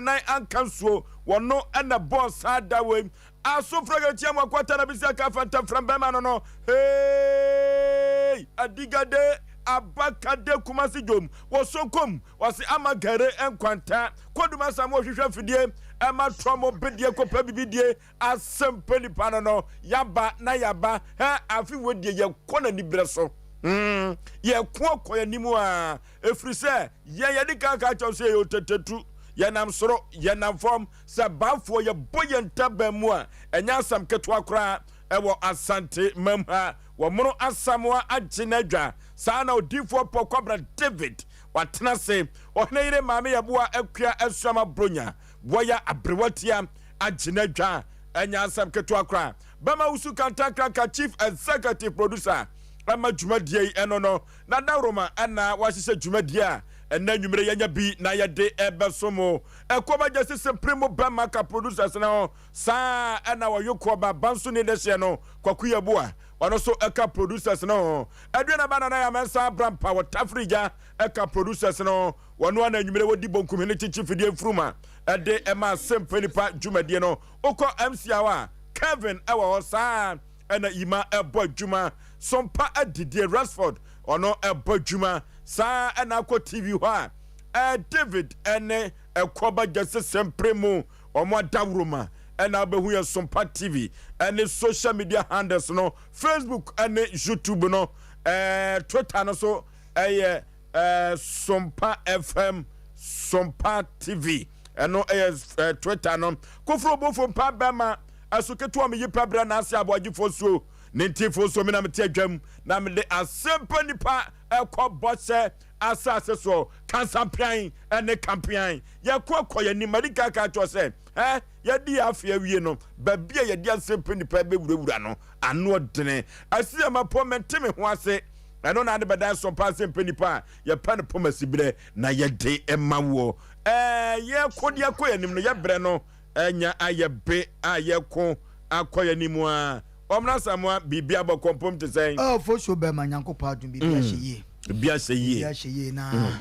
nan anka nsuo, wɔno na ɛbɔɔ saa da wei. Aso frɛ kɛkyia mu akwata na bisi aka fanta frɛ bɛma no no. Hey! Adigade abakade Kumasi dwom wɔ sokom wɔse ama gare nkwanta kodum asam wɔhwehwɛ mfidie ɛma trɔmo bedie kɔpɛ bibidie asɛm pɛ nipa no no yaba na yaba hɛ afe wɔ die yɛkɔ n'aniberɛ so mm, yɛko akɔ yɛn anim a ɛfiri sɛ yɛn yɛde kan ka kyɛw sɛ yɛyɛ otetetu yɛnam soro yɛnam fam sɛ baafoɔ yɛbɔ yɛn ntaban mu a ɛnyɛ asɛm ketewa koraa ɛwɔ Asante mam ha wɔmono Asamoa agye n'adwa saa na odiifoɔ Pɔ Kwabena David watena ase ɔhene yere maame yɛboa akua asuama bronya wɔya aberewatia agye n'adwa ɛnyɛ asɛm ketewa koraa bɛma wusu kantankraka chief executive producer ɛma dwumadie yi ɛno no na dawuroma ɛna wahyehyɛ dwumadie a ɛnna nwumere yɛnya bi na yɛde ɛbɛso mo ɛkɔba gya sisi mpere mu bɛma ka producers no saa ɛna wɔyɛ kɔba banso ne dɛhyɛ no Kwaku Yeboah ɔno nso ɛka producers no ho aduana ba nana yamɛnsa abrampa wɔ tafiri gya ɛka producers no wɔno ana nwumere wɔdi bonkumhene kyikyi fidie mfuruma ɛde ɛma asɛmpa nipa dwumadie no wokɔ MCR a Kevin ɛwɔ hɔ saa ɛna Ima ɛbɔ adwuma Sompa adidie Rexford ɔno ɛbɔ adwuma saa ɛna akɔ TV hɔ a ɛɛ David ɛne ɛkɔba gyase sɛmpere mu wɔn adaworoma ɛna abɛhu yɛn Sompa TV ɛne social media handles no Facebook ɛne YouTube no ɛɛ Twitter no so ɛyɛ ɛɛ Sompa FM Sompa TV ɛno ɛyɛ ɛɛ Twitter no koforo bofo mpa bɛma ɛso ketewa mi yi pɛ brɛ n'ase aboagyefoɔ suo ne ntifoɔ suo mi na mete adwam na mede asɛmpa nipa ɛkɔ bɔhyɛ asase soɔ kansampean ɛne kampean yɛkɔ akɔ yɛn anim madi kaka kyerɛ sɛ ɛ yɛde yɛ afe awie no baabi a yɛde asɛmpa nipa bɛwurawura no ano ɔdene asi ama pɔ mente me ho ase ɛno na ade bɛdan Sompa asɛmpa nipa a yɛpɛ no pɔm asiberɛ na yɛde ɛma woɔ ɛɛ yɛkɔ de akɔ yɛn anim no yɛbrɛ no ɛnya ayɛ be a yɛko akɔ yɛn anim a ɔmena Samoa biribi abɔ kɔmpom te sɛn. Oh, fosuo bɛma Nyankopɔn adom biribi ahyɛ yie. Biribi ahyɛ yie. Biribi ahyɛ yie na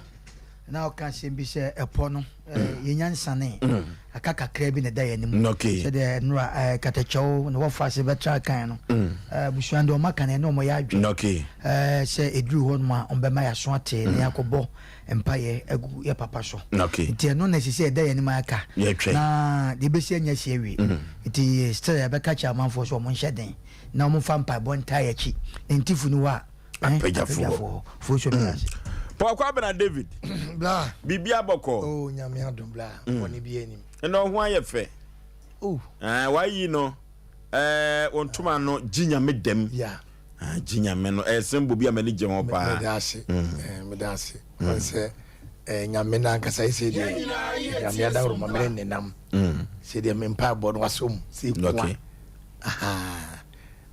na ɔka asɛm bi sɛ ɛpɔ no yɛnya nsane aka kakra bi na ɛda yɛn anim. Sɛdeɛ nnora katakyɛw na wɔfa ase bɛtra kan no abusua deɛ ɔma kan ɛne ɔmo yɛ adwene sɛ ɛduru hɔ nom a ɔmbɛma yɛaso ate na yɛakɔbɔ mpaeɛ agu yɛ papa so. Nti ɛno na ɛsɛ sɛ ɛda yɛn anim aka na deɛ ɛbɛsi anya si awie. Nti still yɛbɛka kyerɛ amanfoɔ sɛ ɔmo nhyɛ den na ɔmo mfa mpaebɔ ntaa yɛn akyi. Na ntifu ni hɔ a apagyafoɔ foɔ so mi ase. Paul Kwabena David. Bla. Biribi abɔkɔ. Oh nyame adom bla. Bɔne bi anim. Ɛna ɔho ayɛ fɛ. Oh. Ɛɛ wayi no. Ɛɛ wɔn ntoma no gye nyame dɛm. Yeah. Gye nyame no ɛyɛ symbol bi a m'ani gye ho paa. Meda ase. Meda ase. Wɔn sɛ ɛɛ nyame n'ankasa yi sɛ deɛ nyame adaworo ma mene nenam. Sɛ deɛ me mpa bɔ no wasom sɛ ekua. Aha.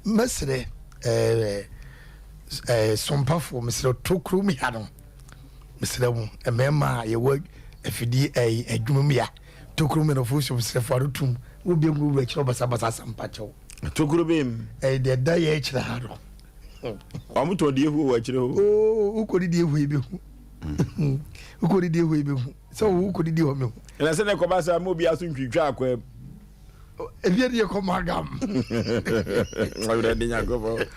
Mɛsrɛ ɛɛ ɛɛ sompafoɔ mesrɛ tokuro mu ha no mesrɛ mo mmarima a yɛwɔ afidie ɛɛ adwuma mu ya tokuro mu nɔfo so mesrɛ fo ano tum wo bi ngu wura kyerɛ basabasa asampa kyɛw. Tokuro bɛ mu. Ɛyɛ deɛ da yɛ akyerɛ ha no. Wɔn tɔn deɛ ehu wɔ akyire hɔ. Oo wokɔ didi ehu ebi hu. Wokɔ didi ehu ebi hu sɛ wokɔ didi hɔ mi hu. Ɛna sɛ ne kɔba sɛ ama obi aso ntwitwa akwa mu. Ebi ɛde kɔ magam. Awurade Nyankopɔn.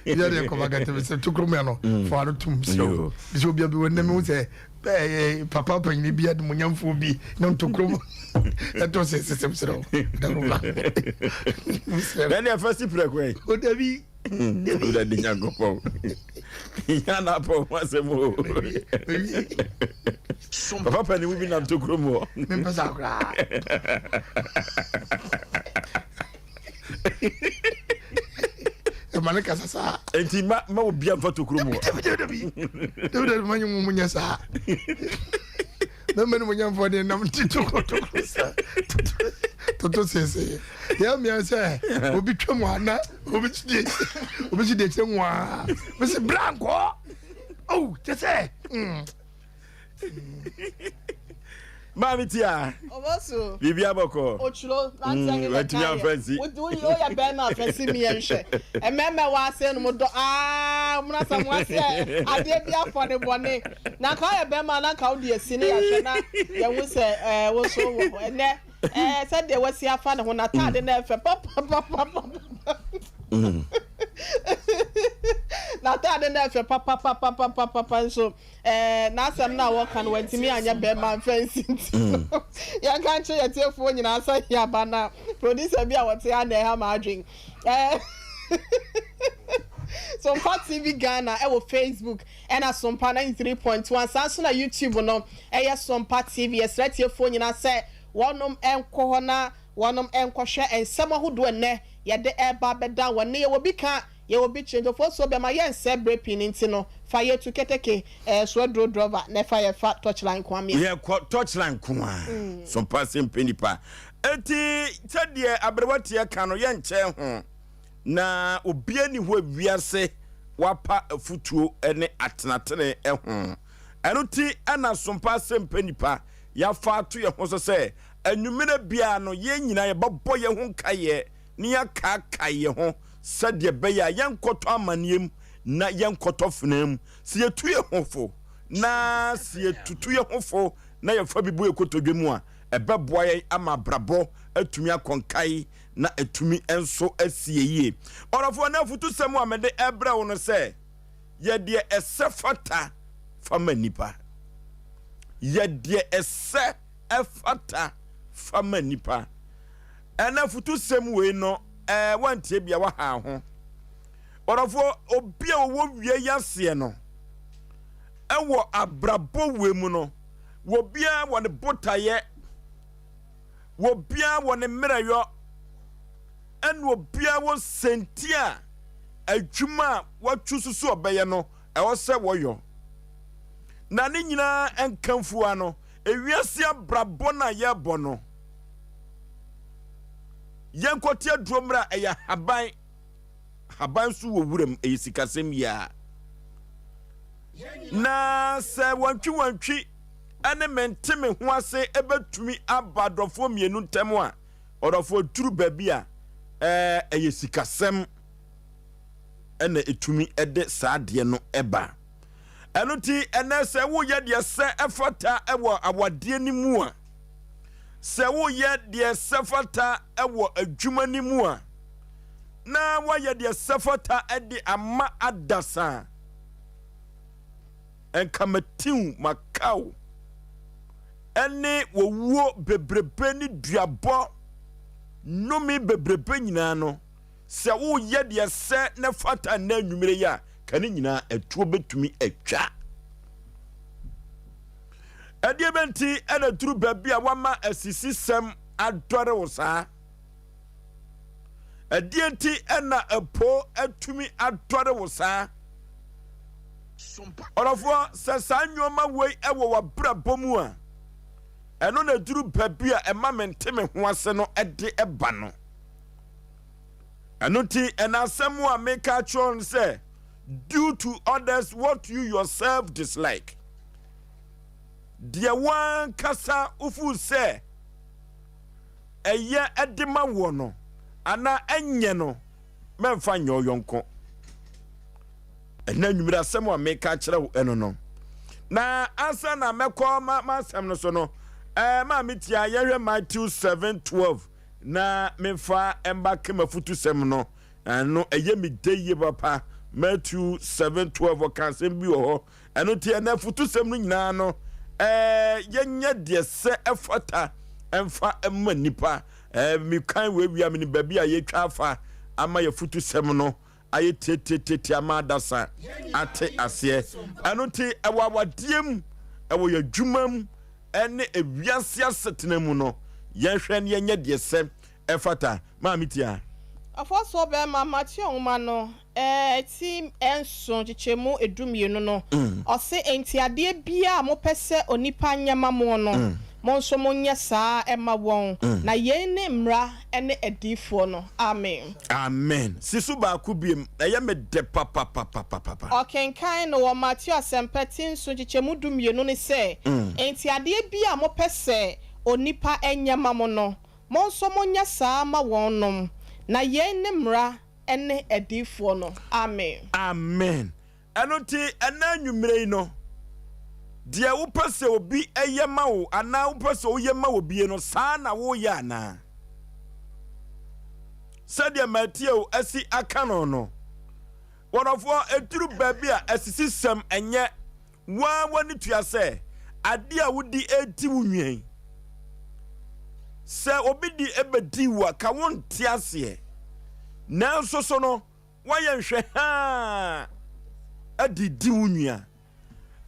Ebi ɛde kɔ magam tɛmɛ sɛ tokuro mɛ no fɔ ano tum sɛ o. Bisɛ obi abi wɔ nnɛ mi sɛ ɛɛ papa panyin bi adumonyamfoɔ bi ne ntokuro mu ɛtɔ sɛ sisɛm srɛ o. Dawuruma. Ɛne ɛfɛ si prɛko yi. O dabi. Awurade Nyankopɔn. Nya na apɔ ho asɛm o. Papa panin bi nam tokuro mu hɔ. Mempɛ saa koraa. Ɛma ne kasa saa. Enti ma ma obi amfa tokuro mu hɔ. Dabi dabi dabi. Dabi dabi ma nye mu nyɛ saa. Mɛmɛ no mo nyɛmfoɔ de nam ti tokuro tokuro saa. Toto sese. Yɛ mmea sɛ obi twam ana obi si deɛ obi si deɛ kyerɛ nwaa. Mesi bra nkɔ. Oh kyɛ sɛ. Maame Tia. Obosu. Biribi abɔkɔ. Otwuro nanti anyi na Watumi amfa nsi. Woyɛ bɛrima afa si mi yɛn hwɛ. Mmarima wɔ ase no mo dɔ aa mo nasa mo ase adeɛ bi afɔ ne bɔne. Na nka woyɛ bɛrima na nka wode asi ne yɛahwɛ na yɛhu sɛ ɛɛ wo nso wɔ hɔ. Ɛnɛ ɛɛ sɛdeɛ wasi afa ne ho n'ataade na ɛfɛ papapapapa. N'ataade na ɛfɛ papapapapapa nso. Ɛɛ, n'asɛm no a wɔka no, wantumi anyɛ bɛrima amfa ansi nti no, yɛnka nkyerɛ yɛn atiefoɔ nyinaa sɛ yɛaba na producer bi a wɔte ha na ɛha m'adwen. Ɛɛ, Sompa TV Ghana ɛwɔ Facebook ɛna Sompa 93.1 saa nso na YouTube no ɛyɛ Sompa TV. Yɛsrɛ atiefoɔ nyinaa sɛ wɔnom nkɔ hɔ na wɔnom nkɔhwɛ nsɛm ahodoɔ ɛnnɛ yɛde ɛreba abɛdan wɔn. Nnɛ yɛwɔ bi ka Yɛwɔ bi kyerɛ nkurɔfoɔ so bɛma yɛnsɛe berɛ pii no nti no, fa yɛ tu keteke eh, so aduro drɔva na ɛfa yɛ fa touchline nkoa mea. Yɛkɔ touchline nkoa, so mpa sɛ mpɛ nipa. Enti sɛdeɛ aberewa teɛ ka no yɛnkyɛn ho, na obia nni hɔ a wiase wapa afutuo ne atenatene ho. Ɛno ti na sompa sɛ mpɛ nipa yɛafa ato yɛn ho so sɛ anwummerɛ biara no yɛn nyinaa yɛbɛbɔ yɛn ho nkaeɛ na yɛakaakae yɛn ho sɛdeɛ ɛbɛyɛ a yɛnkɔtɔ amaneɛ mu na yɛnkɔtɔ fenaa mu. Sɛ yɛtu yɛn ho fo na sɛ yɛtutu yɛn ho fo na yɛfa bi bɔ yɛn kotodwe mu a, ɛbɛboa yɛn ama abrabɔ atumi akɔ nkae na atumi nso asi yɛn yie. Ɔdɔfoɔ, na afutusɛm a mede rebrɛ wo no sɛ, yɛ deɛ ɛsɛ fata fa ma nnipa. Yɛ deɛ ɛsɛ ɛfata fa ma nnipa. Ɛna afutusɛm wei no, ɛɛ wantie bia waha ho. Ɔdɔfoɔ, obi a ɔwɔ wie yi aseɛ no, ɛwɔ abrabɔ wei mu no, wɔbiara wɔ ne botaeɛ, wɔbiara wɔ ne mmerɛyɔ, ɛna obiara wɔ sɛnti a adwuma a watwu susu ɔbɛyɛ no, ɛwɔ sɛ wɔyɔ. Na ne nyinaa nkamfua no, ewiase abrabɔ no a yɛrebɔ no, yɛnkɔte aduro mmerɛ a ɛyɛ haban haban nso wɔ wuram ɛyɛ sikasɛm yia na sɛ wantwi wantwi ɛne mente me ho ase ɛbɛtumi aba adɔfoɔ mmienu ntam a ɔdɔfoɔ duru baabi a ɛɛ ɛyɛ sikasɛm ɛna ɛtumi ɛde saa adeɛ no ɛba ɛno ti ɛnɛ sɛ woyɛ deɛ sɛ ɛfata ɛwɔ awadeɛ no mu a Sɛ woyɛ deɛ ɛsɛ fata wɔ adwuma no mu a, na woayɛ deɛ ɛsɛ fata de ama adasa. Nka matiw, makaw, ɛne wɔwuo bebrebe ne duabɔ nnome bebrebe nyinaa no, sɛ woyɛ deɛ ɛsɛ na fata nnɛ anwummere yi a, ka ne nyinaa atuo bɛtumi atwa. Ɛdeɛ bɛ nti na duru baabi a wama asisisɛm adɔre wo saa? Ɛdeɛ nti na ɛpo atumi adɔre wo saa? Ɔdɔfoɔ, sɛ saa nneɛma wei wɔ w'abrabɔ mu a, ɛno na duru baabi a ɛma mente me ho ase no de ba no. Ɛno nti ɛna asɛm a meka akyerɛ no sɛ, do to others what you yourself dislike. Deɛ wo ankasa wofuu sɛ ɛyɛ de ma woɔ no anaa ɛnyɛ no, mɛmfa nyɛ wo yɔnko. Ɛnna anwummere asɛm a meka akyerɛ wo ɛno no. Na ansa na mɛkɔ m'asɛm no so no, ɛɛ maa metia yɛhwɛ Matthew 7:12 na memfa mba kemafutusɛm no. Ɛno ɛyɛ me dɛ yie papa. Matthew 7:12 ɔka asɛm bi wɔ hɔ. Ɛno nti ɛnɛ afutusɛm no nyinaa no, ɛɛ yɛnyɛ deɛ sɛ ɛfata ɛmfa mma nnipa. Ɛɛ mekan wei wie a menim baabi a yɛtwa afa ama yɛfutusɛm no ayɛ tiatiatiatia ama adasa ate aseɛ. Ɛno nti ɛwɔ awadeɛ mu, ɛwɔ yɛn adwuma mu, ɛne ewiase asetena mu no, yɛnhwɛ ne yɛnyɛ deɛ sɛ ɛfata. Maame Tia. Afɔsoɔ bɛrima, Mateo nwoma no ti nson nkyekyɛmu du mmienu no, ɔse, Enti adeɛ biara a mopɛ sɛ onipa nyɛ ma mo no, mm. mo nso monyɛ saa ara mma wɔn. Na yei ne Mmara ne Adiyifoɔ no. Amen. Amen. Si so baako biom, ɛyɛ me dɛ papapapapapa. Ɔkenkan no wɔ Mateo Asɛmpa ti nson nkyekyɛmu dumienu no sɛ, Enti adeɛ biara a mopɛ sɛ onipa nyɛ ma mo no, mo nso monyɛ saa ara mma wɔnom. Na yei ne Mmara ne Adiyifoɔ no. Amen. Amen. Ɛno nti, ɛnnɛ anwummere yi no, deɛ wopɛ sɛ obi yɛ ma wo anaa wopɛ sɛ woyɛ ma obi no, saa na woyɛ anaa? Sɛdeɛ Mateo asi aka no no, wɔdɔfoɔ, ɛduru baabi a asisisɛm ɛnyɛ wo ara w'ani tua sɛ adeɛ a wodi redi wo nwa yi, sɛ obi di bɛdi wo a, ka wonte aseɛ. Nanso so no, Woayɛ nhwɛhãã de di wo nua.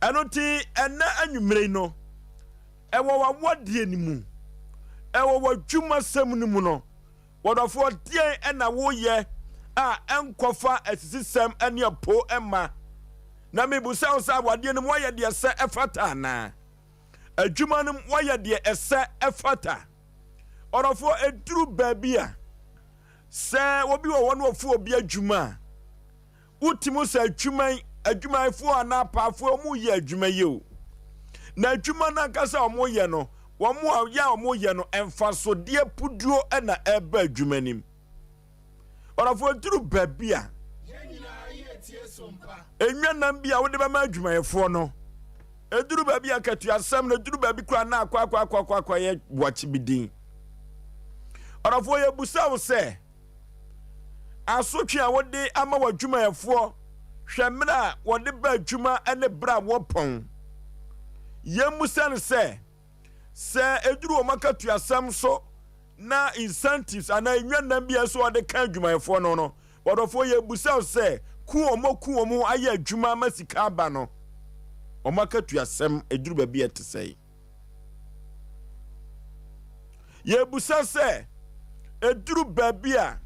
Ɛno nti, ɛnnɛ anwummere yi no, ɛwɔ w'awadeɛ no mu, ɛwɔ w'adwumasɛm no mu no, wɔdɔfoɔ, deɛn na woyɛ a ɛnkɔfa asisisɛm ne apo mma? Na mebisa wo sɛ, awadeɛ no mu woayɛ deɛ ɛsɛ ɛfata anaa? Adwuma no mu woayɛ deɛ ɛsɛ ɛfata? Ɔdɔfoɔ, ɛduru baabi a, Sɛ obi wɔ hɔ na ɔfo obi adwuma a, wotumi sɛ adwuma yi, adwumayɛfoɔ anaa apaafoɔ wɔn reyɛ adwuma yi o. Na adwuma no ankasa a wɔyɛ no, wɔn a yɛ a wɔyɛ no, mfasodeɛ puduo na ɛreba adwuma no mu. Ɔdɔfoɔ duru baabi a, nnwanam bi a wode bɛma adwumayɛfoɔ no, ɛduru baabi a akatuasɛm no, ɛduru baabi koraa na akɔ akɔ akɔ akɔ akɔ yɛ boakye bi din. Ɔdɔfoɔ, yɛbusa wo sɛ, asotwe a wode ama w'adwumayɛfoɔ, hwɛ mmerɛ a wɔde ba adwuma ne berɛ a wɔpɔn. Yɛmmusa no sɛ, sɛ ɛduru wɔn akatuasɛm so na incentives anaa nnwannam bi a ɛsɛ wɔde ka adwumayɛfoɔ no no, ɔdɔfoɔ, yɛbusa wo sɛ, ku wɔn aku wɔn ho ayɛ adwuma ama sika aba no, wɔn akatuasɛm ɛduru baabi a ɛte sɛn? Yɛrebisa sɛ, ɛduru baabi a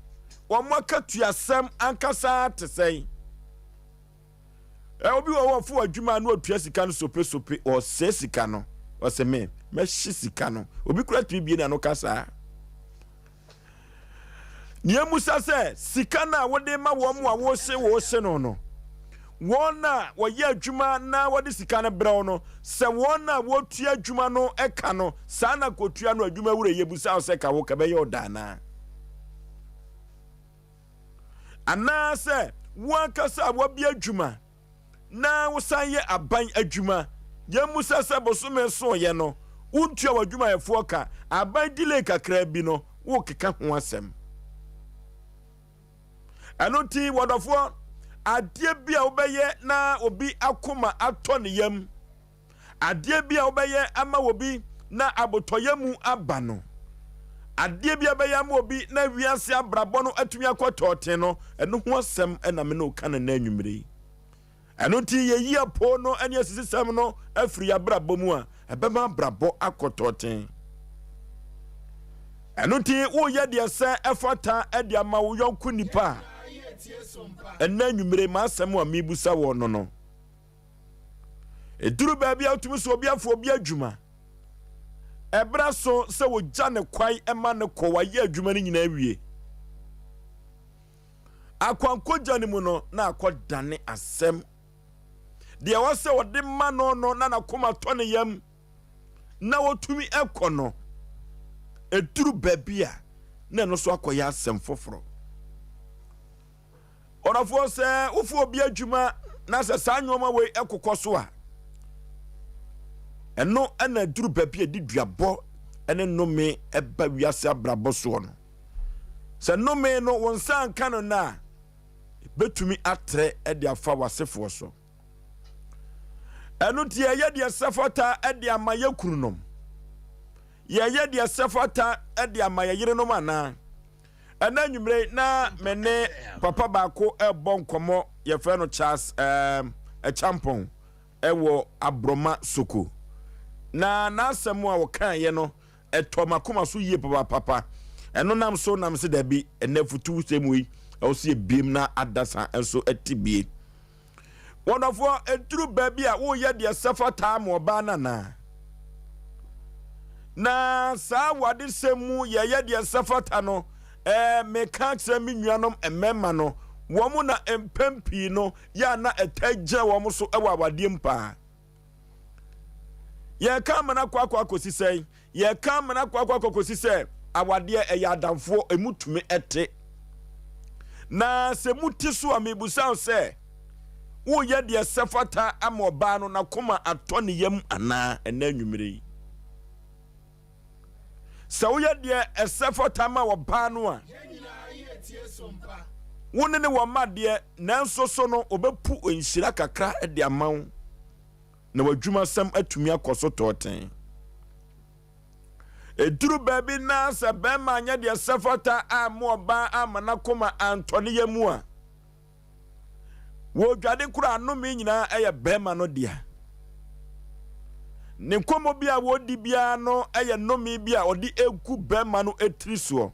wɔn akatuasɛm ankasa te sɛn? Obi wɔ hɔ ɔfo adwuma na ɔtua sika no sopesope, ɔsɛe sika no, ɔsɛ me mɛhye sika no. Obi kura tumi bie n'ano ka saa. Nea mmusa sɛ, sika no a wode ma wɔn a wose wose no no, wɔn a wɔyɛ adwuma na wɔde sika no brɛ wo no, sɛ wɔn a wɔtua adwuma no ka no, saa na kɔtua no adwuma wura yɛbusa wo sɛ ka wo ka bɛyɛ ɔda anaa? Anaasɛ wo ankasa a woabie adwuma na wosan yɛ aban adwuma. Yɛmmisa sɛ bosome soeɛ no wontua w'adwumayɛfoɔ ka, aban delay kakraa bi no wokeka ho asɛm. Ɛno nti wɔdɔfoɔ, adeɛ bi a wobɛyɛ na obi akoma atɔ ne yam, Adeɛ bi a wobɛyɛ ama obi na abotɔyam aba no, adeɛ bi a wobɛyɛ ama obi na wiase abrabɔ no atumi akɔ tɔɔten no, ɛno ho asɛm na me ne wo ka no nnɛ anwummere yi. Ɛno nti yɛyi apoo no ne asisisɛm no afiri abrabɔ mu a, ɛbɛma abrabɔ akɔ tɔɔten. Ɛno nti woyɛ deɛ sɛ ɛfata de ama wo yɔnko nipa a, ɛnnɛ anwummere m'asɛm a mebusa wɔ no no. Ɛduru baabi a wotumi sɛ obi afa obi adwuma. Ɛberɛ so sɛ wɔgya ne kwan ma no kɔ, wayɛ adwuma no nyinaa awie. Akwankogya no mu no na akɔdane asɛm. Deɛ ɛwɔ sɛ ɔde ma no no na n'akoma tɔ ne yam na wɔtumi kɔ no, ɛduru baabi a na ɛno so akɔyɛ asɛm foforɔ. Ɔdɔfoɔ, sɛ wofa obi adwuma na sɛ saa nneɛma wei kokɔ so a, ɛno na aduru baabi a ɛde duabɔ ne nnome ba wiase abrabɔ soɔ no. Sɛ nnome no wo nsa nka no no a, ɛbɛtumi atrɛ de afa w'asefoɔ so. Ɛno nti yɛyɛ deɛ sɛ fata de ama yɛ kununom, yɛyɛ deɛ sɛ fata de ama yɛ yerenom anaa? Ɛna anwummere yi na me ne papa baako ɛrebɔ nkɔmmɔ, yɛfrɛ no Charles ɛɛm Ɛkyampɔn ɛwɔ Aborɔma Soko. Na n'asɛm a ɔkaeɛ no ɛtɔ m'akoma so yie papapapa. Ɛno nam so nam se dabi ɛnɛ futu sɛm yi ɛwɔ so yɛ biem na adasa nso ɛte bie. Wɔdɔfoɔ, ɛduru baabi a woyɛ deɛ sɛ fataa ma ɔbaa no anaa? Na saa awadesɛm mu yɛyɛ deɛ ɛsɛ fata no, ɛɛ, meka akyerɛ me nuanom mmarima no, wɔn na mpɛn pii no yɛ a na ɛtaa gyina wɔn so wɔ awadeɛ mu paa. Yɛreka amena kɔ akɔ akɔsi sɛn? Yɛreka amena kɔ akɔ akɔsi sɛ awadeɛ ɛyɛ adamfoɔ, emu tumi te. Na sɛ mu te so a, mebusa wo sɛ, woreyɛ deɛ ɛsɛ fata ama ɔbaa no n'akoma atɔ ne yam anaa ɛnɛ anwummere yi? Sɛ woyɛ deɛ ɛsɛ fata ma ɔbaa no a, wo ne ne wɔ mma deɛ, nanso so no ɔbɛpu nhyira kakra de ama wo na w'adwumasɛm atumi akɔ so tɔɔten. Ɛduru baabi na sɛ bɛrima anyɛ deɛ ɛsɛ fata amma ɔbaa amma n'akoma antɔ ne yam a, Wɔredwade koraa nnome nyinaa yɛ bɛrima no dea. Ne nkɔmmɔ bi a wɔredi biara no yɛ nnome bi a ɔde egu bɛrima no tiri soɔ.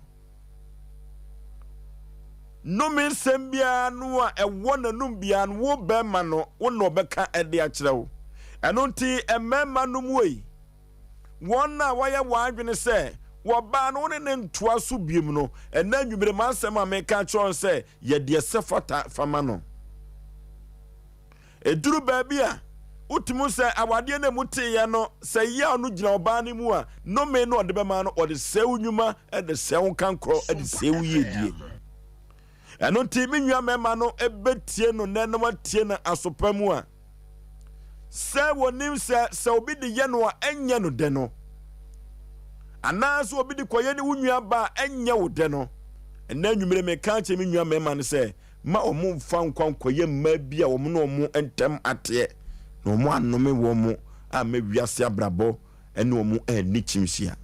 Nnome nsɛm biara no a ɛwɔ n'anum biara no, wo bɛrima no, wo na ɔbɛka de akyerɛ wo. Ɛno nti mmarima no mu ei, Wɔn a wɔayɛ wɔn adwene sɛ wɔbaa no wo ne no ntoa so biom no, ɛnnɛ anwummere m'asɛm a meka akyerɛ wɔn sɛ, yɛ deɛ ɛsɛ fata fa ma no. Ɛduru baabi a, wotumi hu sɛ awadeɛ no a emu teeɛ no, sɛ yaw no gyina ɔbaa no mu a, nnome no a ɔde bɛma no, ɔde sɛe wo nnwuma, de sɛe wo nkankorɔ, de sɛe wo yiedie. Ɛno nti, me nua mmarima no bɛtie no nnɛ na wɔatie no asopa mu a, sɛ wɔnim sɛ sɛ obi de yɛ no a ɛnyɛ no dɛ no, anaasɛ obi de kɔyɛ ne wo nua ba a ɛnyɛ wo dɛ no, ɛnna anwummere meka akyerɛ me nua mmarima no sɛ ma wɔn mfa nkwa nkɔyɛ mmaa bi a wɔn ne wɔn ntam ateɛ na wɔn anome wɔn amma wiase abrabɔ ne wɔn anni kyimhyia.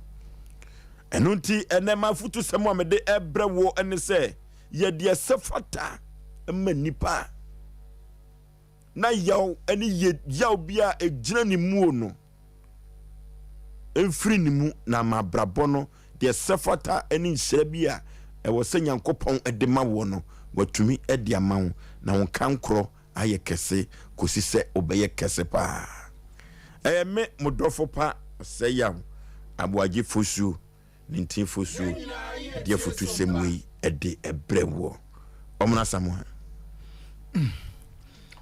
Ɛno nti ɛnɛ m'afotusɛm a mede ɛbrɛ wo ne sɛ yɛ deɛ ɛsɛ fata ma nnipa na yaw ne yɛ yaw bi a ɛgyina ne muo no mfiri ne mu na ama abrabɔ no deɛ ɛsɛ fata ne nhyira bi a ɛwɔ sɛ Nyankopɔn de ma woɔ no watumi de ama wo na wo nkankorɔ ayɛ kɛse kɔsi sɛ wobɛyɛ kɛse paa. Ɛyɛ me mo dɔfo pa Ɔsɛeyaw Aboagye Fosuo ne Ntin Fosuo de afutusɛm wei de brɛ woɔ. Ɔmono Asamoah.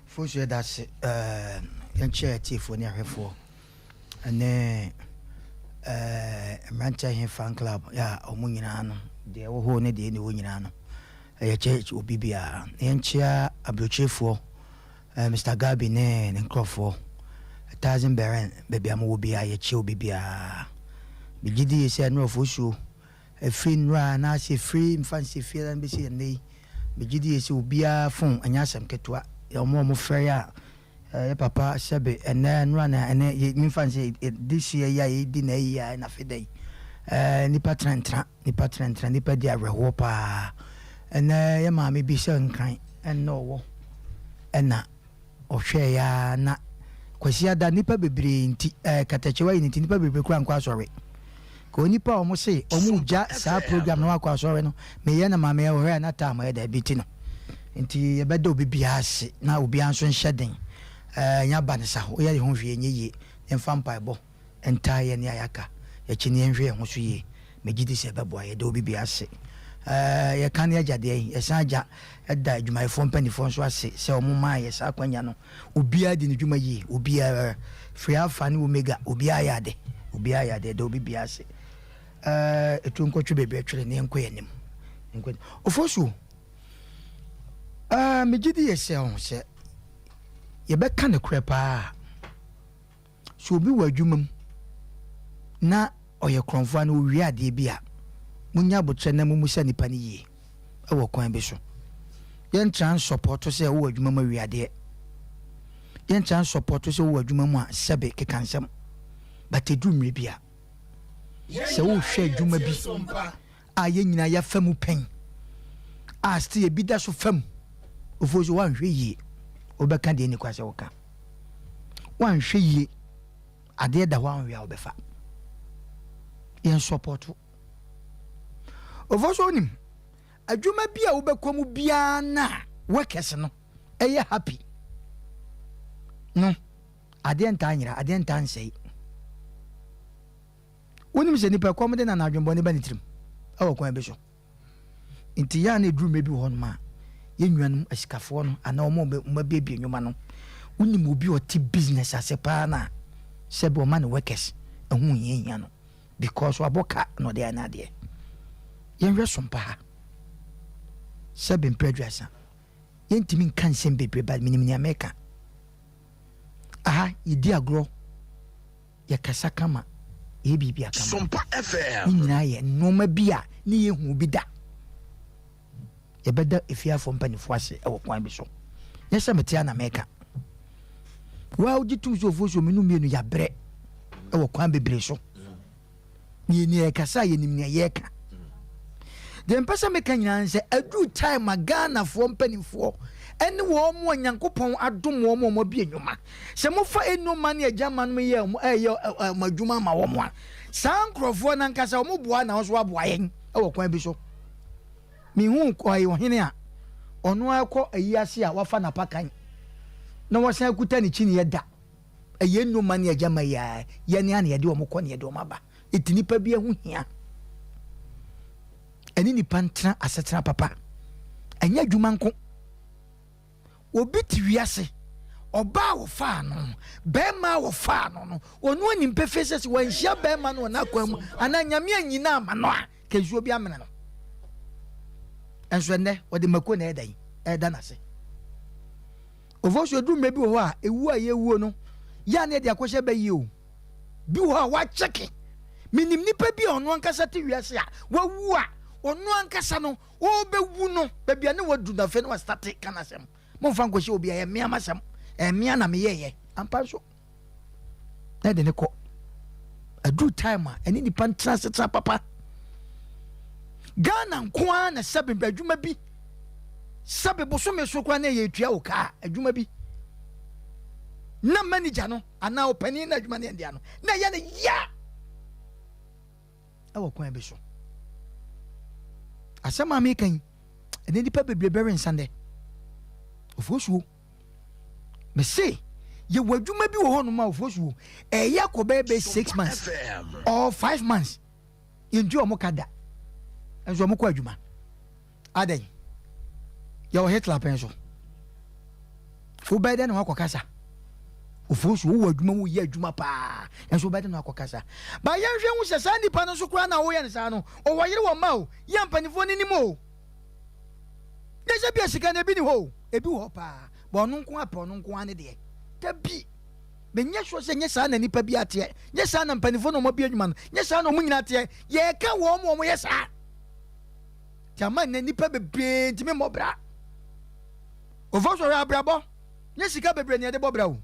Fosuo yɛda ase eh, yɛnkyerɛ atiefoɔ ne ahwɛfoɔ ɛne eh, mmeranteɛ he fan club yɛ a ɔmo nyinaa no deɛ ɛwɔ hɔ ne deɛ ɛni hɔ nyinaa no Ɛyɛ church obi biara. Yɛnkyea aburokyerefoɔ, Mister Gabi ne ne nkorɔfoɔ, Thousand Beren, baabi a mowɔ biara yɛkyea obi biara. Megye di yie sɛ Nnora Ofosuo, ɛfiri nnora anaasɛ ɛfiri mfa nsɛ fie ara bɛsi ɛnnɛ yi, megye di yie sɛ obiara phone ɛnyɛ asɛm ketewa. Wɔn a wɔfrɛ yɛ a, yɛ papa sɛbe ɛnnɛ nnora na ɛnɛ yɛ memfa nsɛ this year yi a yɛredi na ayi a ɛna afe da yi, nnipa tenatena. Nnipa tenatena, nnipa di awerɛhoɔ paa. Ɛnɛ yɛ maame bi sɛ Nkran ɛna ɔwɔ ɛna ɔhwɛɛ ya na Kwasi ada nnipa bebree nti ɛɛ katakyewa yi nti nnipa bebree kura nkɔ asɔre. Ka onipa a wɔn se wɔn gya saa program na wakɔ asɔre no meyɛ na maame ɔhwɛ a na time ɛyɛ daabi ti no nti yɛbɛda obi biara ase na obiara nso nhyɛ den ɛɛ nya ba ne sa woyɛ ho hwee nyɛ yie yɛmfa mpaebɔ ntaa yɛn ne a yɛaka yɛakyi no yɛnhwɛ yɛn ho so yie. Megye di sɛ ɛbɛboa. Yɛda obi biara ase. Ɛɛ, yɛka ne agya deɛ yi, yɛsan agya da adwumayɛfoɔ mpanimfoɔ nso ase sɛ wɔn maa yɛ saa akwanya no. Obiara di ne dwuma yie. Obiara, firi Alpha ne Omega, obiara yɛ ade. Obiara yɛ ade. Yɛda obi biara ase. Ɛɛ, ɛtu nkɔtwe baabi ɛtwere ne yɛnkɔ yɛn anim. Yɛnkɔ anim. Ofosuo, ɛɛ, megye di yɛ sɛ ɔho sɛ yɛbɛka nokorɛ paa. Sɛ obi wɔ adwuma mu na ɔyɛ korɔmfoɔ anaa ɔwia adeɛ bi a, monnya aboterɛ na mommisa nipa no yie wɔ kwan bi so. Yɛntra nsɔpɔɔto sɛ wowɔ adwuma mu awia adeɛ. Yɛntra nsɔpɔɔto sɛ wowɔ adwuma mu a sɛbe keka nsɛm. But ɛduru mmerɛ bi a, sɛ wohwɛ adwuma bi a yɛn nyinaa yɛafa mu pɛn a still ebi da so fa mu, ofuo so woanhwɛ yie, wobɛka deɛ ɛnni kwan sɛ woka. Woanhwɛ yie adeɛ da hɔ a wonhwɛ a wobɛfa. Yɛn sɔpɔto. Ofo so wonim adwuma bi a wobɛkɔ mu biara na workers no ɛyɛ happy no adeɛ ntaa nyera adeɛ ntaa nsɛe. Wonim sɛ nipa ɛkɔm de na n'adwembɔne ba ne tirim ɛwɔ kwan bi so. Nti yɛ a na ɛduru mmerɛ bi wɔ hɔnom a, yɛn nuanom asikafoɔ no anaa wɔn a wɔabuebue nnwuma no, wonim obi a ɔte business ase paa no a, sɛbi ɔma ne workers ɛho hiahia no because wabɔ ka na ɔde ayɛ n'adeɛ. Yɛnhwɛ sompa ha, sɛbi mprɛ aduasa, yɛntumi nka nsɛm bebree but menim nea meka. Aha yɛdi agorɔ. Yɛkasa kama, yɛyɛ biribiara kama. Sompa FM. Ne nyinaa yɛ nnoɔma bi a ne yɛnhuu bi da. Yɛbɛda efiafoɔ mpanimfoɔ ase wɔ kwan bi so. Nyɛ sɛ mete ha na meka. Wo a wogye tom sɛ ofosuo mmienu mmienu yɛabrɛ wɔ kwan bebree so. Na yɛni yɛkasa a yɛnim nea yɛreka. Deɛ mpɛ sɛ meka nyinaa ne sɛ aduru time a Ghanafoɔ mpanimfoɔ ɛne wɔn a Nyankopɔn adom wɔn a wɔabue nnwuma sɛ mofa nnoma ne agyama nom yɛ wɔn ɛyɛ wɔn adwuma ama wɔn a saa nkurɔfoɔ no ankasa wɔn boa na wɔn nso aboa yɛn wɔ kwan bi so. Mehu ɔyɛ ɔhene a ɔno ara kɔ ayi ase a wafa n'apakan na wasan akuta ne kyiniiɛ da. Ɛyɛ nnoma ne agyama yi a yɛne a na yɛde wɔn kɔ na yɛde wɔn aba. Eti nipa bi ho hia. Ɛne nipa ntena asetena papa. Ɛnyɛ adwuma nko. Obi te wiase, ɔbaa a wɔfaa no, bɛrima a wɔfaa no no, ɔno anim pefee sɛ sɛ wanhyia bɛrima no wɔ n'akwan mu anaa Nyame anyina ama no a, ka nsuo bi amene no. Ɛnso ɛnnɛ, ɔde mako na ɛda yi, ɛda n'ase. Ofosu, ɛduru mmerɛ bi wɔ hɔ a, ɛwuo a yɛwuo no, yɛ a na yɛde akɔhyɛ bɛ yie o. Bi wɔ hɔ a wakyɛke. Menim nipa bi a ɔno ankasa te wiase a wawu a ɔno ankasa no ɔrebɛwu no baabi a ne wadu no afei na wastate ka n'asɛm. Momfa nkɔhyɛ obi a ɛyɛ mmea m'asɛm, ɛyɛ mmea na meyɛeɛ. Ampa nso na ɛde ne kɔ. Aduru time a ɛne nipa ntena asetena papa. Ghana nko ara na sɛbe adwuma bi sɛbe bosome so koraa na ɛyɛ etua wo kaa adwuma bi na manager no anaa ɔpanin na adwuma no yɛ dea no na ɛyɛ no ya ɛwɔ kwan bi so. Asɛm a meka yi, ɛnɛ nipa bebree bɛwe nsa ndɛ. Ofosuo, mese yɛwɔ adwuma bi wɔ hɔnom a ofosuo ɛyɛ akɔ bɛyɛ bɛyɛ 6 months or 5 months yɛntua ɔmo ka da, nso ɔmo kɔ adwuma. Adɛn? Yɛwɔ Hitler pɛn so wobɛyɛ dɛ na wakɔ kasa. Ofosuo, wowɔ adwuma mu, woyɛ adwuma paa, nso wobɛyɛ dɛ na wakɔ kasa ba. Yɛnhwɛ hu sɛ saa nipa no nso koraa na woyɛ no saa no, ɔwɔ yere wɔ mma o, yɛ mpanimfoɔ no nim o. Yɛ sɛ bia sika no ebi ni hɔ o, ebi wɔ hɔ paa ba, ɔno nko apɛ ɔno nko ara ne deɛ. Dabi, menyɛ sure sɛ nyɛ saa na nipa bi ateɛ, nyɛ saa na mpanimfoɔ na wɔn abue adwuma no, nyɛ saa na wɔn nyinaa teɛ. Yɛreka wɔn a wɔyɛ saa nti ama nnɛ nipa bebree ntumi mmɔ bra. Ofo sɔrɔ abrabɔ nyɛ sika bebree na yɛde bɔ bra o.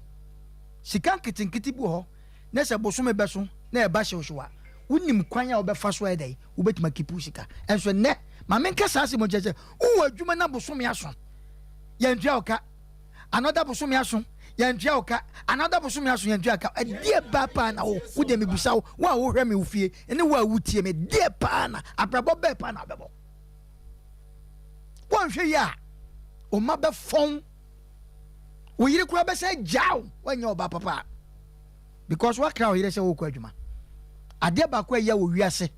Sika nketenkete bi wɔ hɔ na sɛ bosome bɛ so na ɛba hyewhyew a, wonim kwan a wobɛfa so ayɛ dɛn wobɛtumi akeep sika. Ɛnso nnɛ ma menka saa asɛm nkyerɛ sɛ wowɔ adwuma na bosome aso yɛntua wo ka, another bosome aso yɛntua wo ka, another bosome aso yɛntua wo ka, ɛdeɛ baa paa na wo wo deɛ mebusa wo, wo a wohwɛ me wo fie ne wo a wotie me, deɛ paa na abrabɔ bɛɛ paa na wobɛbɔ? Woanhwɛ yi a wo mma bɛfɔn wo, yere koraa bɛsɛ gyaa wo, woanyɛ ɔbaa papa because woakra wo yere sɛ wokɔ adwuma. Adeɛ baako a ɛyɛ wɔ wiase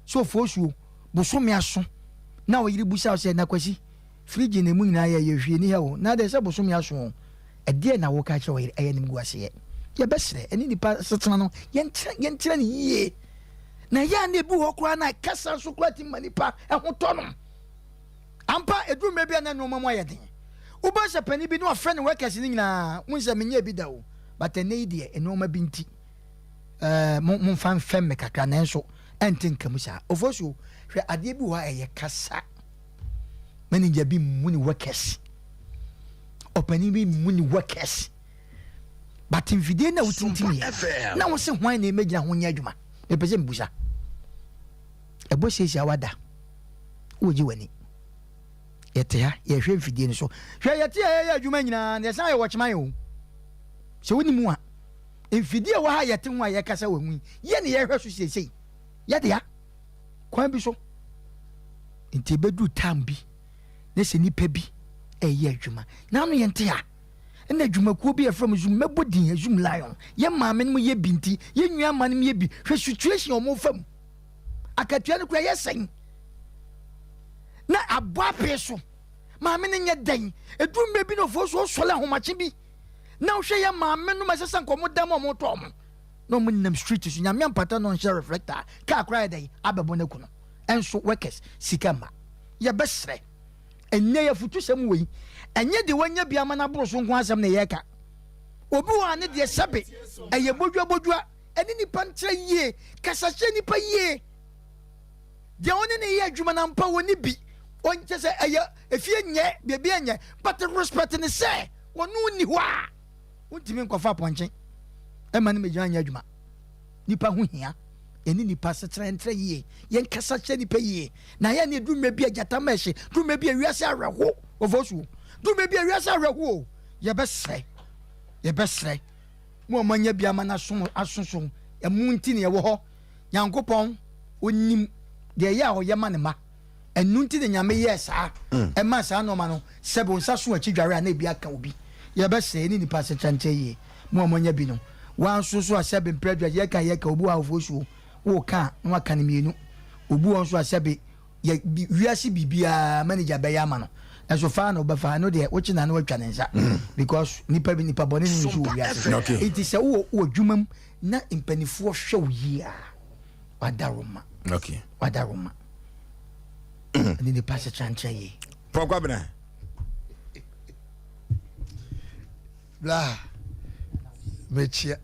sɛ ofosuo bosome aso na wo yere busa wo sɛ, na Kwasi, fridge na emu nyinaa yɛ yɛ hwee ni ha o, na deɛ sɛ bosome aso o, ɛdeɛ na woka kyerɛ wo yere? Ɛyɛ nimguaseɛ. Yɛbɛsrɛ ɛne nipa setena no yɛntena yɛntena ne yie na ɛyɛ a na ebi wɔ hɔ koraa na kasa nso koraa ti ma nipa ɛho tɔ no. Ampa, eduru mmerɛ bi a na nneɛma mu ayɛ den. Wobɛ sɛ panin bi na wafrɛ ne workers no nyinaa, wohu sɛ menyɛ bi da o, but ɛnɛ yi deɛ nneɛma bi nti ɛɛ mo momfa mfɛm me kakra, nanso ɛnte nka mu saa. Ofosuo, hwɛ adeɛ bi wɔ hɔ a ɛyɛ kasa. Manager bi mmu ne workers, ɔpanin bi mmu ne workers, but mfidie na wotintim yɛ na wo se hwan na ɛmɛgyina ho nyɛ adwuma? Mepɛ sɛ mbusa. Ɛbɔ siesie a wada wogye w'ani. Yɛte ha yɛhwɛ mfidie no so, hwɛ yɛte a yɛyɛ adwuma nyinaa na yɛsan yɛ wɔkyema yɛ o. Sɛ wonim a mfidie a wɔ ha yɛte ho a yɛkasa wɔ ho yi yɛ ne yɛhwɛ so seesei yɛde a kwan bi so nti ɛbɛduru time bi na sɛ nipa bi ɛyɛ adwuma na ano yɛnte ha. Ɛna adwumakuo bi a yɛfrɛ mo Zoom, mɛbɔ din Zoom Lion. Yɛn maame nom yɛ bi nti, yɛn nua mma nom yɛ bi. Hwɛ situation a wɔfa mu. Akatua no koraa yɛ sɛn? Na abɔ apee so. Maame no nyɛ dɛn? Ɛduru mmerɛ bi na ɔfoɔ so ɔsɔre ahomakye bi. Na wohwɛ yɛn maame nom a ɛsɛ sɛ nka wɔn dan mu a wɔtɔ wɔn. Na wɔn nenam street so. Nyame ampata na ɔnhyɛ reflector a, kaa koraa yɛ dɛn? Abɛbɔ no aku no. Ɛnso workers sika mma. Yɛbɛsrɛ. Ɛnnɛ yi afutusɛm wei, ɛnyɛ deɛ wanya bi ama no aboro so nko asɛm na yɛreka. Obi wɔ hɔ a ne deɛ sɛbe ɛyɛ bodwabodwa, ɛne nipa ntra yie, kasa kyerɛ nipa yie. Deɛ ɔne ne yɛ adwuma no ampa wɔni bi, ɔnkyɛ sɛ ɛyɛ efie nyɛ, baabi ɛnyɛ, but respect ne sɛ ɔno nni hɔ a, wontumi nkɔfa apɔnkye ɛma no mɛgyina nyɛ adwuma. Nipa ho hia. Yɛne nipa asetra ntra yie. Yɛnkasa kyerɛ nipa yie. Na yɛn ne duru mmerɛ bi a gyata ma ɛhye. Duru mmerɛ bi a wiase awerɛho. Wɔfɔ so. Duru mmerɛ bi a wiase awerɛho o. Yɛbɛsrɛ. Yɛbɛsrɛ. Mo a moanya bi ama no aso aso so. Ɛmo nti na yɛwɔ hɔ. Nyankopɔn, onim deɛ ɛyɛ a ɔyɛ ma ne mma. Ɛno nti na Nyame yɛɛ saa, ɛmaa saa nnoɔma no, sɛbe wo nsa so akyi dware a na ebi aka obi. Yɛbɛsrɛ, yɛne nnipa asetra nkyɛ yie, mo a moanya bi no. Woa nso so a sɛbe mprɛ aduasa, yɛka yɛka, obi wɔ ha ɔfoɔ suo, woka a na waka no mmienu. Obi wɔ hɔ nso a sɛbe yɛ, wiase biribiara manager bɛyɛ ama no, nso fa na wobɛfa, ɛno deɛ wokye no a na watwa ne nsa, because nnipa bi, nnipa bɔne ne nso wɔ wiase. Nti sɛ wowɔ wɔ adwuma mu na mpanifoɔ hwɛ wo yie a, wadaroma. Okay. Wadaroma. Ɛne nipa asetra ntra yie. Pɔnkɔ abena. Bla mekyia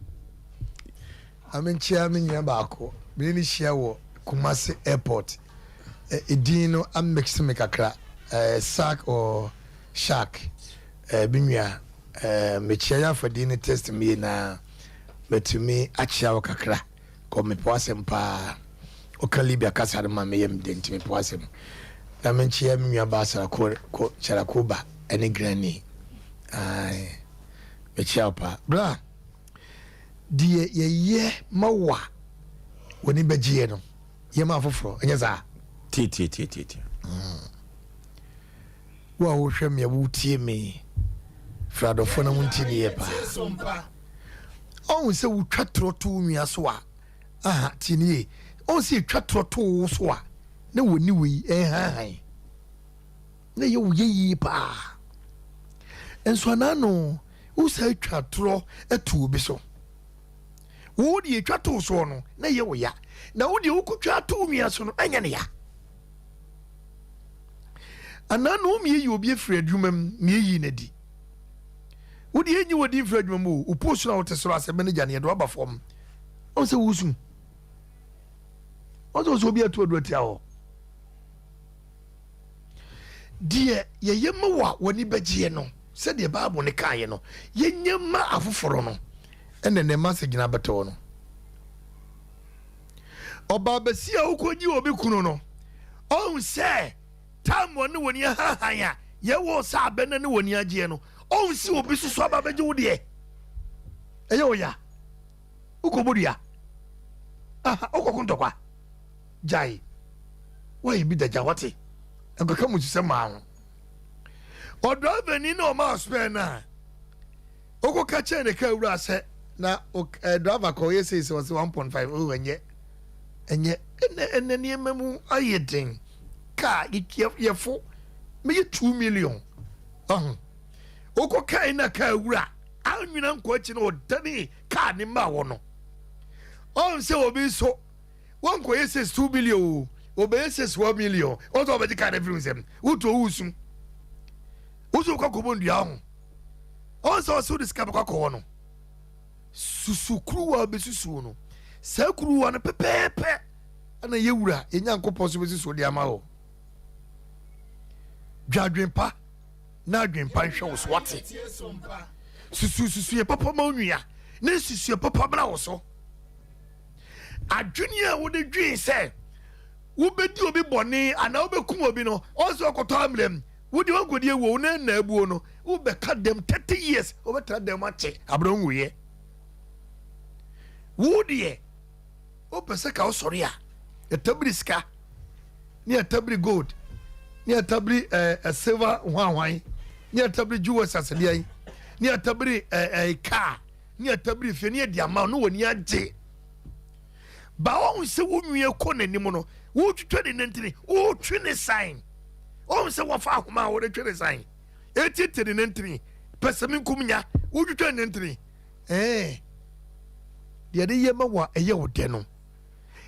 amenkyia me nua baako mene ne hyia wɔ Kumasi airport edin no amix me kakra eh, Sack or Shark eh, me nua eh, mekyia yɛ afa din no test me na matumi akyia wo kakra. Kɔ mepɛ w'asɛm paa. Woka Libya kasa no ma me yam dɛ nti mepɛ w'asɛm. Na menkyea me nua baa Sarakoba ne Granny. Ae, mekyea wo paa. Bra, deɛ yɛyɛ ma wo a w'ani bɛgyeɛ no, yɛ ma afoforɔ, ɛnyɛ saa? Tie, tie, tie, tie, tie. Wo a wohwɛ me a wotie me, frɛ adɔfoɔ na montie ne yie paa. Ɔhu sɛ wotwa torɔ to wo nua so a, aha, tie ne yie. Ɔhu sɛ yɛtwa torɔ to wo so a, na w'ani wei ɛnhanhan. Na ɛyɛ wo yɛ yie paa. Nso anaa no, wosan twa torɔ to obi so. Wo deɛ yɛtwa to soɔ no, na ɛyɛ wo ya. Na wo deɛ wokɔtwa ato wo nua so no, ɛnyɛ ne ya. Anaa no, mieyi obi afiri adwuma mu, mieyi no adi. Wo deɛ enyi wɔ din mfiri adwuma mu o, wo post no a wote soro asɛ manager no yɛde waba fam. Ɔn sɛ wosu. Ɔn sɛ ɔsɛ obi atu aduro atia hɔ. Deɛ yɛyɛ ma wo a w'ani bɛgyeɛ no, sɛdeɛ Bible no kaeɛ no, yɛnyɛ ma afoforɔ no, ɛna ɛnɛ message no abɛtɔ no. Ɔbaa bɛsi a wokɔgye obi kunu no, ɔn sɛ Time ɔne wɔn ahahan a yɛwɔ sɛ abɛ na ne wɔn agyeɛ no, ɔnsi obi so so aba bɛgye wo deɛ. Ɛyɛ ɔya. Wokɔbɔ dua. Aha, wokɔko ntɔkwa. Gyae. Woayɛ bi dagya wate. Nkɔka mu sisɛ maa ho. Ɔdrivani na ɔma spare no a, wokɔka kyerɛ ne kaa wura sɛ na eh, driver kɔ ɔyɛ sei sɛ ɔsɛ 1.5 oh ɛnyɛ ɛnyɛ ɛnɛ ɛnɛ nneɛma mu ayɛ den. Kaa yɛfo meyɛ 2 million ɔho wokɔ kaa na kaa wura anwena nkɔ akyi na ɔdane kaa ne ma wɔ no ɔn sɛ obi nso wɔnkɔyɛ sɛ 2 million o ɔbɛyɛ sɛ 1 million ɔsɛ ɔbɛgye kaa no afiri nsɛm wotu owu su woso wokɔ akɔbɔ nnua ho ɔn sɛ ɔsɛ wode sika bɛkɔ akɔwɔ no susu kuruwa bɛsusuo no saa kuruwa no pɛpɛɛpɛ na yɛ Wura, yɛ Nyankopɔn so bɛsi so de ama wo. Dwa adwen pa na adwen pa nhwɛ wo so wate. Susu susuɛ papa ma onua na nsusuɛ papa bra wo so. Adwene a wode dwen sɛ wobɛdi obi bɔne anaa wobɛkum obi no, ɔsɛ ɔkɔtɔ amena mu. Wode wankɔdi awuo, wo na nna abuo no, wobɛka dɛm 30 years, wobɛtra dɛm akyɛ abrɛ nwuiɛ. Wo deɛ Wopɛ sɛ ka wosɔre a, yɛtabiri sika, ne yɛtabiri gold, ne yɛtabiri ɛɛ eh, silver hwanhwan, ne yɛtabiri jewels asedeɛ yi. ne yɛatabiri ɛɛ kaa, ne yɛatabiri fie, ne yɛde ama wo, ne w'ani agye. Ba wɔn sɛ wo nua kɔ n'anim no, wotwitwa ne nantini, wotwe ne san. Wɔn sɛ wɔfa ahoma a wɔde twe ne san, etietie ne nantini, pɛsɛmenkum nya, wotwitwa ne nantini. Ɛɛ, deɛ de yɛ ma wo a ɛyɛ wo dɛ no,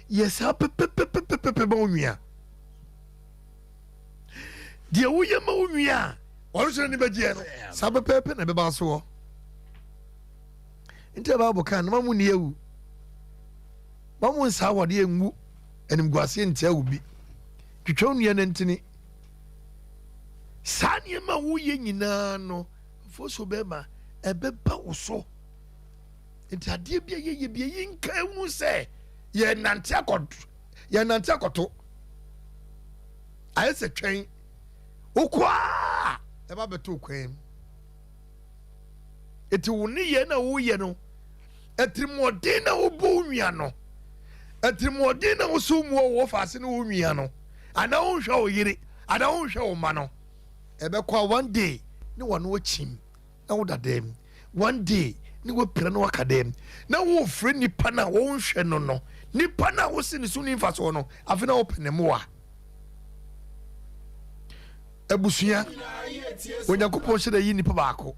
yɛ saa pɛpɛpɛpɛpɛ ma wo nua. Deɛ woyɛ ma wo nua a ɔno nso n'ani bɛgyeɛ no, saa pɛpɛɛpɛ na ɛbɛba soɔ. Nti a Bible ka no, ma mo nni awu, ma mo nsa awadeɛ ngu animguaseɛ ntia obi, twitwa wo nua nantini. Saa nneɛma a woyɛ nyinaa no, mfomsoɔ bɛma ɛbɛba wo so. Nti adeɛ bi a yɛyɛ bi yi nka ehunu sɛ yɛnante akɔto, yɛnante akɔto. Ayɛ sɛ twɛn wokɔ a ɛba bɛto kwan mu. Eti wo nneyɛɛ na woyɛ no, atirimuɔden na wobɔ wo nua no, atirimuɔden na wosow mu wɔ wo faase ne wo nua no, anaa wonhwɛ wo yere, anaa wonhwɛ wo mma no, ɛbɛkɔ a one day ne wano akyim na woda dɛm, one day ne wapira na waka dɛm, na wofrɛ nipa no a wonhwɛ no no, nipa no a wose ne so ni mfasoɔ no, afei na wopɛ ne mmoa. Abusua, Onyankopɔn hyɛ da yi nipa baako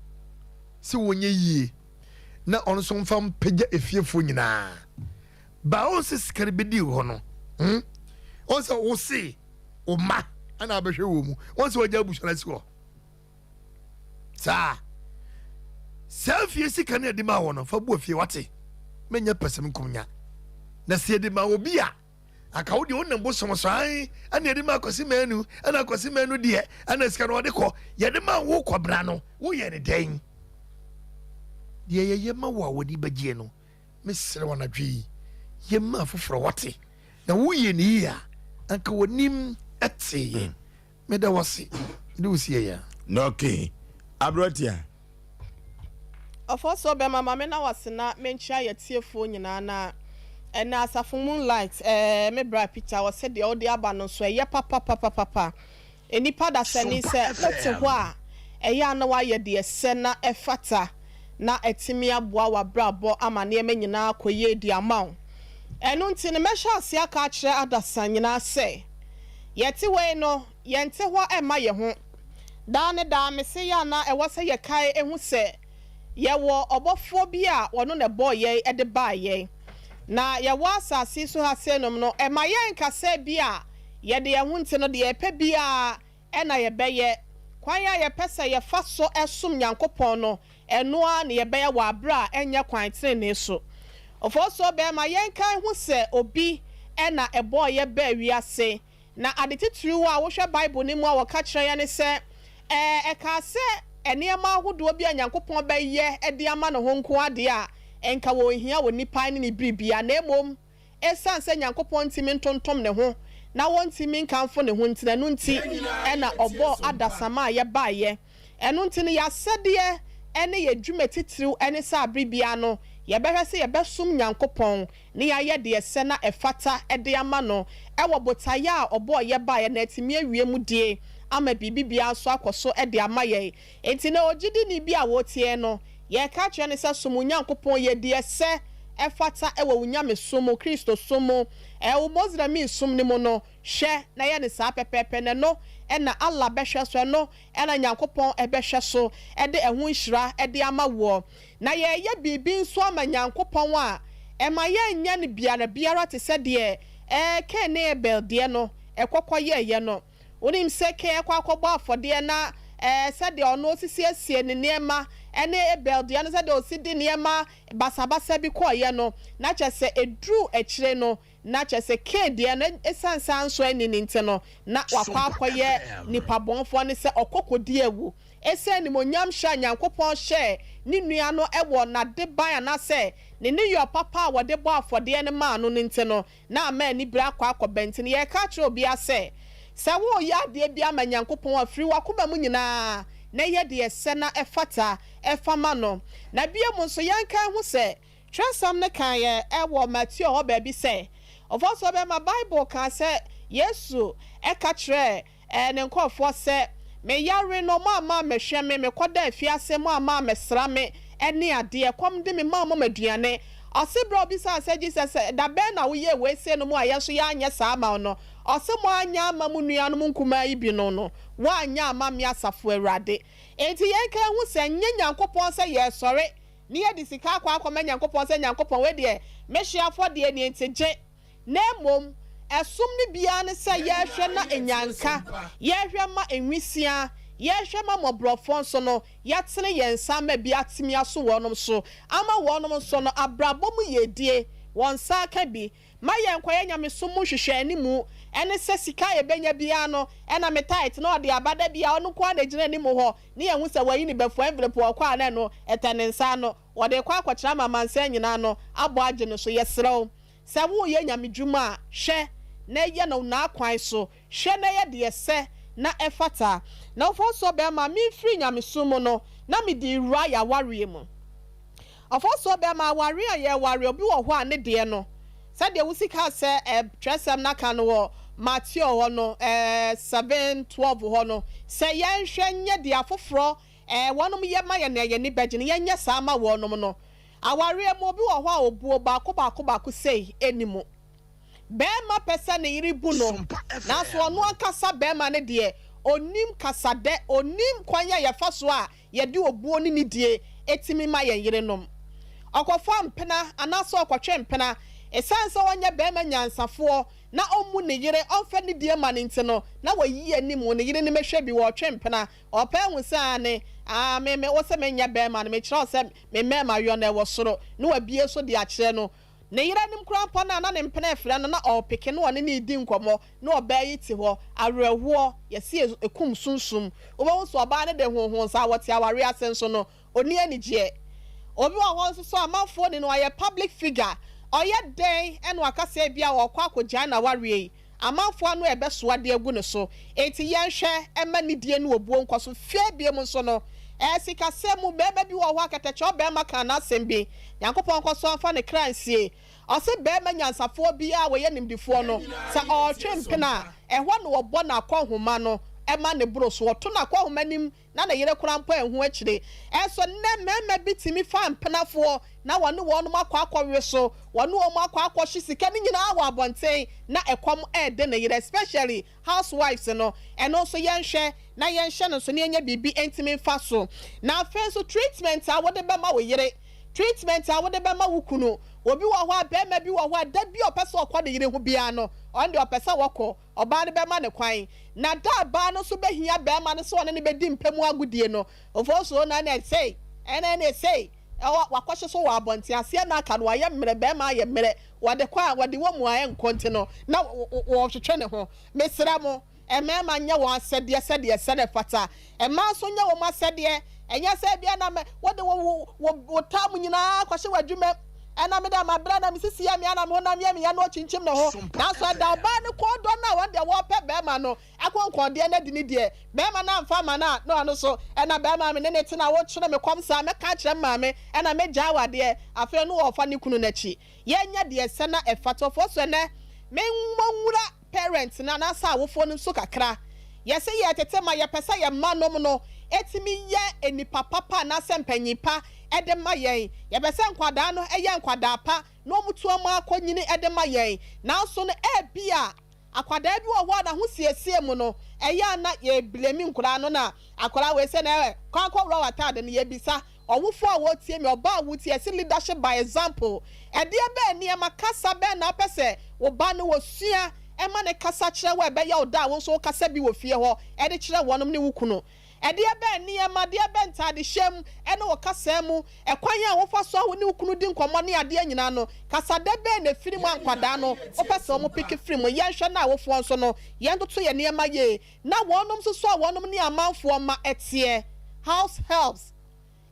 sɛ wɔnyɛ yie na ɔno nso mfa mpagya efiefoɔ nyinaa. Ba ɔn sɛ sika no bɛdi hɔ no, hmm? Ɔn sɛ wo se wo mma ana abɛhwɛ wɔ mu, ɔn sɛ wagya abusua no asi hɔ. Saa saa fie sika no yɛde ma wɔ no, fa bu afie wate, mɛnyɛ pɛsɛm nkomnya. Na sɛ yɛde ma obi a, Anka wo deɛ wonam bosom so ae ɛna yɛde ma Akwasi Manu ɛna Akwasi Manu deɛ ɛna sika no ɔde kɔ yɛde ma wo kɔbra no woyɛ ne dɛn? Deɛ yɛyɛ ma wo a w'ani bɛgyeɛ no mesrɛ wo anadwo yi yɛ ma afoforɔ wate na woyɛ ne yie a anka w'anim ɛteeɛ meda wase mede wo sie yɛ. Okay aberanteɛ. Ɔfɔsɔ bɛma ma me na wase na menkyia yɛtiefoɔ nyinaa na ɛnɛ asafo moonlight ɛɛ me bra Peter ɔse deɛ wode aba no nso ɛyɛ papapapapa nnipa dasani sɛ wote hɔ a ɛyɛ a na woayɛ deɛ ɛsɛ na ɛfata na atumi aboa w'abrabɔ ama nneɛma nyinaa akɔ yie de ama wo ɛno nti no mɛhyɛ aseɛ aka akyerɛ adasa nyinaa sɛ yɛte hɔ yi no Yɛnte hɔ mma yɛn ho. Daa ne daa, mese yɛ a na ɛwɔ sɛ yɛkae hu sɛ yɛwɔ ɔbɔfoɔ bi a ɔno na ɛbɔɔ yɛn de baa yɛn. Na yɛwɔ asase yi so ha seinom no, ɛma yɛnka sɛ ebia yɛde yɛn ho nti no, deɛ yɛpɛ biara na yɛbɛyɛ. Kwan a yɛpɛ sɛ yɛfa so som Nyankopɔn no, ɛno ara na yɛbɛyɛ wɔ aberɛ a ɛnyɛ kwan tenenee so. Ɔfɔɔsoɔ bɛɛma, yɛnkae hu sɛ obi na ɛbɔɔ yɛ baa wiase. Na ade titiriw a wohwɛ Bible no mu a wɔka kyerɛ yɛn ne sɛ, ɛɛ, ɛkaa sɛ nneɛma ahodoɔ bi a Nyankopɔn bɛyɛ de ama ne ho nko ara deɛ a, nka wɔnhia onipa ne ne biribiara, na mmom ɛsiane sɛ Nyankopɔn ntumi ntontom ne ho na wɔntumi nkamfo ne ho nti, na ɛno nti na ɔbɔɔ adasamma a yɛbaeɛ. Ɛno nti no, yɛn asɛdeɛ ne yɛn dwuma titiriw ne sɛ abere biara no yɛbɛhwɛ sɛ yɛbɛsom Nyankopɔn na yɛayɛ deɛ ɛsɛ na ɛfata de ama no wɔ botaeɛ a ɔbɔɔ yɛ baeɛ na atumi awie mu die ama biribi biara nso akɔ so de ama yɛn. Enti na ogyidini bi a ɔretie no, yɛreka akyerɛ no sɛ som wo Nyankopɔn, yɛ deɛ ɛsɛ ɛfata wɔ wo nyamesom mu, Kristosom mu, wo Moslɛmi som no mu no, hwɛ na yɛ no saa pɛpɛɛpɛ na ɛno na Allah bɛhwɛ so, ɛno na Nyankopɔn bɛhwɛ so de ɛho nhyira de ama woɔ. Na yɛreyɛ biribi nso ama Nyankopɔn a, ɛma yɛnyɛ no biara biara te sɛ deɛ Kain ne Abel deɛ no kɔ kɔyɛeɛ no. Wonim sɛ Kain kɔ akɔbɔ afɔdeɛ na sɛdeɛ ɔno ɔsi siesie ne nneɛma ne Abel deɛ no sɛdeɛ ɔsi de nneɛma basabasa bi kɔeɛ no, na kyerɛ sɛ ɛduruu akyire no, na kyerɛ sɛ Kain deɛ no ɛsiane sɛ ansɔ anni no nti no, na wakɔ akɔyɛ nipa bɔnfoɔ ne sɛ ɔkɔ kɔdi awu. Esiane animuonyamhyɛ a Nyankopɔn hyɛɛ ne nua no wɔ n'adeban anaasɛ ne nneyɔe papa a wɔde bɔɔ afɔdeɛ no maa no no nti no, na ama anibere akɔ akɔba nti no, yɛreka akyerɛ obiara sɛ, Sɛ woreyɛ adeɛ biara ma Nyankopɔn a, firi w'akoma mu nyinaa na yɛ deɛ ɛsɛ na ɛfata fa ma no. Na bio nso, yɛnka nhu sɛ, Twerɛsɛm no kaeɛ wɔ Mateo hɔ baabi sɛ, Ɔfɔsoɔ bɛma Bible kaa sɛ Yesu ka kyerɛɛ ne nkurɔfoɔ sɛ, Meyare no, moamma ammɛhwɛ me, mekɔdaa afiase, moamma ammɛsra me, ne adeɛ. Ɛkɔm de me, moamma me aduane. Ɔse berɛ a ɔbisaa sɛ, Jesus, da bɛn na woyɛɛ wei sei no mu a yɛn nso yɛanyɛ saa amma wo no? Ɔse, Moanyɛ amma mo nuanom nkumaa yi binom no, woanyɛ amma me asafo Awurade. Enti yɛnka nhu sɛ ɛnyɛ Nyankopɔn sɛ yɛresɔre na yɛde sika akɔ akɔma Nyankopɔn sɛ, Nyankopɔn, wei deɛ me hyeɛ afɔdeɛ nie nti gye. Na mmom ɛsom no biara ne sɛ yɛhwɛ na nnyanka, yɛhwɛ ma nwisiaa, yɛhwɛ ma mmɔborɔfoɔ nso no, yɛtene yɛn nsa ama bi atumi aso wɔnom so, ama wɔnom nso no abrabɔ mu yiedie, wɔn nsa aka bi. Ma yɛnkɔyɛ nyamesom mu nhwehwɛanimu, ɛne sɛ sika a yɛbɛnya biara no, ɛna me tithe na ɔde aba da biara, ɔno nko ara na ɛgyina anim hɔ, ne yɛhu sɛ wayi ne bafua envelope ɔkɔ a na ɛno ɛtɛ ne nsa ano, wɔde rekɔ akɔkyerɛ ama amansan nyinaa no abɔ agye no so. Yɛsrɛ wo. Sɛ woreyɛ nyamedwuma a, hwɛ na yɛ no n'akwan so, hwɛ na yɛ deɛ ɛsɛ na ɛfata. Na ɔfɔnsoɔ bɛrima, memfirii nyamesom mu no, na mede rewura y'awareɛ mu. Ɔfɔnsoɔ bɛrima, awareɛ a yɛreware, obi wɔ hɔ a ne deɛ no, sɛdeɛ wosi kaa sɛ ɛ, twerɛsɛm no aka no wɔ Mateo hɔ no, ɛ, 7:12 hɔ no, sɛ yɛnhwɛ nyɛ deɛ afoforɔ, ɛ, wɔnom yɛ ma yɛn na yɛn ani bɛgye no, yɛnyɛ saa ma wɔnom no. Awareɛ mu, obi wɔ hɔ a obuo baako baako baako sei nni mu. Barima pɛ sɛ ne yere bu no, nanso ɔno ankasa barima no deɛ, ɔnnim kasadɛ, ɔnnim kwan a yɛfa so a yɛde obuo ne nidie tumi ma yɛn yerenom. Ɔkɔfa mpena anaasɛ ɔkɔtwe mpena, ɛsiane sɛ ɔnyɛ barima nyansafoɔ na ɔmmu ne yere, ɔmfa nidie mma no nti no, na wayi anim, ne yere no mɛhwɛ bi, ɔretwe mpena, ɔpɛ ahu sɛ aane, aa, me, me, wo se menyɛ barima no, mekyerɛ wo sɛ Me mmarima yɔ no ɛwɔ soro, na wabue so de akyerɛ no. Ne yere anim koraa mpo no a na ne mpena refrɛ no, na ɔrepeke na ɔne no redi nkɔmmɔ, na ɔbaa yi te hɔ, awerɛhoɔ, yɛse ɛkum sunsum. Wobɛhu sɛ ɔbaa no de honhon saa, wɔte awareɛ ase nso no, ɔnni anigyeɛ. Obi wɔ hɔ nso so a amanfoɔ nim no, ɔyɛ public figure, ɔyɛ dɛn na waka sɛ ebia ɔrekɔ akɔgyae n'awareɛ yi, Amanfoɔ ano a ɛbɛsoa de agu ne so. Enti yɛnhwɛ mma nidie ne obuo nkɔ so. Fie biom nso no, ɛyɛ sikasɛm mu. Barima bi wɔ hɔ a kɛtɛkyɛw barima kaa n'asɛm bi. Nyankopɔn nkɔ so mfa ne kra nsie. Ɔse barima nyansafoɔ biara a ɔyɛ nimdefoɔ no, sɛ ɔretwe mpena a, ɛhɔ na ɔbɔ n'akɔnhoma no ma ne boro so. Ɔto n'akɔnhoma nim na ne yere koraa mpo anhu akyire. Ɛnso nnɛ mmarima bi tumi fa mpenafoɔ na wɔne wɔnom akɔ akɔwe so, wɔne wɔn akɔ akɔhye sika no nyinaa wɔ abɔnten na ɛkɔm rede ne yere especially house wives no. Ɛno nso yɛnhwɛ na yɛnhyɛ no nso na yɛnyɛ biribi ntumi mfa so. Na afei nso treatment a wode bɛma wo yere, treatment a wode bɛma wo kunu. Obi wɔ hɔ a, barima bi wɔ hɔ a da bi a ɔpɛ sɛ ɔkɔ ne yere ho biara no, ɔno deɛ ɔpɛ sɛ wɔkɔ. Ɔbaa no bɛma no kwan, na da a baa no nso bɛhia barima no sɛ ɔne no bɛdi mpa mu agodie no, mfomsoɔ no ɛna sei, ɛna ɛne sei, ɛwɔ wakɔhye so wɔ abɔnten, aseɛ na aka no, wayɛ mmerɛ, barima ayɛ mmerɛ, wɔde kɔ a, wɔde wɔ mu a ɛnkɔ nti no, na wɔretwetwe ne ho. Mesrɛ mo, mmarima nyɛ wɔn asɛdeɛ sɛdeɛ ɛsɛ na ɛfata, mmaa nso nyɛ wɔn asɛdeɛ, ɛnyɛ sɛ ebia na wode wo wo wo wo tam nyinaa kɔhyɛ w'adwuma mu, Ɛna me dɛ mabrɛ na me sisi yɛ me ya na me honam yɛ me ya na ɔkyinkyim ne ho. Nanso ɛda ɔbaa no kɔn dɔ no a wɔn deɛ wɔpɛ bɛɛma no akɔnkɔndeɛ no adi ne deɛ bɛɛma no amfa amma no a na ɔno so ɛna bɛɛma a me ne no te no a wokyere me kɔm saa mɛka akyerɛ me maame ɛna mɛgyae wo adeɛ afei no ɔɔfa ne kunu no akyi. Yɛnyɛ deɛ ɛsɛ na ɛfata ɔfoɔ so ɛnɛ me mmɔ nwura parents no anaasɛ awofoɔ no nso kakra. Yɛse yɛretete ma yɛpɛ sɛ yɛn mma nom no tumi yɛ nnipa papa anaasɛ mpanyin pa de ma yɛn. Yɛpɛ sɛ nkwadaa no yɛ nkwadaa pa na wɔtu wɔn ara kɔnyini de ma yɛn. Nanso no ebia akwadaa bi wɔ hɔ a n'ahosiesie mu no ɛyɛ a na yɛreblame nkwadaa no na akwadaa wei sɛ na ɛ kɔ akɔworɔ w'ataade no yɛbisa Ɔwofo a wotie me, ɔba a wotie, ɛse leadership by example. Ɛdeɛ bɛn nneɛma, kasa bɛn na wopɛ sɛ wo ba no ɔsua ma no kasa kyerɛ wo a ɛbɛyɛ wo dɛ a wo nso wokasa bi wɔ fie hɔ de kyerɛ wɔnom ne wo kunu? Ɛdeɛ bɛn nneɛma, deɛ bɛn ntaadehyɛ mu ne wo kasaa mu, ɛkwan a wofa so a wo ne wo kunu di nkɔmmɔ ne adeɛ nyinaa no, kasadɛ bɛn na ɛfiri mu a nkwadaa no wopɛ sɛ wɔn peke firi mu? Yɛnhwɛ na awofoɔ nso no yɛntoto yɛn nneɛma yie na wɔnom nso so a wɔnom ne amanfoɔ mma teɛ, house helps.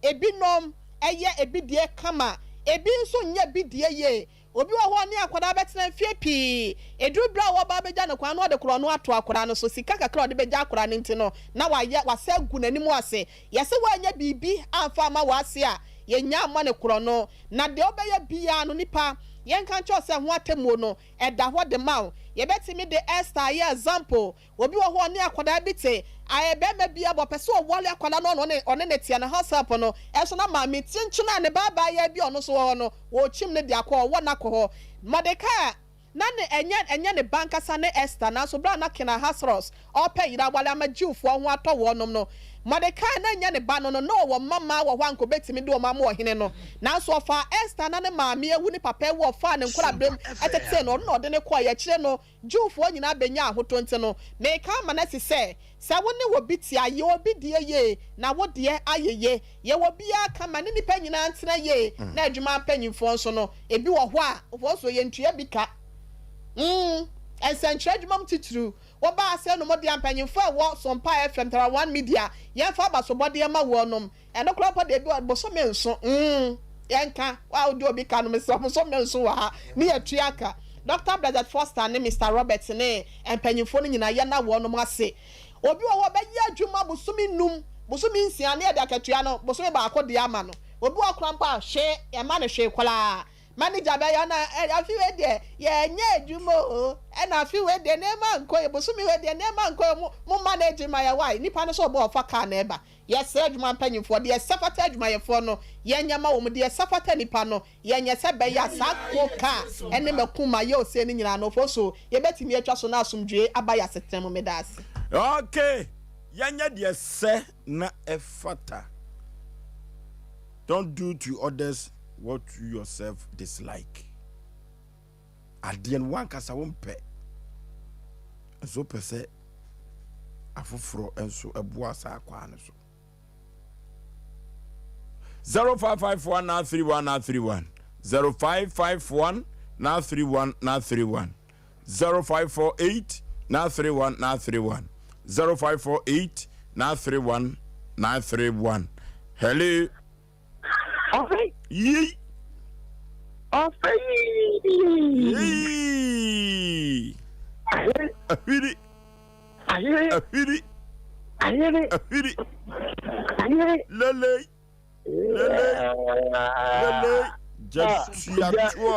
Ebinom yɛ ebi deɛ kama, ebi nso nyɛ bi deɛ yie. Obi wɔ hɔ a ɔne akwadaa bɛtena mfeɛ pii. Ɛduru berɛ a wɔreba abɛgya no kwan no, ɔde korɔno ato akwadaa no so. Sika kakra a ɔde bɛgya akwadaa no nti no, na wayɛ, wasa agu n'anim ase. Yɛse woanyɛ biribi amfa amma w'ase a, yɛnnya mmɔ no korɔno. Na deɛ wobɛyɛ biara no, nipa, Yɛnka nkyerɛ wo sɛ ho atemmuo no, ɛda hɔ de ma wo. Yɛbɛtumi de Esther ayɛ example. Obi wɔ hɔ a ɔne akwadaa bi te, ayɛ barima bi abɔ, ɔpɛ sɛ ɔware akwadaa no ɔne ɔne no teɛ no, house help no nso na maame kyenkyen a ne ba abaayewa bi a ɔno nso wɔ hɔ no, ɔrekyim no de akɔ, ɔwɔ no akɔ hɔ. Mordekai na ne ɛnyɛ ɛnyɛ ne ba ankasa ne Esther, nanso berɛ a na King Ahasuerus ɔrepɛ yere aware ama Jewfoɔ ho atɔ wɔnom no, Mordekai na ɛnyɛ ne ba no no, na ɔwɔ mma mmaa wɔ hɔ a anka ɔbɛtumi de wɔn ama ɔhene no. Nanso ɔfaa Esther na ne maame awu, ne papa awu, ɔfaa ne nkwadaa-berɛm tetee no, ɔno na ɔde no kɔeɛ. Akyire no, Jewfoɔ nyinaa bɛnyaa ahotɔ nti no, mereka ama no asi sɛ, sɛ wo ne obi te a, yɛ obi deɛ yie, na wo deɛ ayɛ yie. Yɛ obiara kama, ne nnipa nyinaa ntena yie, na adwuma mpanimfoɔ nso no, ebi wɔ hɔ a, wɔn nso yɛntua bi ka. Mm, nsɛnkyerɛ adwuma mu titiriw, wobaa sɛ no mo deɛ mpanyimfoɔ a ɛwɔ Sompa FM, Tara One Media, yɛmfa abasobɔdeɛ ma wɔnom. Ɛno koraa mpo deɛ ebi wɔ bosome nso mm yɛnka wo a wode obi ka no mesrɛ bosome nso wɔ ha ne yɛtua ka. Doctor Blessed Foster ne Mister Roberts ne mpanyimfoɔ no nyinaa yɛna wɔnom ase. Obi wɔ hɔ ɔbɛyɛ adwuma bosome num, bosome nsia ne yɛde akatua no bosome baako deɛ ama no. Obi wɔ hɔ koraa mpo a hwee yɛmma no hwee koraa. Manager bɛyɛ na afe wei deɛ yɛnyɛ adwuma oo ɛna afe wei deɛ nneɛma nkɔ yie bosome wei deɛ nneɛma nkɔ yie mo manage ma yɛ why nipa no sɛ ɔbɔ ɔfa car na ɛba. Yɛsrɛ adwuma mpanyimfoɔ, deɛ ɛsɛ fata adwumayɛfoɔ no, yɛnyɛ ma wɔn, deɛ ɛsɛ fata nnipa no, yɛnyɛ sɛ ɛbɛyɛ a saa koka ne mako ma yɛ ose no nyinaa no, so yɛbɛtumi atwa so na asomdwoeɛ aba yɛn asetena mu. Meda ase. Ok, yɛnyɛ deɛ ɛsɛ na ɛfata. Don't do to others what you yourself dislike. Adeɛ no w'ankasa wompɛ, nso wopɛ sɛ afoforɔ nso boa saa kwaa no so. 0551 931 931 0551 931 931 0548 931 931 0548 931 931 Hello. Ɔfɛ. Yei. Ɔfɛ yii. Yei. Ahiri. Ahiri. Ahiri. Ahiri. Ahiri. Ahiri. Ahiri. Lele. Lele. Lele. Jatuatoɔ.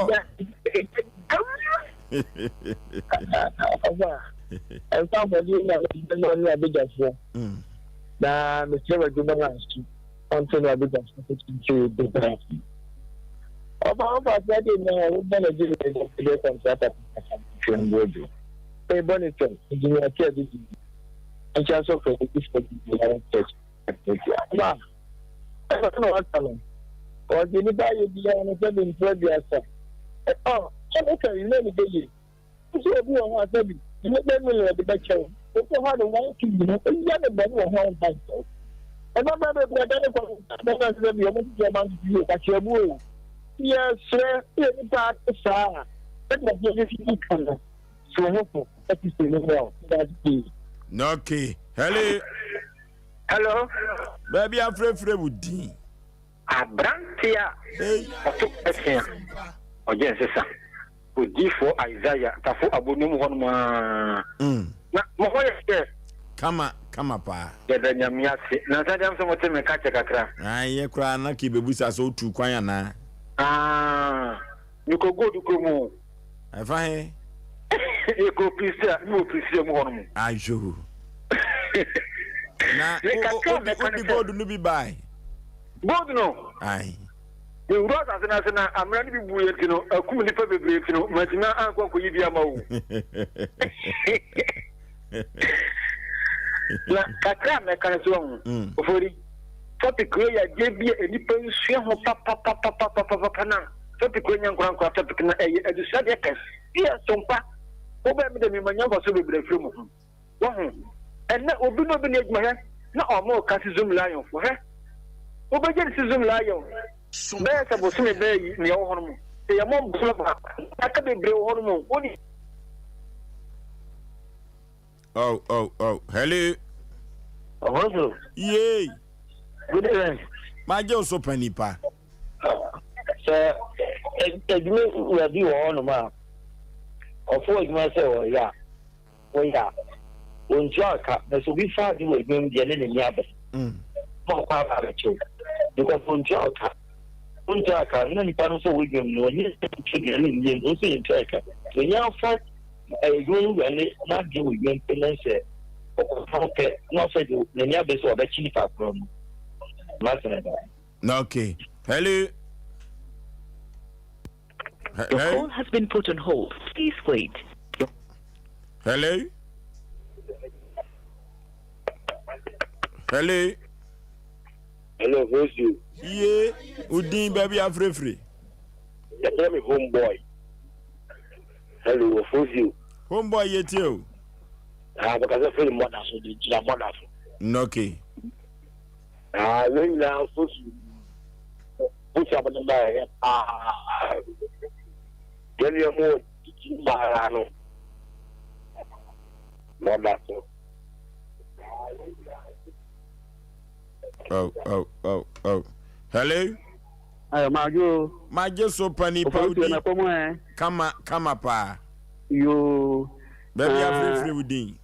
Ɔfa. Ɛnfa afɔdi na ɛbɛn ne abegyafoɔ. Na mesrɛ w'adwuma no aso. Ɔnte na ɔde gyata nkyere bebree. Ɔba ɔba sɛ de na ɔbɔ na gye ne de kɔntrata twɛn bojo. E bɔ ne twɛn engineer ti adi di. Nkyɛn so fɛ di fɛ di di na church. Ɔba ɛna na waka no. Ɔde nipa ayɛ biara no sɛ de mfra biasa. Ɔ ɛna ka yi na ne bɛyɛ. Nso obi wɔ hɔ a sɛbi ne bɛ million de bɛkyɛ wo. Obi wɔ hɔ a ne one cedi no oyia ne bɔne wɔ ho a ɔmfa nkyɛ wo. Mmabaa bebree ada ne kwan bɛn ase sɛbi ɔmo tete ɔman tete yie kwakyɛ mu o. Yɛsrɛ sɛ nipa ate saa a sɛdeɛ adeɛ no si ka no so ho fo ɛte sɛ ne mmerɛ o. Medase pii. Okay. Hello. Hello. Baabi afrɛfrɛ wo din. Aberante a ɔto ɛse a ɔgye nsesa. Odiyifoɔ Isaiah Tafo Abonom hɔ nom aa. Na mo hɔ yɛ dɛ? Kama kama paa. Yɛda Nyame ase. Nansa deɛ amsɛ mote me nka kyɛ kakra. Ae yɛ koraa na kebɛbusa sɛ wotuu kwan anaa? Aah mekɔ gold kurom o. Ɛfa he? Yɛkɔ Prisia, me wɔ Prisia mu hɔ nom. Ayoo. Na wode gold no bi bae? Gold no? Ae. Mewura asase no ase na amena no bi buiɛ nti no, akum nnipa bebree nti no, mantumi ankɔ ankɔyi bi ama wo. Na kakra a mɛka no so ahu, mm. Ofori, topic wei yɛ adeɛ bi a nnipa nsua ho papapapapapapa na topic wei nyɛ nkorankora topic na ɛyɛ adesuadeɛ kɛseɛ so mpa. Wobɛn me dɛ mema nya mfaso bebree afiri mu ho. Wahu? Ɛnnɛ, obi ne obi na adwuma, hwɛ, na ɔmo reka se Zoom Lion fo, hwɛ. Wobɛgye no se Zoom Lion, bɛyɛ sɛ bosome bɛyɛ yi nea ɛwɔ hɔ no mu. Sɛ yɛmmɔ bosome baako, aka bebree wɔ hɔ no mu. Woni. Oh, oh, oh. Hello. Ɔbɔso. Yay. Good evening. Magye wo so pa nipa. Sɛ adwuma wura bi wɔ hɔnom a, ɔfo adwuma sɛ ɔyɛ a, wɔyɛ a, wɔntua wo ka. Na sɛ obi fa ade wɔ adwuma mu deɛ ne n'ani abere ma ɔkɔ aba abɛkyɛ wo because wɔntua wo ka. Wontua ka na nipa no sɛ wɔ adwuma mu no ɔnyɛ aduane nni mu, ɔsɛ yɛntua ka. Yɛnya afa adwuma no wura ne n'adwene wɔ adwuma mu ne sɛ ɔkɔtɔn pɛ na ɔsɛ de n'ani abere sɛ ɔbɛkye nipa korɔ no. Masene da. Na okay. Hello. Your call has been put on hold. Please wait. Hello. Hello. Hello, who's you? Ye, udin baabi afirefire. Yɛfrɛ me homeboy. Hello, who's you? Homeboy yɛ tie o. Ah, bɛkasa firi mɔda so, de gyina mɔda so. Okay. Ah, wei nyinaa fosu. Fosu abɛde ma ɛyɛ paa. Yɛn nua mu titi mmaa no. Mɔda so. Oh, oh, oh, oh. Hello? Ayo, majo. Maje so pani pa udi. Kama, kama pa. Yo. Baby, afre free within.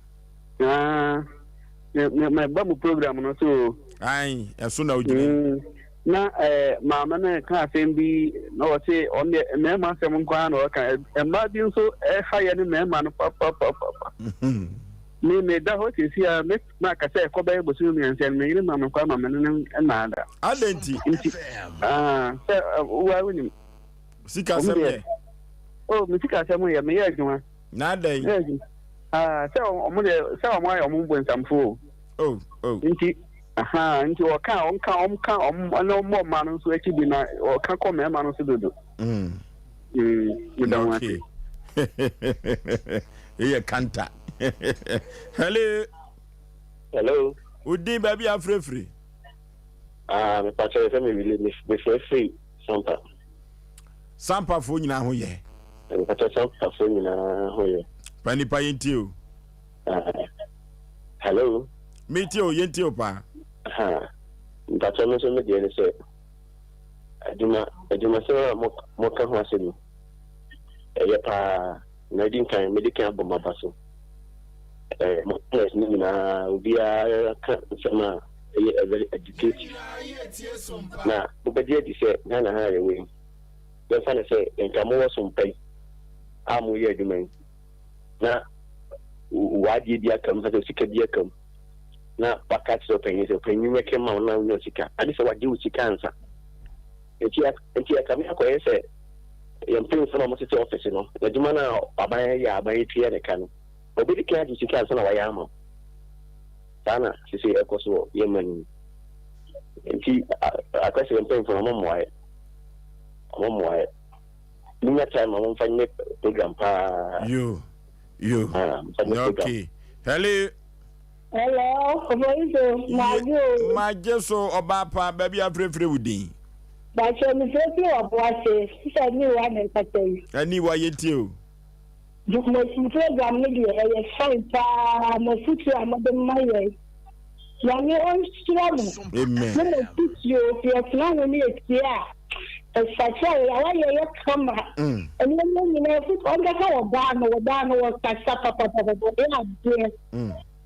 Ah. Me me ba mu program no so. Ai, ɛso na ogyina. Mm. Na eh maame no ka asɛm bi na ɔse ɔno deɛ mmarima asɛm nko ara na ɔka mmaa bi nso ɛha yɛ ne mmarima no papapapa. Me meda hɔ sisi a mɛtumi aka sɛ ɛkɔ bɛyɛ bosome mmiɛnsa no me yere ma me kwan ma me ne no nnaada. Adɛn nti? Nti ah, sɛ woa wonim. Sikasɛm yɛ. Oh, me sikasɛm yɛ meyɛ adwuma. Na adɛn? Meyɛ adwuma. Ah, sɛ ɔmo deɛ sɛ ɔmo ayɛ ɔmo bonsamfo o. Oh, oh. Nti aha nti ɔka ɔnka ɔmka ɔmo ɛna ɔmmɔ mmaa no nso akyi bi na ɔka kɔ mmarima no so dodo. Mm. Mm, meda mo ase. Eyɛ kanta. Hello. Hello. Udin baabi afirefiri. Ah, mepakyɛ sɛ mewile mefirefiri Sampa. Sampafoɔ nyinaa ho yɛ. Mepakyɛ Sampafoɔ nyinaa ho yɛ. Pa nipa yɛntie o. Ah, hello. Metie o, yɛntie o paa. Ha, mepakyɛ me nso me deɛ ne sɛ adwuma adwumasɛm a moka ho asɛm yi ɛyɛ paa na adi nkan mede kan abɔ m'aba so. Eh, mo parents no nyinaa obiara ka nsɛm a ɛyɛ very educative na wobɛgye adi sɛ Ghana ha a yɛwɔ yi yɛmfa no sɛ nka mowɔ som pa yi a moyɛ adwuma yi na w'adeɛ bi aka mu sɛ sika bi aka mu na waka kyerɛ ɔpanyin sɛ ɔpanyin mɛkɛ ma wo na wonya sika ade sɛ wagye wo sika ansa nti nti ɛkame akɔyɛ sɛ yɛn mpanyinfoɔ na wɔtete ɔfisi no adwuma no a aban yɛ aban tua ne ka no obedi kan agye sika ansa na wayɛ ama wo saa na sisi ɛkɔ so wɔ yɛn man mu nti akɔsɛ yɛn mpanyinfoɔ no wɔn mmoa yɛ wɔn mmoa yɛ munya time a wɔmfa nyɛ program paa. Yo yo ah, okay hello. Hello, Oboiso, Majo. Maje so ọba pa baabi afirefire wo din. Bàtchɛ mi fẹ́ fi wà bọ́ ase, sísè ní ìwà mi nkata yi. Ẹni ìwà yẹ tie o. Mo program no deɛ ɛyɛ fine paa, mo afutuo a mode ma yɛn. Nyame ɔnhyira mo. Amen. Ne mo afutuo, yɛtena ho ne yɛtie a, ɛsakyera yɛ, awayɛ yɛ kama. Mm. Nneɛma nyinaa afutuo, ɔnkasa wɔ baa no, wɔ baa no wɔkasa papapapa, ɔyɛ adeɛ.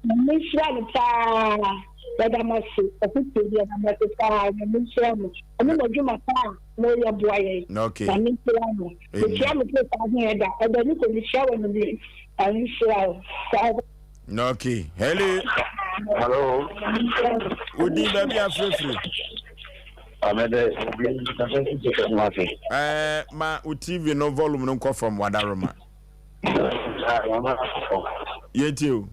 Nyame nhyira no paa. Yɛda mo ase, afutuo bi yɛda mo ase paa. Nyame nhyira mo. Ɛne mo adwuma paa a moyɛ boa yɛn. Okay. Nyame nhyira mo. Mekyia me papa ho ɛda. Ɛda ne kɔ mekyia wɔ no bi. Nyame nhyira wo. Saa. Okay. Hello. Hello. Odi baabi afirefire. Amede. Ɛɛ ma o TV no volume no nkɔ fam wadaroma. Yɛntie o.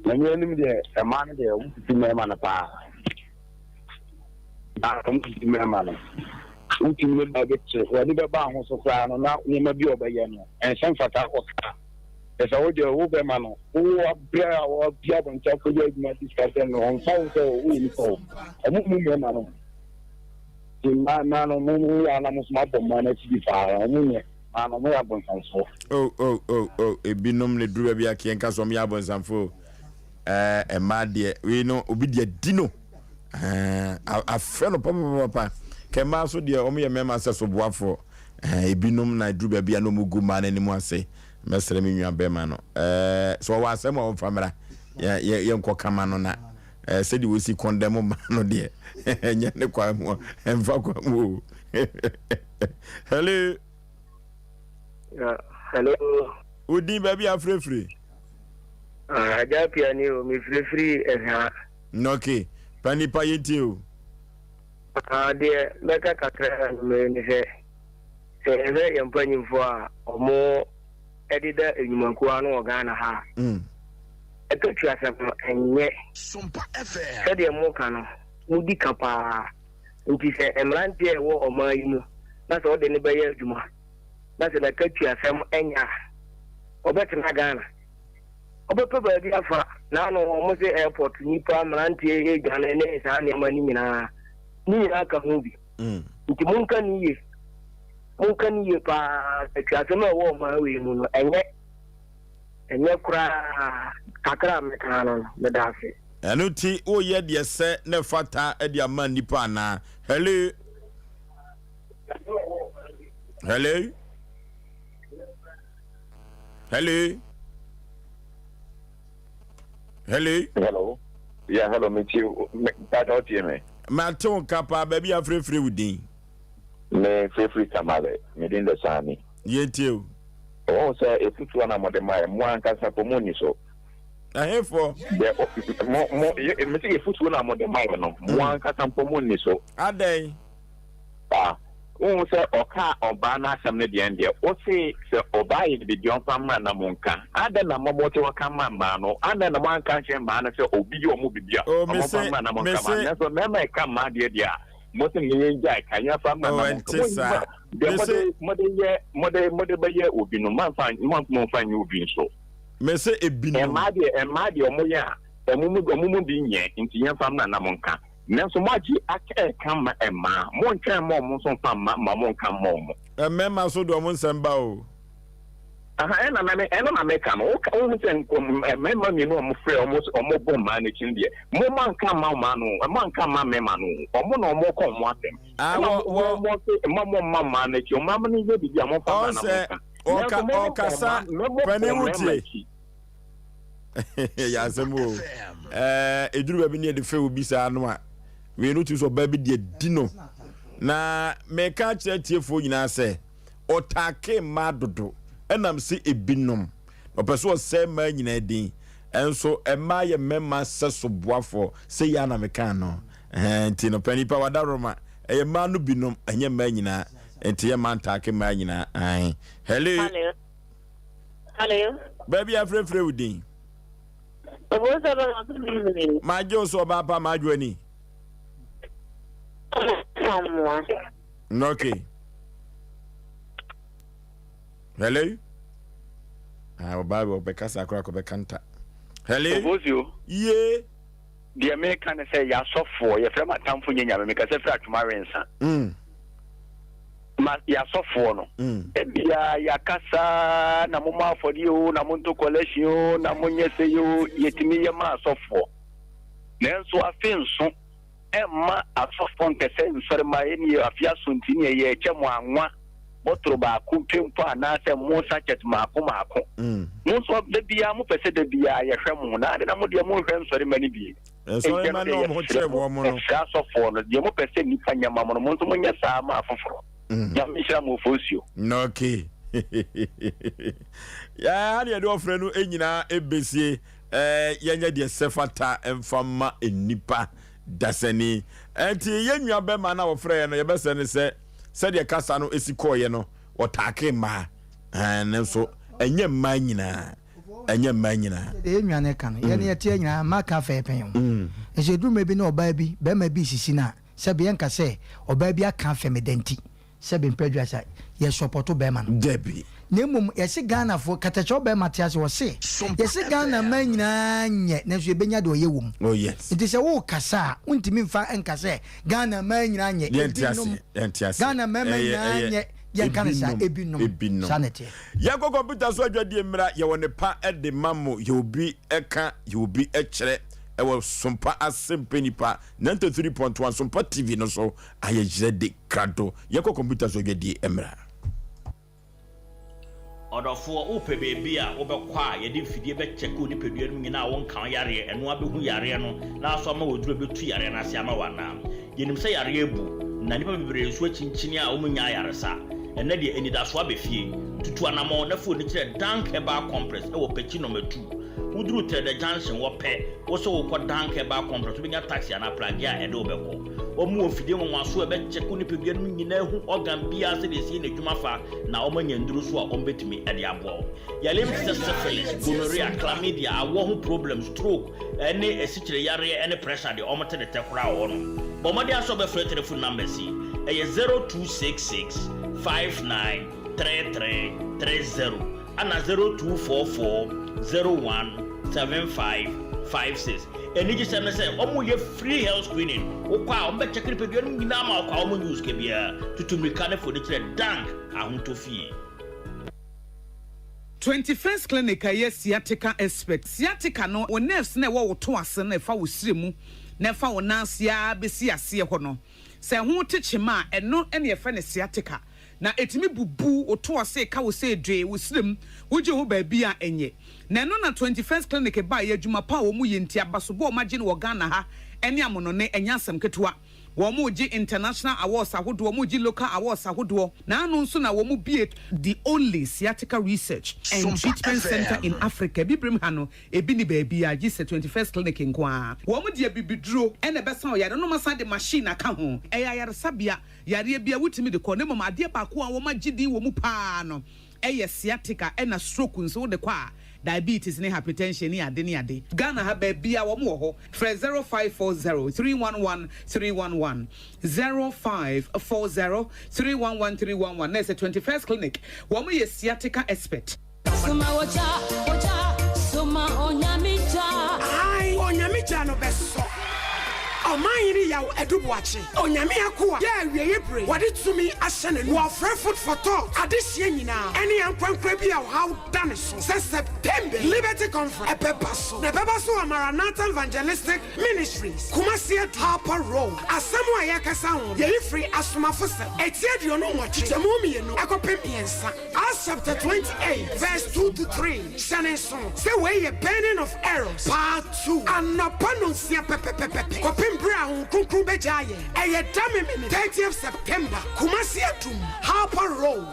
Nyame anim deɛ mmaa no deɛ wɔn titi mmarima no paa. Na wɔn titi mmarima no. Wotumi ne ba bɛkyerɛ w'ani bɛba ho so koraa no na nneɛma bi a ɔbɛyɛ no ɛnsɛ mfata akɔka. Ɛsɛ wo deɛ wo bɛma no wo abrɛ a wɔapia abɔnten akɔyɛ adwuma di sika sɛ no ɔmfa wo sɛ woyɛ nipa o. Ɔmo mu mmarima no. Nti mmaa mmaa no mo mo yɛ anam so mo abɔ mmaa no akyi bi paa ɔmo nyɛ. Maa no, wɔyɛ abonsamfoɔ. Oh oh oh oh ebinom na eduru baabi a keɛ nka sɛ wɔyɛ abonsamfoɔ ɛɛ mmaa deɛ wei no obi deɛ di no ɛɛ afrɛ no papapapa kɛ mmaa so deɛ wɔyɛ mmarima sɛ so boafoɔ ɛɛ ebinom na eduru baabi a na wɔn gu mmaa no anim ase mɛsrɛ me nua bɛrima no ɛɛ sɛ ɔwɔ asɛm a ɔmfa mmra yɛ yɛ yɛnkɔ kama no na ɛɛ sɛdeɛ wɔsi kɔndɛm mmaa no deɛ ɛnyɛ ne kwan mu ɛmfa kwan mu o. Hello. Yeah, hello. Wo din baabi afirefire? Ah, Agya Apia ni o, mefirefiri Ɛhwa. Okay, pa nipa yɛntie o. Ah, deɛ mɛka kakra anwummere ne sɛ, sɛ yɛhwɛ yɛn mpanyimfoɔ a ɔmo ɛdeda nnwumakuo ano wɔ Ghana ha a, mm. ɛkatuasɛm no ɛnyɛ sɛdeɛ moka no, modi ka paa. Nti sɛ mmeranteɛ a ɛwɔ ɔman yi mu na sɛ ɔde no bɛyɛ adwuma na sɛ n'akatuasɛm ɛnyɛ a, ɔbɛtena Ghana. Ɔbɛpɛ baabi afa. N'ano wɔn se airport nnipa mmeranteɛ redwane ne saa nneɛma no nyinaa. Ne nyinaa ka ho bi. Mm. Nti monka ne yie. Monka ne yie paa. Atuasɛm a ɛwɔ ɔman wei mu no, ɛnyɛ ɛnyɛ koraa. Kakra a mɛka no no, meda ase. Ɛno nti woyɛ deɛ sɛ na ɛfata de ama nnipa anaa? Hello? Hello? Hello? Hello? Hello? Yeah, hello, me tie me pata o tie me. Ma te wo nka paa baabi a frɛfrɛ wo din. Me frɛfrɛ Tamale, me din de Sani. Yɛn tie o. Wɔn sɛ efutuo na mo de ma yɛ, mo ankasa po mo ni so. Ɛhefoɔ? Dɛ mo mo me sɛ efutuo na mo de ma yɛ no, mo mm. ankasa mpo mo ni so. Adɛn? Ah, wohu sɛ ɔkaa ɔbaa no asɛm no deɛ ndeɛ, wose sɛ ɔbaa yɛ biribi ɔmfa mmra na monka. Adɛn na mo mote hɔ ka ma mmaa no? Adɛn na moanka ankyerɛ mmaa no sɛ obi yɛ ɔmo biribi a, Oh, ɔmo mese, mfa mmra na monka ma? mese. Nanso mmarima ɛka mmaa deɛ deɛ a, mose me yɛngyae ka, yɛmfa mmra Oh, na monka. ɛnte Mo saa. deɛ Mese. mode mode yɛ mode mode bɛyɛ obi no, moamfa momfa nyɛ obi nso. Mese ebinom. Mmaa deɛ mmaa deɛ ɔmo yɛ a, ɔmo mu ɔmo mu bi nyɛ, nti yɛmfa mmra na monka. Nanso moagye aka ɛka ma mmaa. Montwɛn mma wɔn nso mfa mma ma monka mma wɔn. Mmarima nso de wɔn nsɛm ba o. Aha, ɛna na me, ɛno na meka no. Woka, wohu sɛ nko, mmarima mmienu a wɔfrɛ wɔn sɛ wɔbɔ mmaa no akyi no deɛ, momma nka mma mmaa no o, mma nka mma mmarima no o. Wɔn na wɔka wɔn asɛm. Ah, Ɛna wɔ, mo, wɔ. mo, mo se, mma momma mmaa no akyi. Mmaa no nyɛ biribi a momfa Ɔn mma na sɛ, monka. ɔka, Nanso mo mobɔ ɔkasa, mmaa, mobɔ panin mmarima wotie. akyi. Yɛ asɛm o. Ɛɛ, ɛduru baabi ne yɛde fɛ obi saa no a, wei no tumi sɛ ɔbaa bi deɛ di no. Na meka akyerɛ atiefoɔ nyinaa sɛ, ɔtaake mmaa dodo ɛnam sɛ ebinom na ɔpɛ sɛ ɔsɛe mmaa nyinaa din. Ɛnso mmaa yɛ mmarima sɛ so boafoɔ sɛ yɛ na meka no. Ɛhɛn, nti no pɛ nipa wada Roma. Ɛyɛ mmaa no binom, ɛnyɛ mmaa nyinaa. Nti yɛ mmaa ntaake mmaa nyinaa. Ae. Hello. Hello. Hello. Baabi a frɛfrɛ wo din. Magye wo so ɔbaa pa madwo ani. Okay. Hello. Ah, ɔbaa bi ɔbɛkasa akora kɔbɛka nta. Hello. Obosuo. Yie. Deɛ meka ne sɛ yɛasɔfoɔ yɛfrɛ m atamfo nyɛ nyame mekasa firi atwoma wensa. Mm. Ma yɛasɔfoɔ no. Mm. Ebia yɛakasa na mommɔ afɔdeɛ o na monto kɔlɛhyen o na monyɛ sɛ yi o yɛtumi yɛ ma asɔfoɔ. Nanso afe nso ɛmma asɔfoɔ nkɛsɛ nsɔre ma ɛne afe aso nti ne ɛyɛ ɛkyɛ mo anwa bɔtoro baako pɛ mpo anaasɛ mo sachet maako maako. Mm. Mo nso da biara mopɛ sɛ da biara yɛhwɛ mo na ade na mo deɛ monhwɛ nsɔre ma no bi. Nsɔre ma no ɔmo ho kyerɛ wɔn mo no. Yɛsrɛ asɔfoɔ no deɛ mopɛ sɛ nnipa nyɛ ma mo no mo nso monyɛ saa ma afoforɔ. Mm. Nyame nhyira mo Ofosuo. Okay. Yɛa ne yɛde ɔfrɛ no nyinaa ɛbɛsie yɛnyɛ deɛ sɛ fata mfa ma nnipa dasani. Ɛnti yɛn nua bɛma no a wɔfrɛ yɛ no yɛbɛsɛ no sɛ sɛdeɛ kasa no ɛsi kɔɔyɛ no wɔtaake mmaa nanso ɛnyɛ mmaa nyinaa ɛnyɛ mmaa nyinaa. Deɛ yɛn nua no ka no yɛn yɛteɛ nyinaa mmaa ka afɛ pɛn o nso ɛduru mmerɛ bi na ɔbaa bi bɛrima bi sisi no a sɛbe yɛnka sɛ ɔbaa bi aka afɛ me da nti sɛbe mpɛ aduasa yɛ sɔpɔto bɛrima no. Dabi. Na mmom yɛse Ghanafoɔ katakyɛ ɔbɛrima te ase ɔse yɛse Ghana mmaa nyinaa nyɛ nanso yɛbɛnya deɛ ɔyɛ wɔ mu. Oh yes. Nti sɛ wokasa a wontumi mfa nka sɛ Ghana mmaa nyinaa nyɛ ebinom Ghana mmarima nyinaa nyɛ yɛnka no saa ebinom saa na ɛteɛ. Yɛnkɔ kɔmputa so adwadie mmra yɛwɔ ne pa de ma mo yɛ obi ka yɛ obi kyerɛ ɛwɔ Sompa Asempa Nipa 93.1 Sompa TV no so ayɛ gyerɛ de krado yɛnkɔ kɔmputa so adwadie mmra. Ɔdɔfoɔ, wopɛ baabi a wobɛkɔ a yɛde mfidie bɛkyɛke wo nipadua no mu nyinaa a wonka wo yareɛ, ɛno ara bɛhu yareɛ no na asɔ ama wo aduro a ɛbɛtu yareɛ no ase ama wo anaa? Yɛnim sɛ yareɛ abu. Na nnipa bebree nso akyinkyini a wɔnnya ayaresa. Ɛnnɛ deɛ, anidasoɔ aba fie. Tutu anammɔn na fa w'ani kyerɛ Dank Herbal Complex wɔ Pekyi Nɔma Tu. Woduru Trɛdɛ Junction hɔ pɛ, wo sɛ worekɔ Dank Herbal Complex, wobɛnya taxi anaa pragea a ɛde wo bɛkɔ. Wɔwɔ mfidie nwanwasoɔ a ɛbɛkyɛke wo nipadua no mu nyinaa ahu organ biara sɛdeɛ ɛsi yɛ n'adwuma fa, na wɔanya nnuro nso a wɔbɛtumi de aboa wo. Yareɛ bi te sɛ syphilis, gonorrhea, chlamydia, awoɔ ho problems, stroke, ne asikyire yareɛ ne pressure deɛ wɔte de tɛ koraa wɔ hɔnom. Bɔ mmɔden ara sɛ wobɛfrɛ telephone numbers yi, ɛyɛ 0266 59 33 30 ɛna 0244 01 75 56. Anigyesɛm ne sɛ wɔyɛ free health screening, wokɔ a wɔbɛkyɛke nipadua no nyinaa ma wokɔ a wɔnnye wo sika biara. Tutu mmirika ne fa w'ani kyerɛ Dank Ahotɔ Fie. 21st Clinic a ɛyɛ sciatica expert. Sciatica no, wo nerves no a ɛwɔ wo to ase no a ɛfa wo srɛ mu na ɛfa wo nan ase ara bɛsi aseɛ hɔ no, sɛ ɛho te kyema a, ɛno na yɛfrɛ no sciatica. Na ɛtumi bubu wo to ase, ɛka wo sɛ dwee, wo srɛ mu, wogye ho baabi a ɛnyɛ. Na ɛno na 21st Clinic baeɛ, adwuma pa a wɔyɛ nti, abasobɔ a wɔagye no wɔ Ghana ha ne amonɔne, ɛnyɛ asɛm ketewa. Wɔregye international awards ahodoɔ, wɔregye local awards ahodoɔ, na ano nso na wɔbue the only sciatica research and treatment centre in Africa, Abibirem ha no, ebi nni baabiara gye sɛ 21st Clinic nko ara. Wɔde abibiduro na ɛbɛsa ɔyare no, na wɔasan de machine aka ho. Ɛyɛ ayaresabea, yareɛ biara wotumi de kɔ, na mmom adeɛ baako a wɔagye din wɔ mu pa ara no yɛ sciatica ɛna stroke nso wode kɔ a diabetes ne hypertension ne ade ne ade. Ghana ha baabiaa wɔn wɔ hɔ frɛ 0540 311 311 0540 311 311 na ɛsɛ 21st clinic wɔn yɛ sciatica expert. Soma ogya, ogya, soma Onyame gya. Ae, Onyame gya no bɛsɔ. Ɔmanhene Yaw Adu Boakye, Onyame akoa yɛ awieɛ bere wɔde tumi ahyɛ n'anum. Wɔfrɛ Food for Thought adehyeɛ nyinaa ɛne ankorankora bi a ɔhaw da ne so sɛ September Liberty Conference ɛbɛba so na ɛbɛba so wɔ Maranatha Evangelistic Ministries, Kumasi Adu, Harper Road. Asɛm a yɛrekasa ho no yɛyi firi Asomafosɛm eti 28 kyekyɛmu mmienu kɔpem mmiɛnsa. Acts chapter 28 verse 2 to 3 Hyɛ no nsow sɛ wei yɛ Burning of Errors Part 2, anɔpa nnɔnsia pɛpɛpɛpɛ kɔpem bere a Honhom Kronkron begyaa yɛn. Ɛyɛ da Memene, 30th September, Kumasi Adum, Harper Road.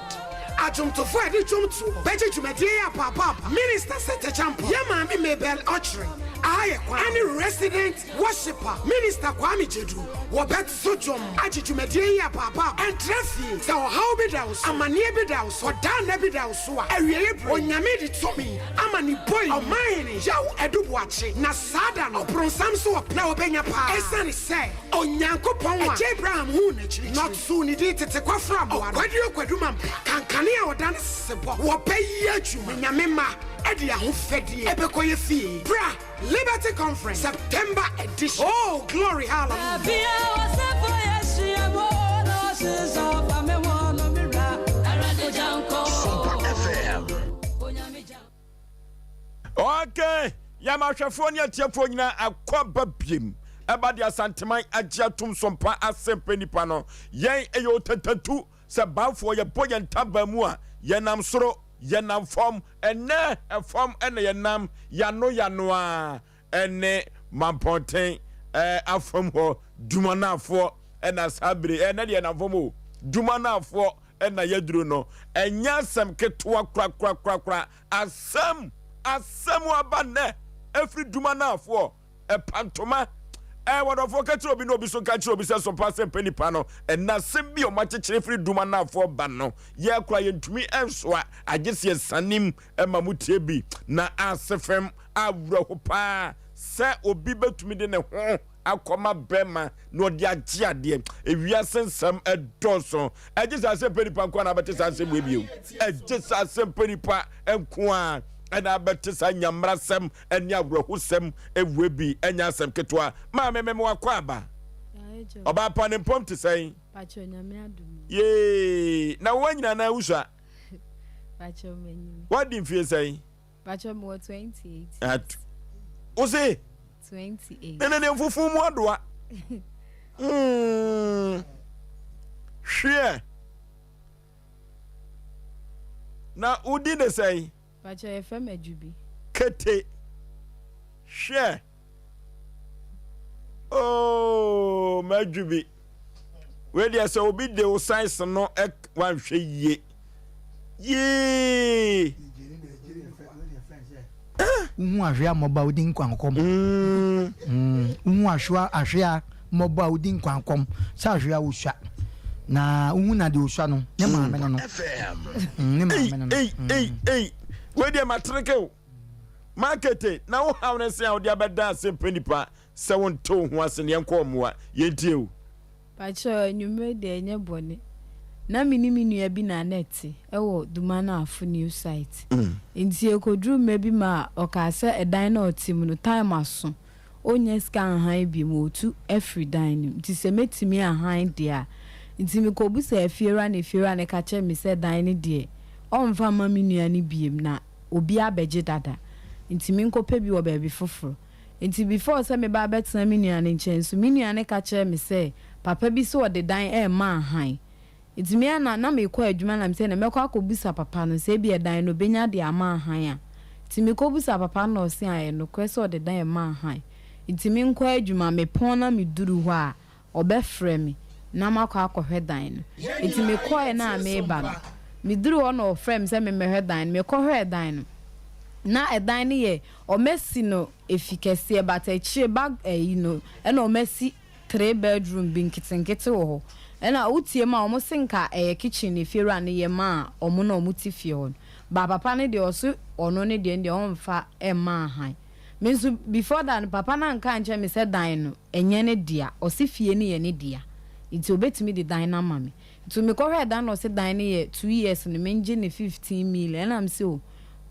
Adwomtofo a yɛde dwom toɔ bɛgye dwumadie yi apaapaapa, Minister Seth Acheampong, yɛn maame Mabel Ɔkyere, aha yɛ kwan, ɛne Resident Worshipper Minister Kwame Gyedu wɔbɛto dwom agye dwumadie yi apaapa. Ɛntra fie sɛ ɔhaw bi da wo so, amaneɛ bi da wo so, ɔdaa nna bi da wo so a, awieɛ berɛ Onyame de tumi ama ne boi Ɔmanhene Yaw Adu Boakye na saa da no ɔbronsam so ɔpɛ na ɔbɛnya paa ɛsiane sɛ Onyankopɔn a Agya Abraham huu n'akyirikyiri na ɔtoo ne din tete kwafra mmoa no Ɔkwaduro Kwadu Mampra kankane a ɔda ne sesebɔ wɔbɛyɛ adwuma Nyame mma de ahofadie ɛbɛkɔ yɛ fie. Bra! Liberty Conference September edition Oh glory hallelujah. Sompa FM. Okay, yɛma ahwɛfoɔ ne atiefoɔ nyinaa akɔ aba biem ɛba de Asanteman agye atom Sompa asɛmpɛ nipa no yɛn ɛyɛ otatatu sɛ banfoɔ yɛbɔ yɛn ntaban mu a yɛnam soro Yɛnam fam, ɛnnɛ fam na yɛnam, yano yano ara ne Mampɔnten afam hɔ, Dumanafoɔ na saa bere, ɛnnɛ deɛ yɛnam fam o, Dumanafoɔ na yɛaduru no, ɛnyɛ asɛm ketewa korakorakorakora, asɛm, asɛm aba nnɛ ɛfiri Dumanafoɔ. Ɛpa ntoma. Ɛɛ wɔdɔfoɔ ka kyerɛ obi na obi so nka kyerɛ obi sɛ sompa sɛ mpɛ nipa no. Ɛna asɛm bi a wɔn akyekyere firi dum anaafoɔ ba no, yɛ kora yɛntumi nsoa, agye sɛ yɛsanim ma mo tie bi. Na ase fam awerɛho paa sɛ obi bɛtumi de ne ho akɔma bɛrima na ɔde agye adeɛ. Ewiase nsɛm ɛdɔɔso. Ɛgye sɛ asɛm pɛ nipa nko ara na abɛte saa nsɛm wei bio. Ɛgye sɛ asɛm pɛ nipa nko ara ɛna abɛte saa nyamrasɛm ɛne awerɛhosɛm ɛwue bi ɛnyɛ asɛm ketewa. Maame meme wakɔ aba. Ɔbaa pa ne mpɔm te sɛn? Yee, na wo anyina anaa wusua? Wadi mfie sɛn? Wo se? Nene ne mfufu mu adoa. Mm. Hweɛ. Na wodi ne sɛn? Pakyɛ yɛfrɛ me Adwubi. Kete. Hwɛ. Oh, m'Adwubi. Wei deɛ sɛ obi de wo size no wanhwɛ yie. Yee. Wohu ahwea mmɔbɔ a wodi nkwankɔm. Wohu ahwea ahwea mmɔbɔ a wodi nkwankɔm sɛ ahwea osua. Na wohu na deɛ osua no ne maame no no. Ne maame no no. Ei ei ei wei deɛ matereke o. Makete na wo haw ne sɛn a wode abɛda ase mpɛ nipa sɛ wonte wo ho ase ne yɛnkɔ mmoa yɛntie o. Pakyɛw anwummere deɛ ɛnyɛ bɔne. Na me ne me nua bi na na ɛte wɔ Dumanafo new site. Nti ɛkɔduruu mmerɛ bi ma ɔkaa sɛ ɛdan no a ɔte mu no time aso, ɔnnya sika nhan biom, ɔretu afiri dan no mu. Nti sɛ mɛtumi ahan deɛ a. Nti mekɔbisaa afiewura na afiewura no ka kyerɛɛ me sɛ dan no deɛ ɔmfa mma me nua no biom na obi abɛgye dada. Nti menkɔpɛ bi wɔ baabi foforɔ. Enti before sɛ meba abɛtena me nua no nkyɛn nso, me nua no ka kyerɛɛ me sɛ papa bi sɛ ɔde dan rema ahan. Enti me ara na na merekɔ adwuma na mesɛ ɛnna mɛkɔ akɔbisa papa no sɛ ebia dan no ɔbɛnya de ama ahan a. Enti mekɔbisaa papa no na ɔse ae, ɛyɛ nokorɛ sɛ ɔde dan rema ahan. Enti menkɔ adwuma, mepɔn na meduru hɔ a, ɔbɛfrɛ me na makɔ akɔhwɛ dan no. Enti mekɔeɛ no a mereba no, meduruu hɔ na ɔfrɛɛ me sɛ memmɛhwɛ dan no. Mekɔhwɛɛ dan no, na ɛdan no yɛ, wɔasi no efi kɛseɛ but akyire ba ayi no ɛna wɔasi tree bedroom bi nketenkete wɔ hɔ. Ɛna wotie mu a wɔse nka ɛyɛ kitchen na efiewura no yɛ maa wɔn na wɔte fie hɔ no. But papa no deɛ ɔse ɔno ne deɛ no deɛ ɔmfa mma ahan. Me nso before that no papa no anka ankyerɛ me sɛ dan no ɛnyɛ ne dea, ɔse fie no yɛ ne dea nti ɔbɛtumi de dan no ama me. Nti mekɔhwɛɛ dan no ɔse dan no yɛ two years no mengye no 15 million ɛna mese oh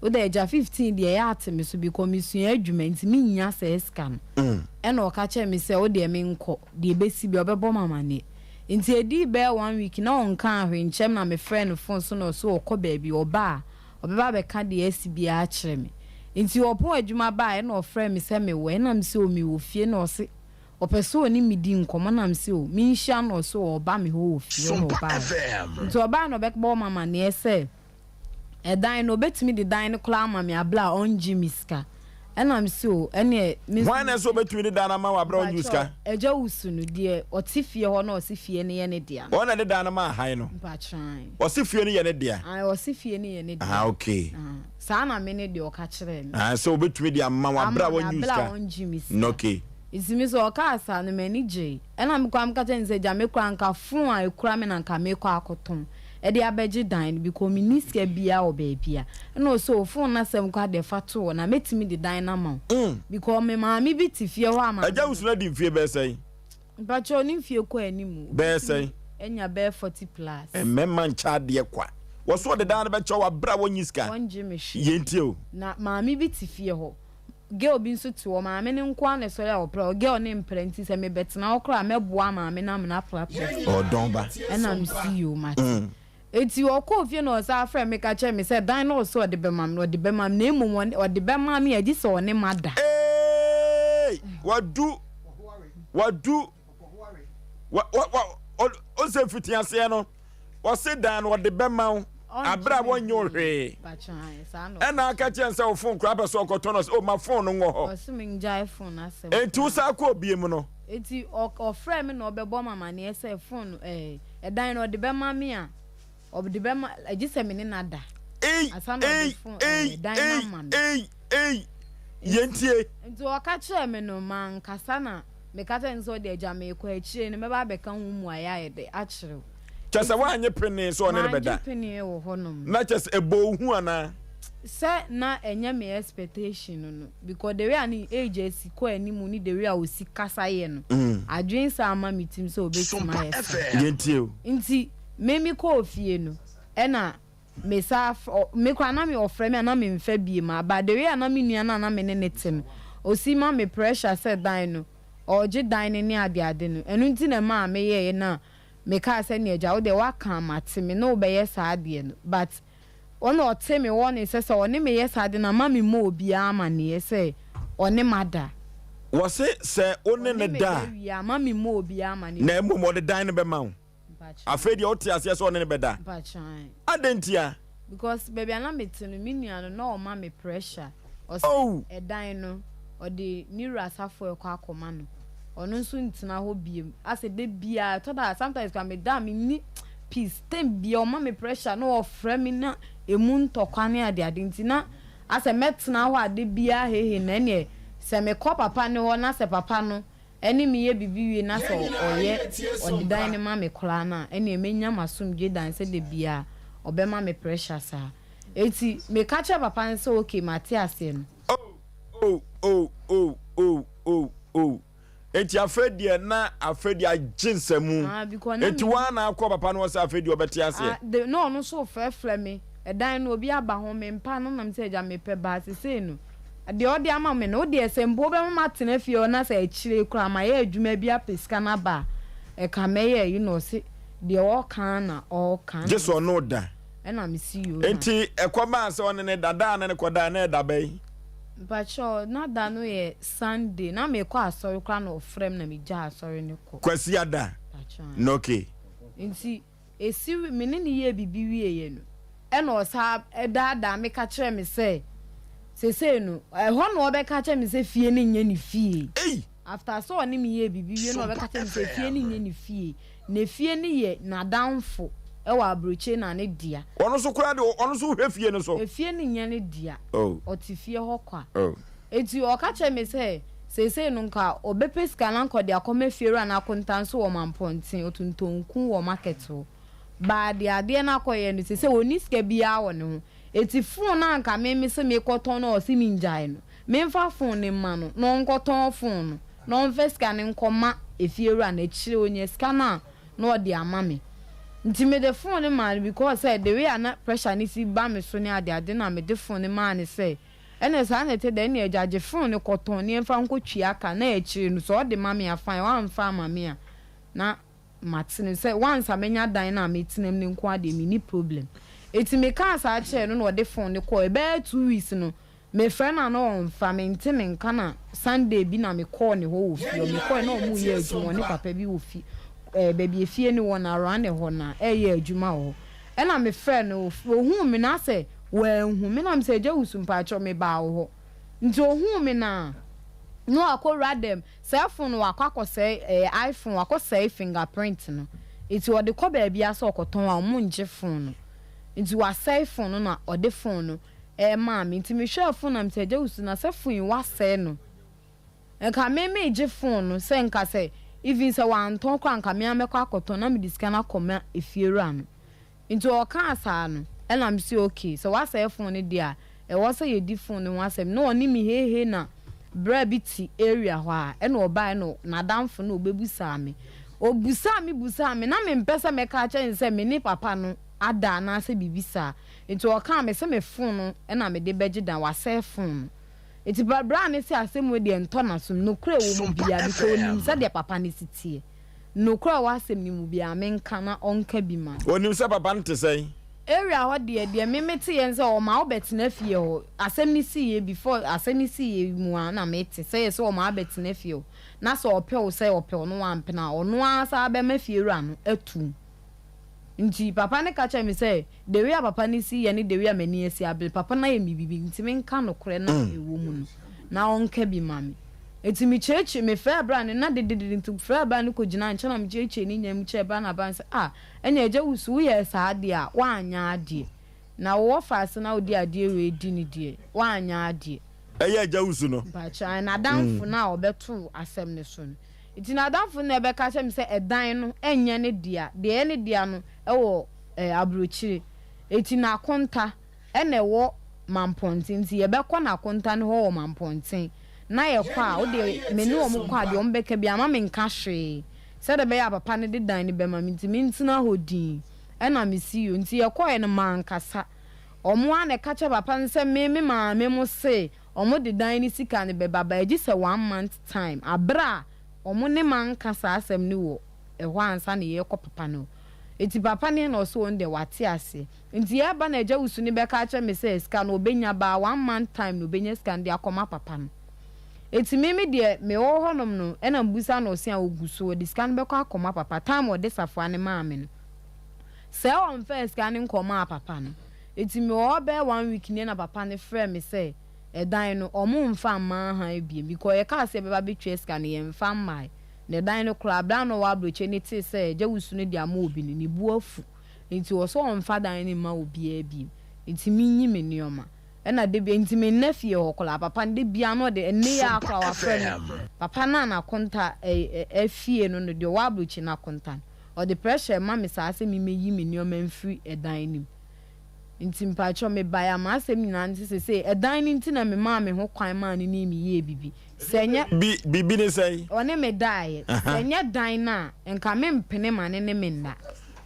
wodɛ agya 15 deɛ ɛyɛ ate me so because mesua adwuma nti mennya saa sika no. Ɛna ɔka kyerɛɛ me sɛ wodeɛ menkɔ deɛ ɛbɛsi biara ɔbɛbɔ me amaneɛ. Nti ɛdii bɛyɛ one week na ɔnkaa hwee nkyerɛ me na mefrɛɛ no phone so na ɔse ɔkɔ baabi ɔba a Ɔbɛba abɛka deɛ asi biara akyerɛ me. Nti ɔpɔn adwuma baeɛ na ɔfrɛɛ me sɛ mewɔ he? Na mese o mewɔ fie na ɔse ɔpɛ sɛ ɔne me di nkɔmmɔ na mese o menhyia no ɔse ɔɔba me hɔ wɔ fie hɔ na ɔbaeɛ. Nti ɔbaeɛ na ɔbɛbɔɔ me amaneɛ sɛ ɛdan no ɔbɛtumi de dan no koraa ama me aberɛ a ɔngye me sika. Ɛna mese o ɛneɛ me nso Hwan na ɛsɛ ɔbɛtumi de dan no ama wo aberɛ a ɔngye wo sika? Mpakyɛw, Agya Wusu no, deɛ ɔte fie hɔ na ɔse fie no yɛ ne dea no. Ɔno na ɛde dan no maa han no? Mpakyɛw, ae. Ɔse fie no yɛ ne dea? Ae, ɔse fie no yɛ ne dea. Ah, okay. Ah, saa na me ne deɛ ɔka kyerɛɛ me. Ah, sɛ ɔbɛtumi de ama wo aberɛ a Ama me wɔnnye wo aberɛ a sika? ɔngye me sika. Okay. Nti me nso ɔkaa saa no m'ani gyei. Ɛna me koraa meka kyerɛɛ no sɛ gya me koraa nka phone a ɛkura me na nka merekɔ akɔtɔn de abɛgye dan no because menni sika biara wɔ baabia. Ɛna ɔse oh phone no asɛm koraa deɛ fa to hɔ na mɛtumi de dan no ama wo because me maame bi te fie hɔ a maame Agya no. Wusu no adi mfie bɛyɛ sɛn? Mpakyɛw ne mfie kɔ anim o. Bɛyɛ Obɛtumi sɛn? anya bɛyɛ 40 plus. Mmarima nkyɛ adeɛ kwa. Wɔse ɔde dan no bɛkyɛ wo aberɛ a wɔnnye sika. Wɔngye me hwee. Yɛntie o. Na maame bi te fie hɔ. Girl bi nso te hɔ, maame no nko ara na ɛsɔre a ɔpra hɔ, girl no mpra nti sɛ mebɛtena hɔ koraa a mɛboa maame no ama no aprapra fie. Ɔdɔn ba. Ɛna mese yoo mate. Enti ɔkɔɔ fie na ɔsan frɛɛ me ka kyerɛɛ me sɛ dan no a ɔse ɔde bɛma me no ɔde bɛma me na mmom ɔde bɛma me a gye sɛ ɔne mada. Eeii wadu wadu wa wa wa ɔsɛ mfitiaseɛ no ɔse dan no ɔde bɛma wo abere a wɔnyɛ wo hwee ɛna aka kyerɛ sɛ wo fon koraa pɛ sɛ ɔkɔtɔ no ɔsɛ o ma fon no nwɔ hɔ enti wo saa kɔ obie mu no. Enti ɔfrɛ me na ɔbɛbɔ me amaneɛ sɛ fon ɛɛ ɛdan no ɔde bɛma me a ɔde bɛma gye sɛ me ne no ada ansa na ɔde fon ɛɛ dan no ama me. Ei ei yɛntie. Nti ɔka kyerɛɛ me no mankasa na meka kyerɛɛ no sɛ ɔde agya meekɔ akyire no mɛba abɛka ho mmuaeɛ ayɛ dɛ akyerɛ wo. Kyerɛ sɛ woannye penee sɛ ɔne no bɛda? Mannye penee wɔ hɔnom. Na kyerɛ sɛ ɛbɔɔ wo hu anaa? Sɛ na ɛnyɛ me expectation no no because the way a ne age asi kɔ anim ne the way a ɔsi kasa yɛ no, adwene saa amma me tirim sɛ ɔbɛtumi ayɛ saa. Yɛntie o. Nti me mekɔɔ fie no ɛna me saa frɛ, me koraa na me ɔfrɛ me a na me nfa biem a but the way a na me nua no a na me ne no te no ɔsi ma me pressure sɛ dan no ɔregye dan no ne ade ade no ɛno nti na ɛmaa me yɛeɛ na me kaa sɛ nea agya wo deɛ woaka a mate me ne wo bɛyɛ saa adeɛ no but ɔna ɔte me warning sɛ sɛ ɔne me yɛ saa ade no a mma me mmɔ obiara amaneɛ sɛ ɔne mada. Wɔse sɛ wo ne Ɔne no me da a. da wie a mma me mmɔ obiara amaneɛ. Na mmom ɔde dan no bɛma wo. Afei deɛ wote aseɛ sɛ ɔne no bɛda? Adɛn ntia? Because baabi a na mete no, me nua no, na ɔma me pressure. Ɔse ɛdan no, ɔde ne wura Safo rekɔ akɔma no. ɔno nso ntena hɔ biom. Asɛ da biara ɛtɔ da a sometimes koraa meda a menni peace. Time biara ɔma me pressure na ɔfrɛ me na ɛmu ntɔkwa ne adeade nti na asɛ mɛtena hɔ a da biara hehe na ɛneɛ sɛ mekɔ papa no hɔ na sɛ papa no ɛne me yɛ biribi wie na sɛ ɔyɛ ɔde dan no ma me koraa no a ɛneɛ mɛnya m'asomdwie dan sɛ da biara ɔbɛma me pressure saa. Enti meka kyerɛɛ papa no sɛ okay mate aseɛ no. Oh oh oh oh oh oh oh Enti afei deɛ na afei deɛ agye nsamu. Ah, because na Enti me. woa na akɔ papa no hɔ sɛ afei deɛ ɔbɛte aseɛ. Ah, de, na ɔno nso refrɛfrɛ me. Ɛdan no, obi aba ho, mempa no, na mesɛ agya mepɛ baa sesei no, deɛ ɔde ama me no, wo deɛ sɛ mpo wobɛma matena fie hɔ na sɛ akyire yi koraa mayɛ adwuma bi apɛ sika no aba a, ɛka mɛyɛ ayi na ɔse deɛ ɔreka ara na ɔreka. Gye sɛ ɔne wo da. Ɛna mese yoo na. Enti ɛkɔbaa sɛ ɔne no da, da a ne no kɔdaeɛ na ɛyɛ da bɛn? Mpakyɛw, na da no yɛ Sunday, na mekɔ asɔre koraa na ɔfrɛ me na megyaa asɔre no kɔ. Kwasiada? Mpakyɛw. No okay. Nti esi me ne no yɛɛ biribi wieeɛ no, ɛna ɔsan daadaa me ka kyerɛɛ me sɛ seesei no, ɛhɔ na ɔbɛka kyerɛ me sɛ fie no nyɛ ne fie. Ei! After sɛ ɔne me yɛɛ biribi wie no na ɔbɛka kyerɛ me sɛ fie no nyɛ ne fie, na fie no yɛ n'adamfo wɔ aburokyire na ne dea. Ɔno nso koraa deɛ ɔno nso hwɛ fie no so. Efie no nyɛ ne dea, Oh. ɔte fie hɔ kwa. Oh. Enti ɔka kyerɛɛ me sɛ seesei no nka ɔbɛpɛ sika na nka ɔde akɔma fiewura no akonta nso wɔ Mampɔnten, ɔtontɔn nku wɔ market hɔ. Baa deɛ adeɛ no akɔyɛ no seesei ɔnni sika biara wɔ ne ho. Enti phone no a nka me mese merekɔtɔn no a ɔse mengyae no, memfa phone no mma no na ɔnkɔtɔn phone no na ɔmfa sika no nkɔma efiewura no, akyire ɔnya sika no a na ɔde ama me. Nti mede phone no maa no because sɛ the way a na pressure no si ba me so ne adeade na mede phone no maa no sɛ ɛna saa na ɛte dɛ ɛne agya gye phone no kɔtɔn na yɛmfa nkɔtua ka na akyire no sɛ ɔde ma me a fine wamfa ama me a na mate no sɛ once a manya dan no a metena mu no nko ara deɛ menni problem. Enti mekaa saa kyerɛɛ no na ɔde phone no kɔeɛ. Ɛbɛyɛ 2 weeks no, mefrɛ no a na ɔmfa, mente ne nka na Sunday bi na mekɔɔ ne hɔ wɔ fie hɔ. Mekɔeɛ na wɔreyɛ adwuma, ɔne papa bi wɔ fie, ɛɛ baabi a efie no wɔ no around hɔ na ɛreyɛ adwuma wɔ hɔ. Ɛna mefrɛɛ no, ɔhuu me no asɛ wanhu me na mesɛ Agya Wusu mpakyɛw mebaa wo hɔ. Nti ɔhuu me no a na wakɔwura dɛm. Sɛɛ phone no wakɔ akɔsɛe ɛyɛ iPhone wakɔ sɛe finger print no nti ɔde kɔ baabi a sɛ ɔkɔtɔn a ɔmo ngye phone no nti wasɛe phone no na ɔde phone no ɛmaa me nti me hwɛɛ phone na me sɛ agya wusu na sɛ phone yi wasɛe no nka me me gye phone no sɛ nka sɛ even sɛ wantɔn koraa nka me ara mɛkɔ akɔtɔn na mede sika no akɔma efiewura no. Nti ɔkaa saa no, ɛna mese okay, sɛ woasɛe phone no deɛ a, ɛwɔ sɛ yɛdi phone no ho asɛm. Na ɔne me heihei na bra bi te area hɔ a, ɛna ɔbaeɛ na n'adamfo no ɔbɛbusaa me. Ɔbusaa me busaa me, na mempɛ sɛ mɛka akyerɛ no sɛ me ne papa no ada anaasɛ biribi saa. Nti ɔkaa me se me phone no na mede bɛgye dan, wasɛe phone no. Nti bra no se asɛm wei deɛ ntɔ n'asom, nokorɛ wɔ mu biara because ɔnim sɛdeɛ papa no si teɛ. Nokorɛ a ɛwɔ asɛm no mu biara, menka na ɔnka bi ma me. Ɔnim sɛ papa no te sɛn? Area hɔ deɛ, deɛ me meteeɛ ne sɛ ɔma wo bɛtena fie hɔ. Asɛm no siiɛ before asɛm no siiɛ mu ara na mete sɛ yɛse ɔma wo bɛtena fie hɔ. Na sɛ ɔpɛ wo sɛ ɔpɛ wo na wampene a, ɔno ara san bɛma fiewura no atu wo. Nti papa no ka kyerɛɛ me sɛ the way a papa no si yɛ ne the way a m'ani asi abere, papa no ayɛ me biribi nti menka nokorɛ no a ɛwɔ mu no na ɔnka bi ma me. Nti mekyerɛkyerɛ, mefrɛɛ bra no na dededede nti mefrɛɛ bra no kɔgyinaa nkyɛn na mekyerɛkyerɛ ne nyinaa mu kyerɛɛ bra no na bra no sɛ ah ɛneɛ agya Wusu woyɛɛ saa adeɛ a woanyɛ adeɛ na wo wɔfaase na wode adeɛ wei di no deɛ woanyɛ adeɛ. Ɛyɛ agya Wusu no. Mpakyɛw, ae n'adamfo no a ɔbɛtoo asɛm no so no. Nti n'adamfo no na ɛbɛka kyerɛ me sɛ ɛdan no nyɛ ne dea, deɛ ɛyɛ ne dea no wɔ aburokyire. Nti n'akonta na ɛwɔ Mampɔnten, nti yɛbɛkɔ n'akonta no hɔ wɔ Mampɔnten. Na yɛkɔ a, wo deɛ me ne wɔn kɔ a, deɛ wɔbɛka biara mma menka hwee, sɛdeɛ ɛbɛyɛ a papa no de dan no bɛma me, nti mentena hɔ dinn. Ɛna mese yoo. Nti yɛkɔeɛ no mankasa. Wɔn ara na ɛka kyerɛɛ papa no sɛ me me maame mo se Ɔmo de dan no sika no bɛba but gye sɛ one month time aber a ɔmo ne manka saa asɛm no wɔ ɛhɔ ansa na yɛrekɔ papa no hɔ. Ntsi papa no na ɔse ɔno deɛ wate aseɛ. Ntsi yɛreba na agya wusu no bɛka akyerɛ me sɛ sika no ɔbɛnya baa one month time na ɔbɛnya sika no de akɔma papa no. Ntsi me me deɛ mewɔ hɔnom no ɛna mebusa no ɔse a ɔgu so ɔde sika no bɛkɔ akɔma papa time a ɔde safoa no maa me no sɛɛ ɔmfaa sika no nkɔmaa papa no. Enti mewɔ hɔ bɛyɛ one week nie na papa no frɛɛ me sɛ ɛdan no ɔmo nfa mmaa han biom because yɛkaa sɛ yɛbɛba abɛtua sika no yɛnfa mmae. Na ɛdan no koraa, berɛ a na ɔwɔ aburokyire no tee sɛ agya wusu no de ama obi no, ne bo afu. Enti ɔse ɔmfa dan no mma obiara bio. Enti menyi me nneɛma. Ɛna da biara, enti menna fie hɔ koraa. Papa no, da biara na ɔde, ɛnnɛ yi ara Sompa koraa wafrɛ me. FM. Papa no a n'akonta ɛ, ɛ, afie no no, deɛ ɔwɔ aburokyire no akonta no, ɔde pressure rema me saa sɛ memmɛyi me nneɛma mfiri ɛdan no mu. Nti mpakyɛw mebae a m'asɛm nyinaa ne sɛ sesei ɛdan no nti na memaa me ho kwan maa no ne me yɛɛ bibi. Sɛ ɛnyɛ. Bi, bibi ne sɛn? Ɔne me daeɛ. Sɛ ɛnyɛ dan no a, nka mempene ma ne ne me nna.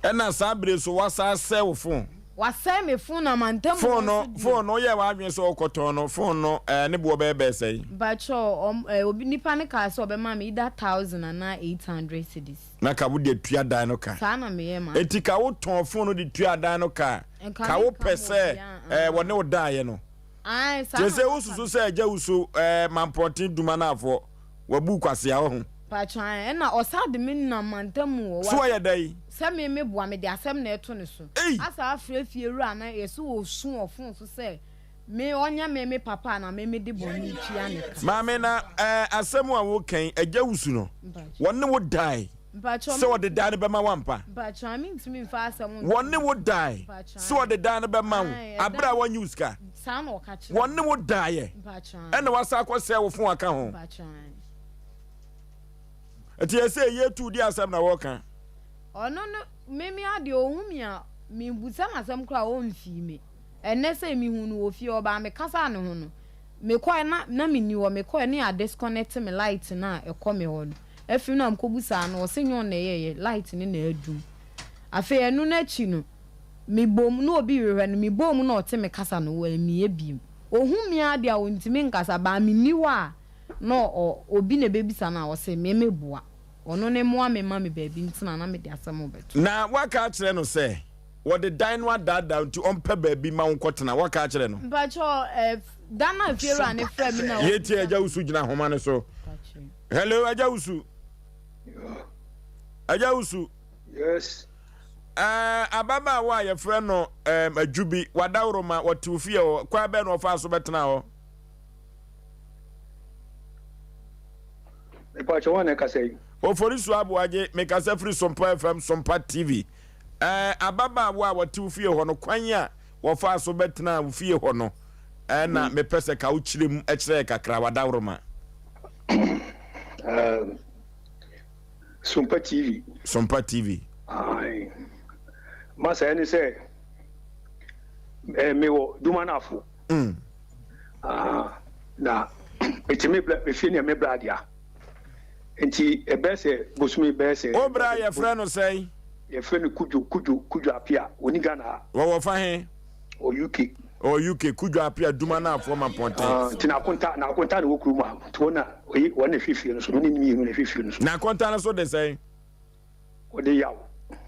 Ɛna saa bere nso wasan asɛe wo phone. Wasɛe me phone na mantam hɔ Phone no, nso deɛ. phone no, woyɛɛ w'adwene sɛ wokɔtɔn no, phone no, ɛɛ, ne boɔ bɛyɛ bɛyɛ sɛn? Mpakyɛw, ɔm, ɛɛ, obi, nipa no kaa sɛ ɔbɛma me either thousand anaa 800 cedis. Na ka wode atua dan no ka. Saa na meyɛ m'adwene. Enti ka wotɔn phone no de tuaa dan no ka a, Nka ka menka wopɛ ma sɛ obiara, ɛɛ, aah. wɔne wo daeɛ no. Ae, saa Kyerɛ na sɛ maka no. wosusu sɛ agya wusu ɛɛ, Mampɔnten Dumanaafoɔ, wabu wo kwasea, wahu. Mpakyɛw, ae, ɛna ɔsan de me nam mantam wɔ. So ɔyɛ dɛn? Sɛ me meboa, mede asɛm na ɛto ne so. Ei! Asa afrɛ fie wura no, yɛse ɔresu wɔ phone so sɛ me ɔnyɛ me me papa a na me mede bɔne retua ne ka. Maame, na ɛɛ, asɛm a woreka yi, agya wusu no, wɔne wo dae sɛ ɔde dan no bɛma wo ampa? Wɔne wo dae sɛ ɔde dan no bɛma wo abere a wɔnnye wo sika? Wɔne wo daeɛ ɛna wasan akɔsɛe wo fon aka ho? Nti ɛsɛ yɛ tu di asɛm na wɔka. Ɔno no me me adeɛ ɔhu me a mebusa no asɛm koraa ɔmfii me. Ɛnnɛ sɛ mehuu no wɔ fie ɔbaa me kasaa ne ho no mekɔɛ na na menni hɔ mekɔɛ ne yɛ disconnect me light no a ɛkɔ me hɔ no afiri no a mekɔbusaa no ɔse nyɛ ɔno na ɛyɛɛyɛ light no na adum afei ɛno no akyi no mebom na obi rehwɛ no mebom na ɔte me kasa no wammie biom ɔhu me ara deɛ a ɔntumi nkasa baa menni hɔ a na ɔ obi na ɛbɛbisa no a ɔse me meboa ɔno ne mmoa me ma me baabi ntena na mede asɛm rebɛto Na woaka akyerɛ no sɛ Wɔde dan no adaadaa wo nti ɔmpɛ baabi ma wo nkɔtena. Woaka akyerɛ no? Mpakyɛw, eh, da no a fiewura no frɛɛ me na Yɛtie ɔbisa. Agya Wusu gyina ahoma no so. Hello, Agya Wusu. Agya Wusu. Yes. Eh, ababaawa a yɛfrɛ no eh, Adwubi, wadaworoma, wɔte wo fie hɔ. Kwan bɛn na ɔfaa so bɛtenaa hɔ? Mepakyɛ wɔn na ɛkasa yi. Oforisu Aboagye, mekasa firi Sompa FM, Sompa TV. Ɛɛ, ababaawa a wɔte wo fie hɔ no, kwan a wɔfaa so bɛtenaa wo fie hɔ no, ɛna mepɛ sɛ ka wokyerɛ mu kyerɛ yɛ kakra, wadaworoma. Um, Sompa TV. Sompa TV. Aye. Masa ɛne sɛ, eh, mewɔ Dumanafo. Mm. Ah, na mete me bra, mefie ne me bra dea. Nti ɛbɛyɛ sɛ bosome bɛyɛ sɛ. Wo bra yɛfrɛ no sɛn? Yɛfrɛ no Kudwo, Kudwo, Kudwo Apia. Ɔni Ghana ha. Wɔwɔ fa he? Ɔwɔ UK. Ɔwɔ UK, Kudwo Apia, Duma Naafoɔ Mampɔnten. Ah, nti n'akonta, n'akonta na ɛwɔ kurom ha. Nti wɔn na, oyi, wɔn na ɛhwɛ fie no so. Me ne ne mmienu na ɛhwɛ fie no so. N'akonta no so de sɛn? Ɔde Yaw.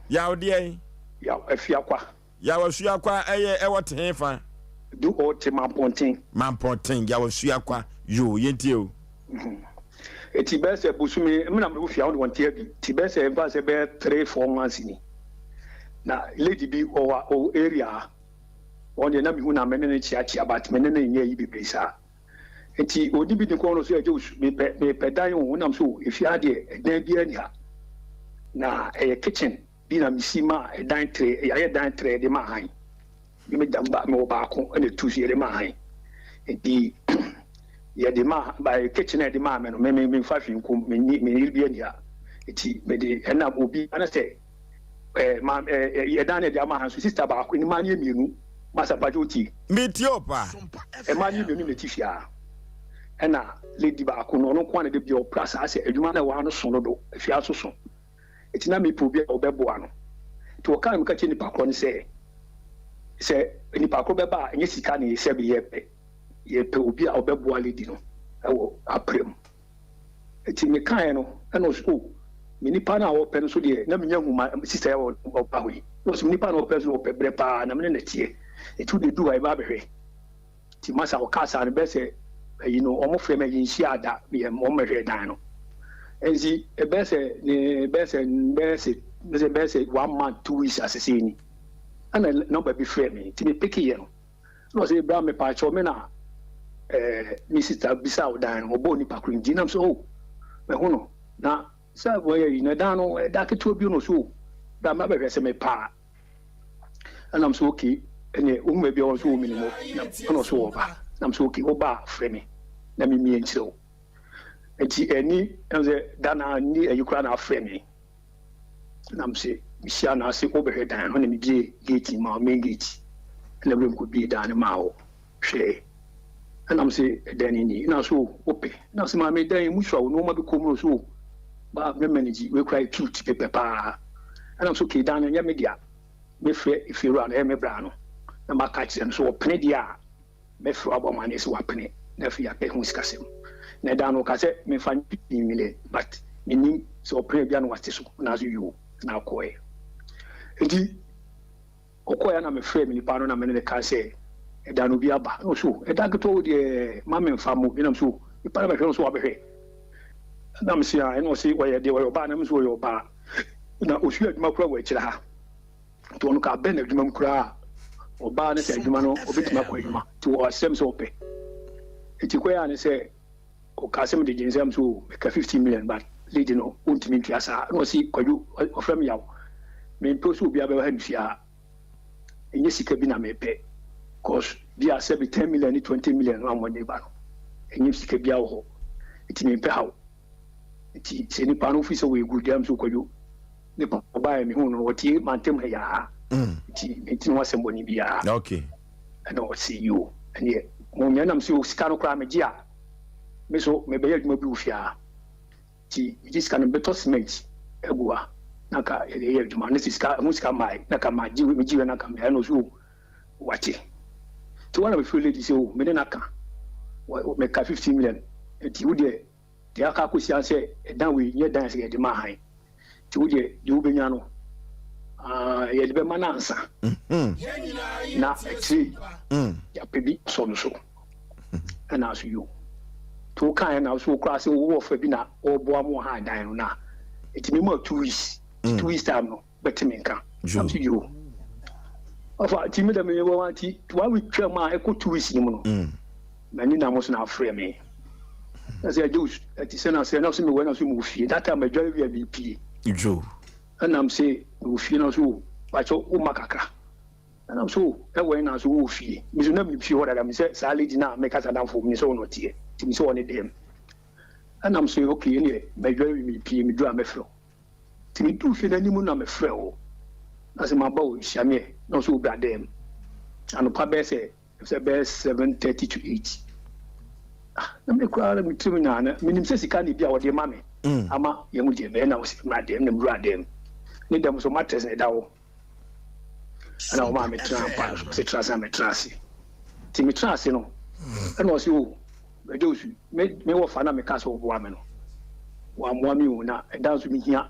Yaw deɛn? Yaw Afiakwa. Yaw Asuakwa ɛyɛ ɛwɔ te he fa? Du ɔ te Mampɔnten. Mampɔnten, Yaw Asuakwa, yoo, yɛntie o. Eti bɛyɛ sɛ bosome, me na mewɔ fie a wɔn de wɔn te adi, ti bɛyɛ sɛ mfa sɛ bɛyɛ 3, 4 months ni. Na lady bi ɔwɔ ɔwɔ area ha, wɔn deɛ na mehu na me ne no kyeakyea but me ne no nyɛ ayi bebree saa. Nti ɔdi bi ne kɔn no so ɛgye osu, mepɛ mepɛ dan o, wonam so efie ha deɛ ɛdan biara ni ha. Na ɛyɛ kitchen. Bi na mesi maa ɛdan trɛ, yɛayɛ dan trɛ de ma han. Me me dan ba mewɔ baako ɛna etu so yɛde ma han. Nti yɛde ma ba kitchen a yɛde maa me no me me memfa hwee nkom me ni me yere bi ani ha. Nti mede ɛna obi ana sɛ ɛɛ ma ɛɛ ɛdan na yɛde ama han so sister baako ne maa ne yɛ mmienu masa mpakyɛ otie. Metie o paa. Ɛmaa ne yɛ mmienu na ɛte fie ha. Ɛna lady baako no ɔno nko ara na de bi ɔpra saa sɛ adwuma na ɛwɔ ha no so dodo afie ha so so. Enti na mepɛ obi a ɔbɛboa no. Nti wɔkaa no meka kyerɛɛ nipa korɔ no sɛ, sɛ nipa korɔ bɛba a, ɛnyɛ sika na sɛbe yɛpɛ. Yɛpɛ obi a ɔbɛboa lady no wɔ aprɛ mu. Nti mekaeɛ no, ɛna ɔse, oh, me nipa no a ɔpɛ no nso deɛ, na menya hu ma sister yi a ɔba hɔ yi. Na ɔse, me nipa no a ɔpɛ nso deɛ, ɔpɛ berɛ paa, na me ne no teɛ. Nti wode du hɔ a, yɛbɛba abɛhwɛ. Nti masa ɔkaa saa no bɛyɛ sɛ ayi no ɔmo frɛ me yɛnhyia da yɛ ɔmo mɛhwɛ dan no nti ɛbɛyɛ sɛ ne bɛyɛ sɛ bɛyɛ sɛ bɛyɛ bɛyɛ sɛ one month 2 weeks asese ni ɛna nɔmba bi frɛ me nti me peke yɛ no na ɔsɛ bra me paakyɛw me na ɛɛ me sista bisa wo dan no ɔbɔɔ nipa koro nti nam sɛ oh mɛho no na. Sɛ wɔyɛ yi na dan no ɛda ketewa bi no so bra ma bɛhwɛ sɛ mepɛ a. Ɛna m sɛ okay ɛneɛ wohu baabi a ɔwɔ nso wɔ menim hɔ na ɛna ɔso wɔba na m sɛ okay woba a frɛ me na memie nkyerɛ wo. Nti ɛni ɛm sɛ da na ni ayi koraa na afrɛ me na m sɛ mehyia no ase wobɛhwɛ dan no na mebie gate ma main gate ɛna berɛ mekɔbie dan no maa hɔ hwɛɛ ɛna m sɛ ɛdan no ni na so wopɛ na sɛ maame dan yi mu sua wo nneɛma bi kɔ mu no so ba me manage wei koraa yɛ cute pepɛ paa ɛna m sɛ okay dan no nyɛ me dea mefrɛ efiewura no ɛyɛ me bra no na maka kyerɛ no so ɔpene deɛ a Mɛfrɛ wo abɔ amanneɛ sɛ wapene na afei yɛapɛ ho sikasɛm. Na ɛda no ɔka sɛ memfa nyɛ 15 million but mennim sɛ ɔpene bia na wate so anaasɛ yoo na akɔɛ. Nti ɔkɔɛ na mefrɛ me nipa no na mene ne ka sɛ ɛda no obi aba na ɔso ɛda ketewa wo deɛ ma memfa mo bi nam so nipa no bɛhwɛ no so wabɛhwɛ na mese a ɛna ɔse ɔyɛ deɛ ɔyɛ ɔbaa na mese ɔyɛ ɔbaa na ɔsua adwuma kora wɔ akyire ha. Nti ɔno ka abɛn adwuma mu koraa a, ɔbaa ne sɛ adwuma no ɔbɛtumi akɔ adwuma. Nti ɔasɛm sɛ ɔpɛ. Nti kɔyɛ a ne sɛ ɔkaa sɛ mede gye nsɛm so o, meka 15 million but lady no ɔntumi ntua saa. Ɛna ɔse Kwadwo, ɔfrɛ me Yaw, mempɛ sɛ obiara bɛba ha me fie ha. Ɛnyɛ sika bi na mepɛ cause bi a sɛbi 10 million ne 20 million no a wɔde ba no, ɛnyɛ sika biara wɔ hɔ. Nti mempɛ haw. Nti sɛ nipa no fi sɛ wɔyɛ good am so kwadwo nipa ɔbaeɛ mehu no ɔtie mantam ha yaa mm. nti menti ne ho asɛm bɔne biara okay. ɛna ɔse yo ɛneɛ monyɛ nam sɛ sika no koraa megye a me so mebɛyɛ adwuma bi wɔ fie a nti megye sika no mebɛtɔ cement agu ha na ka yɛde yɛ adwuma ne sɛ sika ho sika mae na ka magye megye wɛ na ka meyɛ no so wate nti wɔn na mefrɛ lady sɛ o me ne no aka meka 15 million nti wo deɛ Deɛ aka akɔsi ara sɛ ɛdan wei nyɛ dan sɛ yɛde ma hann nti wo deɛ deɛ wobɛnya no yɛde bɛma no ansa mm-hmm. na akyire mm. yɛapɛ bi sɔ no so ɛna so yo nti wokaeɛ na so wokora sɛ wowɔ fa bi na wɔboa mo ha dan no na ɛtumi ma 2 weeks 2 weeks time no bɛte me nka. Nam so yoo. Ɔfa nti me dɛ me wɔ nti one week twam a ɛkɔ 2 weeks no mu no. M'ani nam so na afrɛ me. Na sɛ agye ɛte sɛ na sɛ na so mewɔ na so mewɔ fie. That time adware wie a mepie. Joe. Ɛnam sɛ mewɔ fie na so pakyɛ wo ma kakra. Ɛnam so ɛwɔ na so wɔ fie. Me so na menim fie hɔ dada me sɛ saa lady na meka sa damfo me sɛ ɔno teɛ. Nti me sɛ ɔne dɛm. Ɛnam so okay ɛneɛ madware wie mepie meduru a mɛfrɛ wo. Nti meduu fie no anim na mefrɛɛ wo, na sɛ maba o, hyia me ɛ, na wo nso wobra dɛm. Anɔpa bɛyɛ sɛ, sɛ bɛyɛ 7:30 to 8. Ah, na me koraa na me tirim na na menim sɛ sika na ebi a wɔde ma me mm. ama yɛn ho deɛ bɛyɛ na wɔsi mmra dɛm na mewura dɛm. Ne dɛm so mattress na ɛda hɔ. Ɛna wɔn a metena mpa no so, wɔsi tena ase na metena ase. Nti metena ase no, ɛna ɔsi o. Oh, Meda osu. Me me wɔfa na meka sɛ ɔboa me no, wammoa me o, na ɛda nso mehia.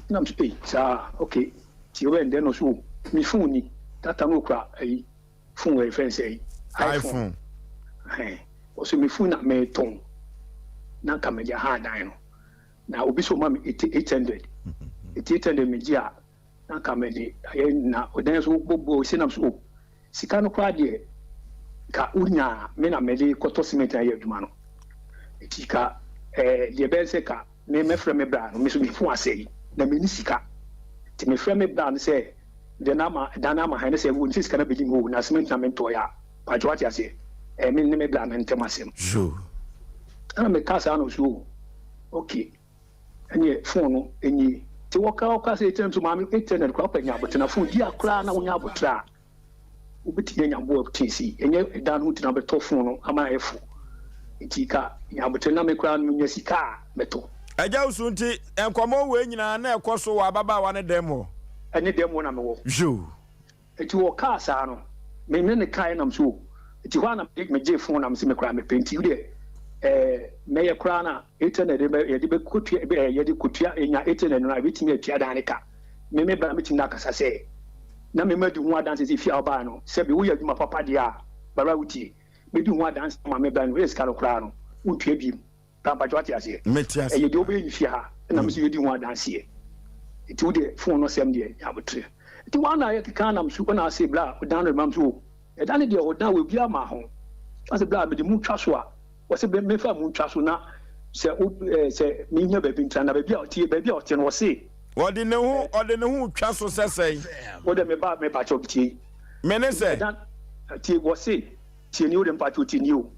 Na me so, ei, saa, okay. Nti ɔbɛn dɛn na ɔso o, me phone ni, data no okura ayi, phone wɔ yɛfrɛ no sɛ ayi, iPhone. Ɛhɛn, ɔso me phone na metɔn, na nka mede aha dan no. Na obi so ɔma me 800, nti 800 megye a, na nka mede ayɛ na ɔdan so bɔbɔ se nam so o sika no koraa deɛ ka wonya a me na mede kɔtɔ cement ayɛ adwuma no nti ka ɛɛ deɛ ɛbɛyɛ sɛ ka me mɛfrɛ me bra no me so me fon asɛe na menni sika nti mefrɛ me bra no sɛ deɛ na ama dan no ama han ne sɛ wɔn sɛ sika no abɛdi mu o na cement na mentɔɛ a patro wate aseɛ ɛɛ me ne me bra no ntɛm asɛm ɛna meka saa no so o okay Ɛneɛ phone no nie. Nti wɔka wɔka sɛ ɛtɛm so maame internet koraa wopɛ nya abotere na phone di a koraa na wonya abotere a wobɛtumi anya boa tee sei ɛnyɛ ɛdan no ho nti na wobɛtɔ phone no ama ayɛ fo nti ka nya abotere na me koraa no menya sika a mɛtɔ. Agya Wusu nti nkɔmmɔ wei nyinaa na ɛkɔ so wɔ ababaawa no dɛm hɔ? Ɛne dɛm hɔ na mewɔ. Yoo. Enti wɔkaa saa no, me ne no kaeɛ nam so o. Enti hɔ ara na megyee phone na mese me koraa mepɛ nti wodeɛ ɛɛ mɛyɛ koraa na 800 yɛde bɛkɔtua ɛɛ yɛde kɔtua yɛnya 800 no a yɛbɛtumi atua dan no ka. Me me bra mɛtumi no akasa sɛ na me madi ho adanse sɛ fie a wobaeɛ no sɛbe woyɛ adwuma papa deɛ a bra wotie mɛdi ho adanse ama me bra no woyɛ sika no koraa no wontua biom. Paa mpakyɛ wate aseɛ? Mete aseɛ. Ɛyɛ deɛ wobɛyɛ ne fie ha ɛna me nso yɛdi ho adanseɛ. Nti wo deɛ phone no sɛm deɛ nya aboterɛ. Nti wɔn na yɛkeka nam so ɛna ase bla ɔdan no mam so o ɛdan no deɛ ɔdan wɔ obiara ma ho. Ase bla mede mu twa so a wɔse mefa mu ntwa so na Sɛ wo ɛɛ sɛ menya baabi ntra na baabi a ɔte baabi a ɔte no ɔse. Ɔde ne ho ɔde ne ho retwa so sɛ sɛn. Wo de me ba me pakyɛw tie. Me ne sɛ. Ɛdan tie wɔse tie ni wo de me pakyɛw tie ni o.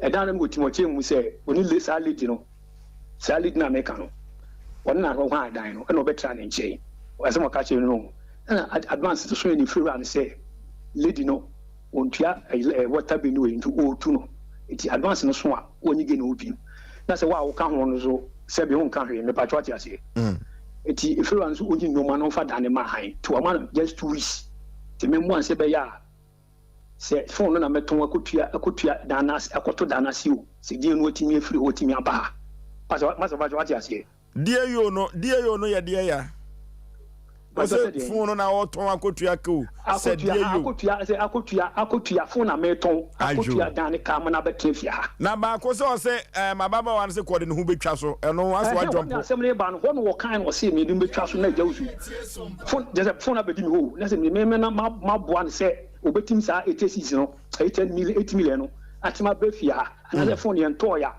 Ɛdan no wɔ tim ɔkyerɛ mu sɛ ɔne le saa lady no saa lady no a meka no ɔne na hɔ adan no ɛna ɔbɛtra ne nkyɛn asɛm ɔka kyerɛ no no ɛna advance so yɛ ne firi wura no sɛ lady no Ɔntua ɛɛ water bill no wei nti ɔretu no nti advance no so a ɔnyi gain wɔ bio na sɛ wo a woka ho no so sɛbi wonka hwee mepakyɛ wate aseɛ nti efiriwa no so ɔnyi nnoɔma no mfa dan no ma han nti wama no just 2 weeks nti memmoa no sɛ ɛbɛyɛ a sɛ phone no na mɛtɔn akɔtua akɔtua dan no ase akɔto dan no ase o sɛ gain no atumi afiri hɔ atumi aba ha masa masa mepakyɛ wate aseɛ. Deɛ yoo no deɛ yoo no yɛ deɛ ya. Ɔsɛ fon no na ɔtɔn akotua ke o. Sɛ deɛ yoo. Akotua sɛ akotua akotua fon na metɔn akotua dan ne kaa mo na bɛtena fie ha. Na baako sɛ ɔsɛ ɛɛ m'ababaawa no sɛ kɔde ne ho betwa so ɛno asɛ wadwɔmpo. Ɛhɛn asɛm no ba no hɔ no wɔkan no ɔsɛ mede betwa so na agya wusu fon kyɛ sɛ fon abɛdi me hɔ o na sɛ me me na maboa no sɛ obetim saa 86 no 8 million 8 million no atem abɛ fie ha anaasɛ fon yɛn tɔɔ ya.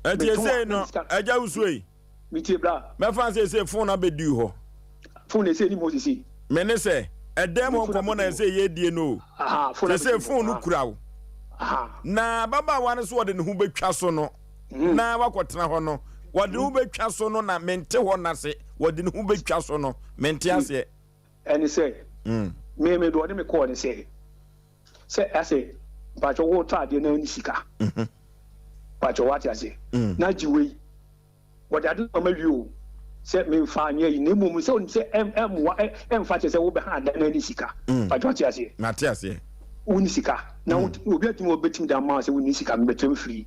Ɛti esei no ɛgya wusuo yi. Metie bra. Mɛfa sɛ esei fon abɛdi hɔ. Fon na esei nim hɔ sisi. Me ne sɛ ɛdɛm hɔ nkɔmɔ na ɛsɛ yɛdie no o. Sese fon no kura wo. Na ababaawa no so wɔde ne ho bɛtwa so no na wakɔtena hɔ no wɔde ne ho bɛtwa so no na mente hɔ nase wɔde ne ho bɛtwa so no mente aseɛ. Ɛne sɛ me me de ɔde me kɔɔ ne sɛ. Sɛ ase mpakyɛ wo tɔ adeɛ na wonni sika mpakyɛ wate ase na gye wei wɔde ade no ama wie o sɛ memfa nyɛ yi na mmom sɛ onim sɛ ɛmmoa ɛmfa kyɛ sɛ wobɛha adan na ani sika mpakyɛ wate aseɛ mate aseɛ wonni sika na obi atumi wɔbɛtumi de ama sɛ wonni sika mebɛtɛm firi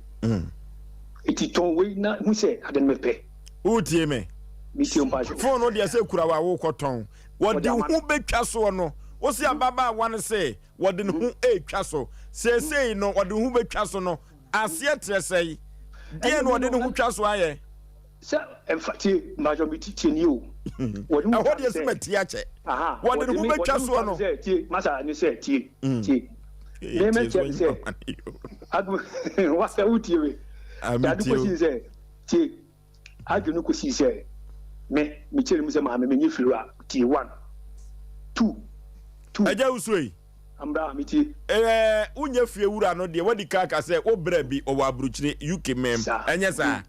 eti tɔn wei na hu sɛ ade no mepɛ wotie me metie mpakyɛ fon no deɛ sɛ kura wa wokɔtɔn Wɔde wo ho bɛtwa soɔ no, wo se ababaawa no se wɔde ne ho retwa so. Seesei no wɔde ne ho bɛtwa so no, aseɛ kyerɛ sɛn? Deɛn na wɔde ne ho twa so ayɛ? Sɛ ɛmfa tie mpatsɔ mi tie nie o. Wɔde ho Ɛhɔ deɛ sɛ matie akyɛ. Wɔde ne ho bɛtwa soɔ no. Sɛ tie masa ne sɛ tie tie. Mɛmɛ kyɛ ne sɛ adu wasa wotie we. Adu kɔsi sɛ tie. Adwene no kosii sɛ me mekyerɛ mu sɛ maame menye firiwa tie one two two. Agya wusuo yi. Ambra metie. Ɛɛ wonyɛ fie wura no deɛ wadi kan aka sɛ wo bra bi ɔwɔ aburukyire UK mɛm ɛnyɛ saa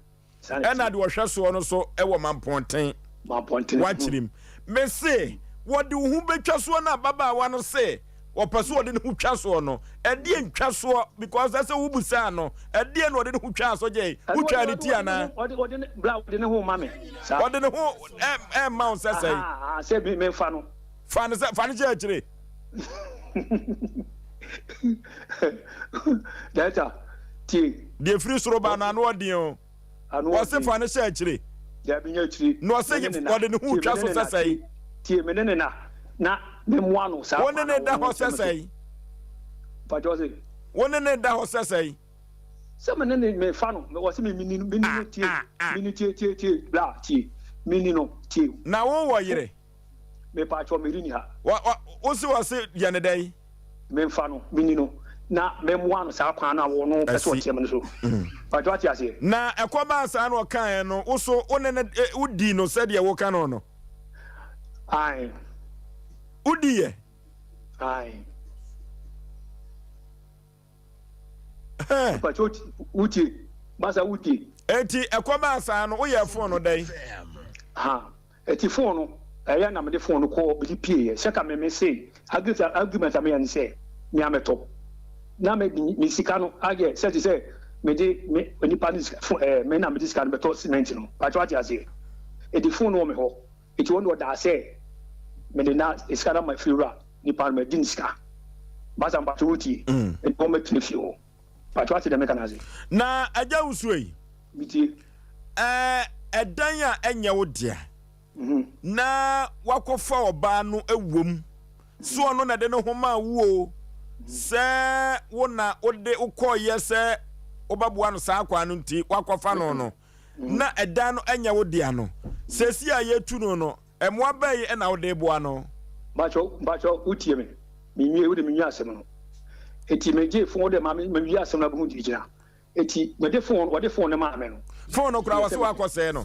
ɛna deɛ ɔhwɛ soɔ no so ɛwɔ mampɔnten mampɔnten wakyerɛ mu mese wɔde wo ho bɛtwa soɔ no ababaawa no se Ɔpɛ sɛ ɔde ne ho twa soɔ no, ɛdeɛ ntwa soɔ because ɛsɛ wobusaa no, ɛdeɛ na ɔde ne ho twaa so gyei? Wotwaa ne ti anaa? Ɔde ne bra ɔde ne ho ma me. Saa. Ɔde ne ho ɛma wo sɛ sɛn? Sɛ me me fa no. Fa no sɛ fa no kyɛ akyire. Director tie. Deɛ firi soro ba no ano ɔden o. Wɔse fa no hyɛ akyire. Dabi nyɛ akyire. Na ɔse ɔde ne ho retwa so sɛ sɛe. Tie me ne ne na na me mmoa no saa Wo ne ne da hɔ sɛ sɛe. Mpakyɛ ɔse. Wo ne ne da hɔ sɛ sɛe. Sɛ me ne ne me fa no ɔse me mini no mini no tie mini tie tie tie bla tie mini no tie. Na wo wɔ yere. Mepatwɔ meri ni ha. Wa wa wo se wɔ se yɛ ne dɛn? Menfa no, meni no, na mɛmoa no saa kwan no a ɔno pɛ sɛ ɔteɛ me no so. Patwɔ wate aseɛ? Na ɛkɔbaa saa na ɔkaeɛ no, wo so wo ne no wodii no sɛdeɛ woka no no? Ae. Wodiiɛ? Ae. Mpakyɛ wotie? Masa wotie? Enti ɛkɔbaa saa no woyɛɛ fon no dɛn? Ha, eti fon no ɛyɛ na mede fon no kɔɔ mede pieeɛ sɛ ka me me se argument a meyɛ ne sɛ me a mɛtɔ na me me sika no ayɛ sɛ te sɛ mede me nipa no sika fon ɛɛ me na mede sika no bɛtɔ cement no mpakyɛ wate aseɛ eti fon no wɔ me hɔ Enti wɔn de ɔdaa sɛ mede na sika no ama fiewura nipa no madi ne sika. Masa mpakyɛ wotie? Enti wɔn bɛtena fie hɔ. Mpakyɛ wate deɛ meka no ase? Na agya wusuo yi. Metie. Ɛɛ ɛdan a ɛnyɛ wo dea na wakɔfa ɔbaa no wom so ɔno na ɛde ne ho maa wo o sɛ wo na wode wokɔɔyɛ sɛ wobɛboa no saa kwan no nti wakɔfa no no. na ɛdan no nyɛ wo dea no, seesei a yɛretu no no, mmoa bɛn na wode reboa no? Mpakyɛw mpakyɛw wo tie me me nwie wo de me nwie asɛm no eti me gye fon wo de ma me me wie asɛm no abɛhu deɛ gyina. Eti mede phone wɔde phone no maa me no. Phone no koraa wɔse wakɔsɛe no.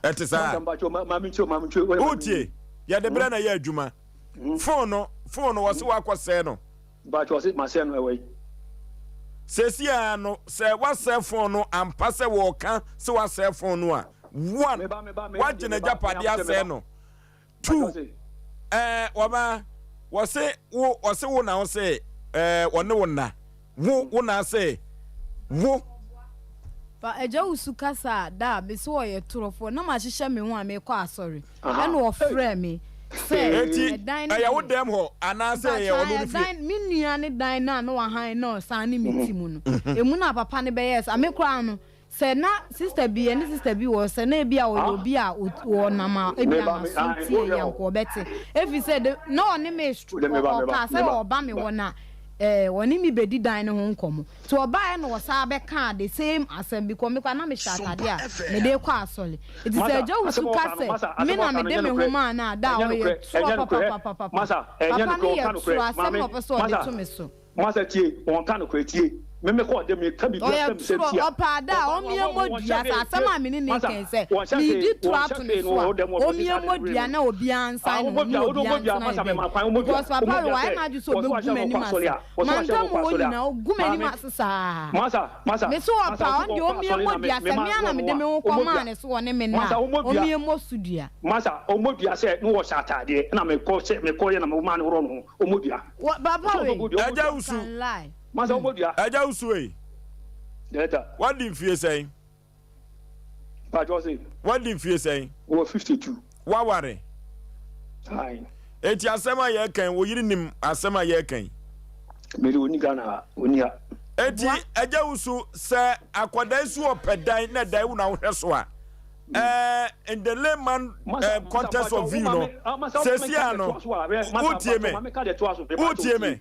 Ɛte saa? Masa mpakyɛw ma maame nkyerɛ maame nkyerɛ. Wotie yɛde berɛ na ɛyɛ adwuma. Phone no phone no wɔse wakɔsɛe no. Mpakyɛw ɔse masɛe no ɛwɔ yi. Seesei ara no sɛ wasɛe phone no ampa sɛ wɔka sɛ wasɛe phone no a one wagye n'agyapadeɛ asɛe no. Tu ɛɛ wɔba wɔse wo wɔse wo na wo se ɛɛ wɔne wo nna wo wo na ase wo. Fa agya wusu kasa a da a mese ɔyɛ torofoɔ na mahyehyɛ me ho a merekɔ asɔre ɛna ɔfrɛɛ me sɛ Enti ɛdan no ɛyɛ wo deɛ dɛm hɔ anaasɛ ɛyɛ mpakyɛ ɔno ne fie? ɛdan me nua ne dan no a na wahan na ɔsan ne me te mu no emu na papa no bɛyɛɛ saa me koraa no Sɛ na sista bi, yɛne sista bi wɔ hɔ, sɛ na ebia ɔyɛ obi a ɔnam a ebia n'aso tie yɛn anka ɔbɛte. Efisɛ de, na ɔne me ɔkaa sɛ ɔreba me hɔ na ɛɛ ɔne me bedi dan no ho nkɔmmɔ. Nti ɔbaeɛ na ɔsan bɛkaa the same asɛm because me koraa na mehyɛ atade a mede rekɔ asɔre. Nti sɛ Agya Wusu ka sɛ me na mede me ho maa no a, da a ɔyɛ torɔ papapapapa. Papa no yɛ torɔ, asɛm na ɔpɛ sɛ ɔde to me so. Masa tie, wɔn ka nokorɛ tie. Me me kɔ de me ka biribi Ɔyɛ asɛm sɛm torɔ, tia. ɔpɛ ada a Ɔbaa no ɔmmue ama mmɔ wɔn dua. hyɛ Sɛ hwee asɛm tie. a me ne no Masa reka yi sɛ wɔn hyɛ hwee meredi torɔ wɔn hyɛ ato ne hwee no so a, wɔ dɛm wɔ wɔsi ɔmmue saa de mmɔ no dua brɛ me. na obiara Ah nsan ne ho wɔmmɔ ne dua wode obiara wɔmmɔ dua ntena masa yɛ me ma baabi. kwan wɔmmɔ dua Because papa wɔmmɔ wei dua wayɛ sɛ n'adwene sɛ wɔn so ɔbɛgu ahyɛ wɔn m'anim kɔ asɔre ase. a wɔn so ahyɛ Mantam wɔn kɔ hɔ asɔre a nyinaa, ɔgu m'anim maame ase saa. masa masa Me so ɔpɛ masa a, wɔn ɔno so deɛ wɔkɔ ɔmmue asɔre mmɔ na me dua. me Sɛ ma me ara na wɔn mede a me ho wɔmmɔ kɔmaa dua ne so ɔne me nna masa a, wɔmmɔ dua ɔmmue mmɔ so dua. masa wɔmmɔ dua sɛ ne wɔhyɛ ataadeɛ na mekɔ sɛ mekɔ yɛ na me maa no worɔ ne ho wɔmmɔ dua. Wɔ papa wei. Agya Wusu. Can lie. Masa wɔmmɔ dua. Agya Wusu ei. Delta. Wadi mfie sɛn? Mpatsɔ se. Wadi mfie sɛn? Wɔ 52. Waware? Aye. Eti asɛm a yɛreka yi, wo yere nim asɛm a yɛreka yi? Mede onni Ghana ha, onni ha. Eti Agya Wusu, sɛ akwadaa yi so ɔpɛ dan na dan wo na wohwɛ so a, eh, in the layman eh, context of view no, sesia no, wotie me, wotie me,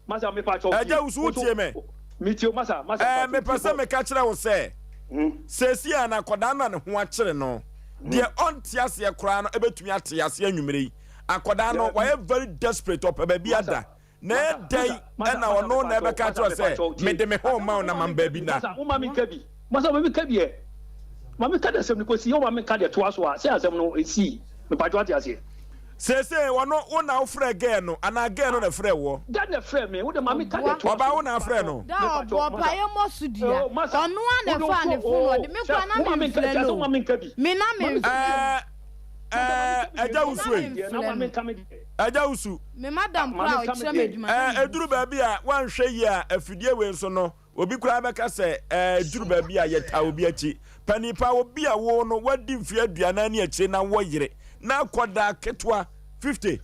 ɛgya wo so wotie me, eh, mepɛ sɛ meka kyerɛ wo sɛ, sesia no akɔdaa no a ne ho akyere no, deɛ ɔnte aseɛ koraa no ɛbɛtumi ate aseɛ anwummere yi, akɔdaa no wayɛ very desperate, ɔpɛ baabi ada. Na ɛyɛ dɛn na ɔno na ɛbɛka akyerɛ wo sɛ, Mede me ho rema wo na ma me baabi nna? Masa, woma menka bi. Masa, ma menka bi ɛ. Ma menka de asɛm no kɔsi, woma menka deɛ toa so a, sɛ asɛm no ɛsii. Mepatwo ate aseɛ. Seesei ɔno, wo na wofrɛɛ gɛɛ no anaa gɛɛ no na ɛfrɛɛ woɔ? Gɛɛ na ɛfrɛɛ me, wode ma menka deɛ toa so. Ɔbaa, wo na afrɛ no? Da ɔbɔ mpaeɛ mmɔ so dua. Ɔno ara na ɛfaa ne fon ɔde me koraa na memfrɛ no o. Me na memfrɛ no. Ɛɛ, ɛɛ, Agya Wusu ei. Agya Wusu. Me madam koraa a ɔkyerɛ me adwuma na Ɛɛ, ɛduru baabi a woanhwɛ yie a, afidie wei nso no, obi koraa bɛka sɛ, ɛɛ, ɛduru baabi a yɛtaa obi akyi. Panin pa, obi a wo no woadi mfeɛ aduanan ne akyire na wɔ yere, na akwadaa ketewa, 50,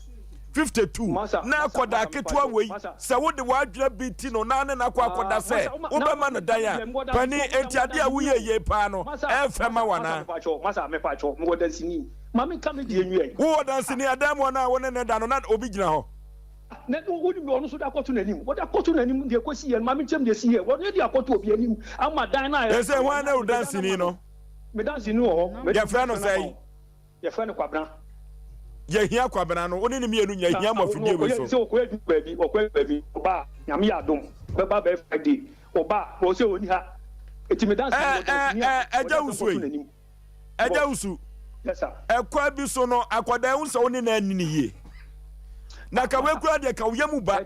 52, na akwadaa ketewa wei, sɛ wode w'adwene bi ti no na ne no akɔ akɔda sɛ wobɛma no dan a, panin, enti adeɛ a woyɛ yei paa no, ɛyɛ fɛ ma wo anaa? Ma me nka me deɛ nwie. Wowɔ danseni adan mu no a wo ne no da no na obi gyina hɔ. Na wonim deɛ ɔno nso de akɔto n'anim. Wɔde akɔto n'anim deɛ ɛkɔsi yɛ no, ma menkyɛm deɛ ɛsi yɛ. Wɔde de akɔto obi anim ama dan no a. Ese hwan ne wo danseni no? Me danseni wɔ hɔ. Yɛfrɛ no sɛn? Yɛfrɛ no Kwabena. Yɛhia Kwabena no, wo ne no mmienu nyinaa yɛhia mo afidie wei so. Sɛ ɔkɔ adwuma baabi, ɔkɔ adwuma baabi, ɔba a, Nyame yɛ adom, ɔbɛba bɛyɛ Friday, ɔba a, ɔsɛ ɔnni ha. Eti me danseni, Ɛɛ, danseni a, ɛɛ, wɔde ɛgya asɛm wusu kɔto ei. n'anim. Agya wusu, ɛkwan bi so no akwadaa ehu sɛ wo ne no anni no yie. Na ka wei koraa deɛ ka wo yam ba.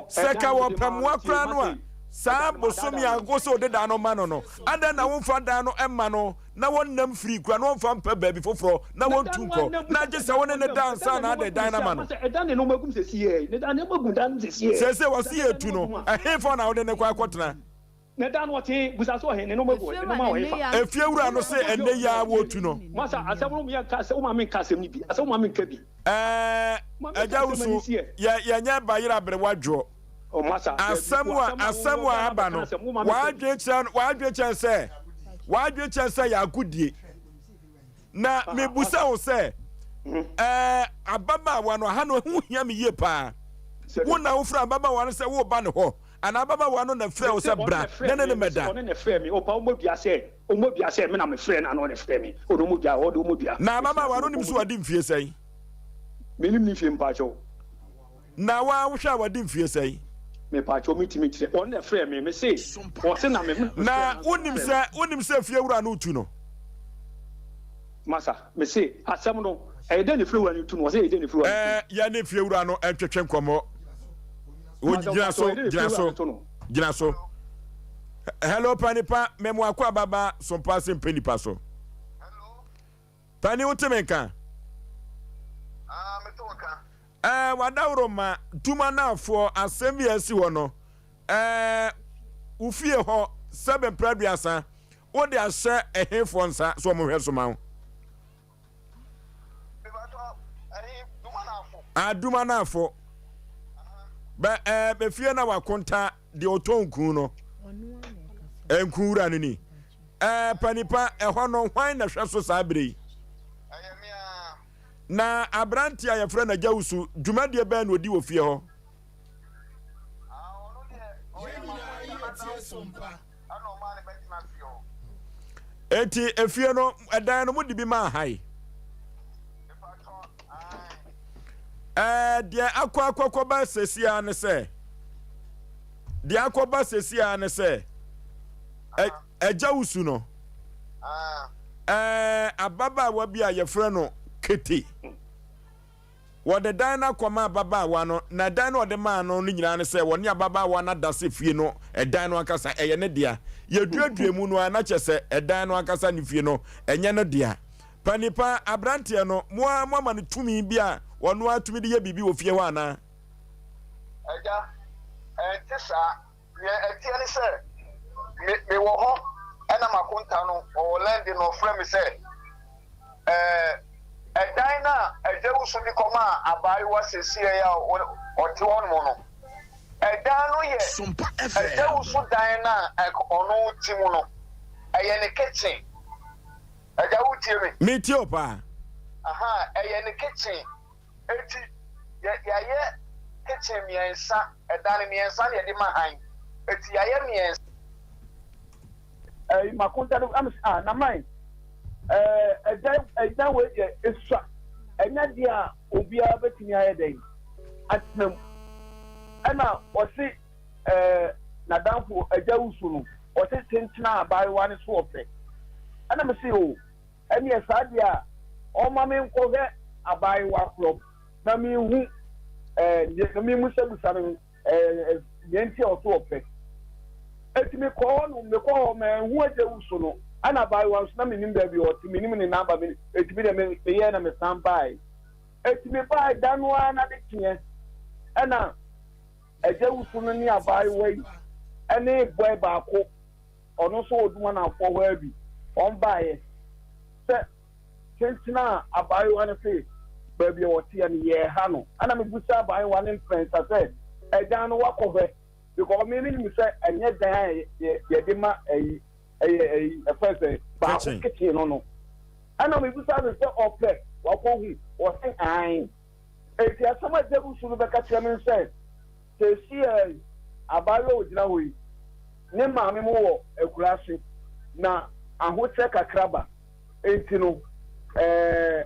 Sɛ ka wɔpɛ mmoa koraa no a, saa bosome a wo sɛ wode dan no ma no no, adɛn na womfa dan no mma no na wɔnnam firi koraa na wɔmfa mpɛ baabi foforɔ na wɔntu nkɔ na gye sɛ wo ne no da ansa na ade dan no ama no. Seesei wɔse yɛtu no, ɛhefa na wode no kɔ akɔtena? Na da no ɔtee, busa sɛ, Ɔhe? Ne nnoɔma gu hɔ, ne nnoɔma wɔ hefa? Efiewura no se, Ɛnnɛ yi ara wɔretu no. Masa, asɛm no yɛ nka sɛ woma menka asɛm no bi, asɛm woma menka bi. Ɛɛ, Agya Wusu, yɛ yɛnyɛ bayerɛ aberewa dwoɔ. Asɛm a asɛm a aba no, w'adwene kyerɛ w'adwene kyerɛ sɛ w'adwene kyerɛ sɛ yɛ agodie. Na mebusa wo sɛ, ɛɛ, ababaawa no, aha no ɛho hia me yie paa. Wo na wofrɛ ababaawa no sɛ woreba ne hɔ? Anaa ababaawa no na ɛfrɛɛ wo sɛ bra na ne no mmɛda? Ɔno na ɛfrɛɛ me. Ɔpa ɔmmɔ dua sɛ, ɔmmɔ dua sɛ me na mefrɛɛ no anaa ɔna ɛfrɛɛ me. Ɔno ɔmmɔ dua, ɔde ɔmmɔ dua. Na ababaawa no nim sɛ wadi mfie sɛn? Menim ne mfie mpakyɛw. Na wo ara wohwɛ a wadi mfie sɛn? Mepaakyɛw mentumi nkyerɛ. Ɔno na ɛfrɛɛ me. Mese ɔse na me. Na wonim sɛ wonim sɛ fiewura no retu no? Masa, mese asɛm no ɛyɛ dɛn na fiewura no retu no? Ɔse ɛyɛ dɛn na fiewura no retu no? Ɛɛ yɛne fiewura no ntwetwe nkɔmmɔ. Wo Masa gyina mpakyɛw so ɛyɛ dɛn na gyina fiewura so no to no? gyina so. Hello panipa mɛmo akɔ ababa sompa se mpɛ nipa so. Pani wote me nka? Ah, mete wo nka. Ɛɛ wadaworo ma Dumanaafoɔ asɛm bi a asi hɔ no, ɛɛ wo fie hɔ sɛbe mprɛ aduasa wode ahyɛ ɛhefoɔ nsa sɛ wɔn hwɛ so ma wo? Ah, Dumanaafo. Bɛ ɛɛ bɛ fie na wakonta deɛ ɔtɔ nku no. Nku wura no ni. Ɛɛ panipa ɛhɔ no hwan na hwɛ so saa bere yi? Na aberante a yɛfrɛ no Agya Wusu, dwumadie bɛn na ɔdi wɔ fie hɔ? Enti efie no, ɛdan no mode bi maa hae? Ɛɛ deɛ akɔ akɔkɔba sesia ne sɛ, deɛ akɔba sesia ne sɛ, Agya Wusu no, ɛɛ, ababaawa bi a wɔfrɛ no Kete. Wɔde dan no akɔma ababaawa no, na dan no a wɔde maa no no nyinaa ne sɛ wɔne ababaawa no ada sɛ fie no, ɛdan no ankasa, ɛyɛ ne dea. Yɛduadua mu no ara, na kyerɛ sɛ ɛdan no ankasa ne fie no, ɛnyɛ no dea. Panipa, aberanteɛ no, mo ara moama no tumi bi a ɔno ara tumi de yɛ biribi wɔ fie hɔ anaa? Agya, ɛnte saa. Nea ɛteɛ ne sɛ, me, mewɔ hɔ na m'akonta no, ɔwɔ London na ɔfrɛ me sɛ, ɛɛ, ɛdan no a Agya Wusu de kɔmaa abaayewa seesei a ɔte hɔnom no, ɛdan no yɛ Agya Wusu dan no a ɔno te mu no, ɛyɛ ne kitchen. Agya, wotie me? Metie wo paa. Aha, ɛyɛ ne kitchen. Enti yɛ yɛayɛ kitchen mmiɛnsa, ɛdan no mmiɛnsa na yɛde ma han. Enti yɛayɛ mmiɛnsa. Ɛyi makonta no ɛm ah na man ɛɛ ɛdan ɛdan wei deɛ esua ɛnyɛ deɛ a obiara bɛtumi ayɛ dɛn atena mu ɛna ɔse ɛɛ n'adanfo agya wusu no ɔse tentena abaayewa no so ɔpɛ ɛna me se o. Ɛneɛ saa deɛ a ɔmma me nkɔhwɛ abaayewa korɔ na menhu ɛɛ deɛ na memmusabusa no ɛɛ deɛ nti a ɔso ɔpɛ. Eti mekɔɔ hɔ nom, mekɔɔ hɔ manhu agya wusu no, ɛna abaayewa nso na mennim baabi a ɔte, mennim ne namba, me eti me deɛ me meyɛɛ na mesan baae. Eti mebae da no ara n'adekyeɛ ɛna agya wusu no ne abaayewa yi ɛne bɔe baako ɔno nso wɔ Dumanamfoɔ hɔ ara bi, wɔn baeɛ sɛ kyenkyen a abaayewa no se baabi a ɔteɛ no yɛreha no. Ɛna mebusa abaayewa no mprɛnsa sɛ, ɛdan no woakɔhwɛ? Because me menim sɛ ɛnyɛ dan a yɛde ma ɛyi ɛyɛ ɛyi ɛfɛ sɛ baako kitchen no no. Ɛna mebusa no sɛ ɔpɛ wakɔhu, ɔse ae. Enti asɛm a Jebusu no bɛka kyerɛ me ne sɛ, Seesei abaayewa a ogyina hɔ yi, ne maame mo wɔ akuraase, na ahokyerɛ kakra ba, enti no, ɛɛ,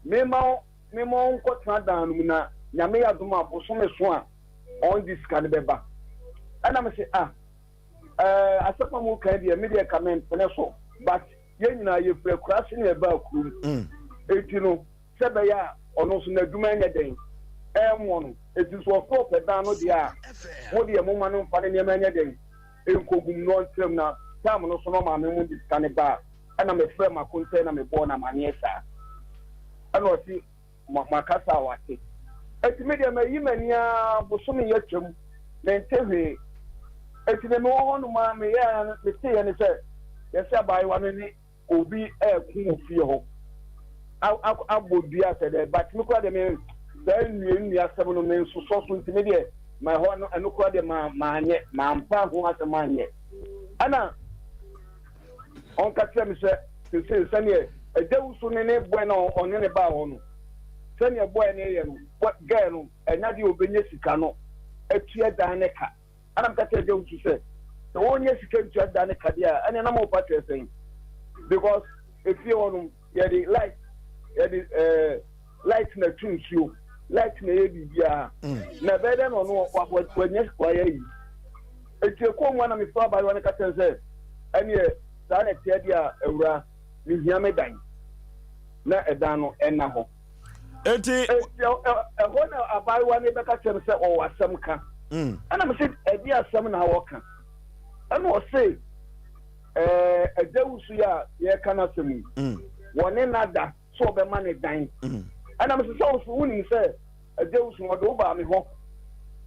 memma memma ɔnkɔtena dan no mu, na Nyame yɛ adom a, bosome so a, ɔnde sika no bɛba. Ɛna mese, Ah, ɛɛ, asɛm a moreka yi deɛ, me deɛ ka mempene so, but yɛn nyinaa yɛfiri akuraase na yɛbaa kurom, enti no, sɛ ɛbɛyɛ a ɔno nso n'adwuma nyɛ dɛn ɛmmoa no. Enti sɛ ɔsɛ ɔpɛ dan no deɛ a, mo deɛ momma no mfa ne nneɛma nyɛ dɛn nkɔgu mu na ɔntra mu. Na tam no so na ɔmaame mo de sika no ba a, ɛna mefrɛɛ m'akontɛn na mebɔɔ no amaneɛ saa. Ɛna ɔse makasa a wate. Enti me deɛ mayi m'ani ara bosome yi atwam, mente hwee. Enti deɛ mewɔ hɔnom ara meyɛɛ ara meteeɛ ne sɛ yɛse abaayewa no ne obi ɛɛko wɔ fie hɔ abɔ dua sɛ dɛ but me kora deɛ me saa nnua nnua asɛm no me nsosɔ so nti me deɛ ma ɛhɔ no ɛno kora deɛ ma maanyɛ mampa ho asɛm anyɛ ɛna ɔnka kyerɛ me sɛ sese sɛdeɛ ɛgya wusu ne ne bɔɛ na ɔne ne baa hɔ no sɛdeɛ bɔɛ ne yɛ no gɛɛ no ɛnya deɛ ɔbɛnya sika no atua dan ne ka. Ɛna meka kyerɛɛ James sɛ, sɛ wɔnnya sika ntua da ne ka deɛ a, ɛneɛ na morepa kyerɛ sɛn? Because efie hɔ no, yɛde light, yɛde ɛɛ eh, light na tu nsuo. Light na ɛyɛ biribiara. Na ɛbɛyɛ dɛn na ɔno wanyɛ wayɛ yi. Eti ɛkɔɔ mu a na mefrɛ abaayewa no ka kyerɛ no sɛ ɛneɛ saa na ɛteɛ deɛ a awura mehia me dan na ɛdan no ɛnna hɔ. Eti ɛhɔ na abaayewa no bɛka kyerɛ me sɛ ɔwɔ asɛm ka. Ɛna me se ɛde asɛm na wɔka. Ɛna ɔse ɛɛ agya wusu yi a yɛreka n'asɛm yi wɔne nada sɛ ɔbɛma ne dan. Ɛna me se sɛ wo so wonim sɛ agya wusu no ɔde wo baa me hɔ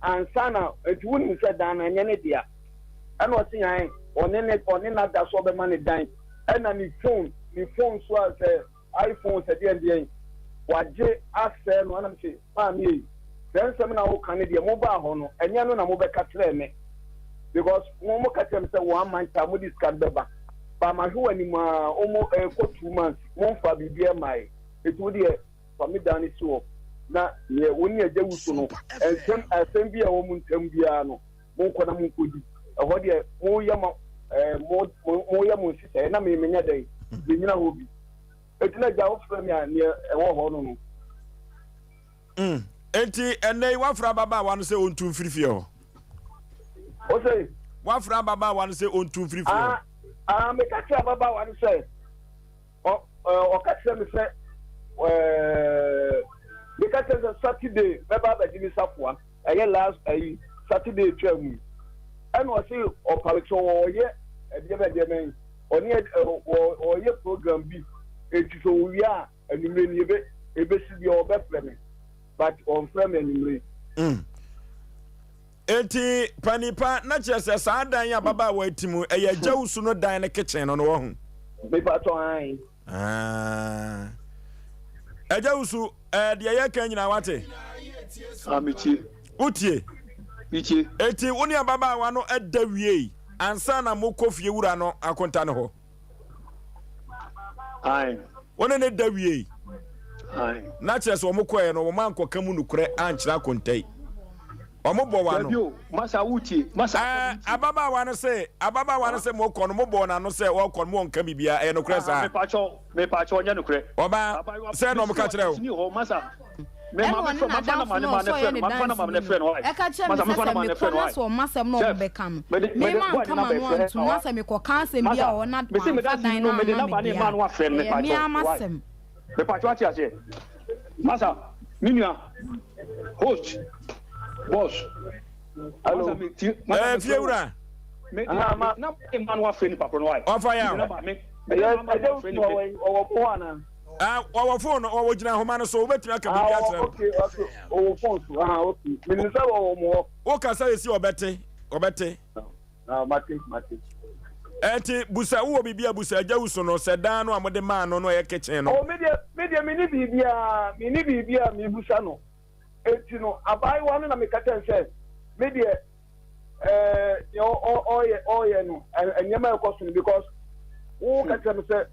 ansa na nti wonim sɛ dan no ɛnyɛ ne dea. Ɛna ɔse yan ɔne ne ɔne nada sɛ ɔbɛma ne dan. Ɛna ne phone ne phone so a sɛ iPhone sɛ deɛn deɛn wagye asɛe no. Ɛna me se maame ei sɛ nsɛm na woka no deɛ mobaa hɔ no ɛnyɛ no na mobɛka kyerɛɛ me because mo mo ka kyerɛ me sɛ one month a mode sika no bɛba ba mahwɛ w'anim a ɔmo ɛkɔ 2 months momfa biribi ɛmae ɛti wo deɛ fa me dan no si hɔ na neɛ wo ne agya wusu no nsɛm asɛm bi a ɛwɔ mo ntam biara no monkɔ na monkɔdi ɛhɔ deɛ moyɛ mo ɛɛ mo moyɛ mo nhyehyɛeɛ na me menyɛ dɛn menyina hɔ bi eti na agya wofrɛ me a neɛ ɛwɔ hɔ no no. Enti ɛnnɛ yi woafrɛ ababaawa no sɛ ɔntu mfiri fie hɔ? Ose. Woafrɛ ababaawa no sɛ ɔntu mfiri fie hɔ? Ah, ah, meka kyerɛ ababaawa no sɛ ɔ ɔka kyerɛ me sɛ ɛɛ meka kyerɛ sɛ Saturday mɛba abɛgye me safoa ɛyɛ last ɛyi Saturday twa mu yi ɛna ɔse ɔparekyɛ ɔyɛ ɛdeɛ bɛ deɛ bɛn ɔne ɔyɛ program bi eti sɛ owie a anwummerɛ ni ebe ebesi deɛ ɔbɛfrɛ me but ɔnfrɛ me anwummerɛ yi. Enti panipa na kyerɛ sɛ saa dan yi ababaawa yi ti mu ɛyɛ agya wusu no dan no kitchen no no wɔ ho. Mepa tɔ an. Agya wusu ɛɛ deɛ yɛka nyinaa wate. Ah metie. Wotie. Metie. Eti wo ne ababaawa no ɛda wiei ansa na mokɔ fie wura no akonta no hɔ. Ae. Wo ne no da wiei. Ae. Na kyerɛ sɛ wɔn kɔɛ no wɔn ankɔka mu nokorɛ ankyerɛ akonta yi. Wɔn bɔ w'ano. Dabi o, masa wotie, masa asɛm wotie. Ababaawa no se, ababaawa no se mokɔ no mobɔɔ n'ano sɛ ɔkɔ no mo ɔnka biribiara, ɛyɛ nokorɛ saa? Mepakyɛw, mepakyɛw ɔnyɛ nokorɛ. Ɔbaa, sɛn na wɔn ka kyerɛ wo? Mesi hɔ, masa. Ɛna ɔne n'adamfo no a ɔsɛ ɔyɛ ne danseni no ka kyerɛɛ me sɛ sɛ mekɔ na sɛ ɔma asɛm no a ɔbɛka no, me manka m'ano antom na sɛ mekɔka asɛm bi a ɔwɔ na wamfa dan no amma me deɛ a, ɛyɛ me ara m'asɛm. Mepatwo ate aseɛ masa me nua host boss hello ɛɛ fie wura na ma no afrɛ nipa korɔ no wae ɔfa ya ɛyɛ ɛdɛ wusu ɔwɔ ɔwɔ fon ana. Wɔwɔ fon no wɔwɔ gyina ahoma no so wobɛtumi aka biribi akyerɛ no. Okay okay ɔwɔ fon so ah okay menim sɛ wɔwɔ mo hɔ. Wokasa yɛsi ɔbɛte ɔbɛte. Ah mate mate. Ɛnti busa wowɔ biribi a busa agya wusu no sɛ dan no a mode maa no no ɛyɛ kitchen no. Oh me deɛ me deɛ menni biribiara menni biribiara mebusa no enti no abaayewa no na meka kyerɛ no sɛ me deɛ ɛɛ deɛ ɔyɛ ɔyɛ no nneɛma ɛkɔ so no because wo ka kyerɛ me sɛ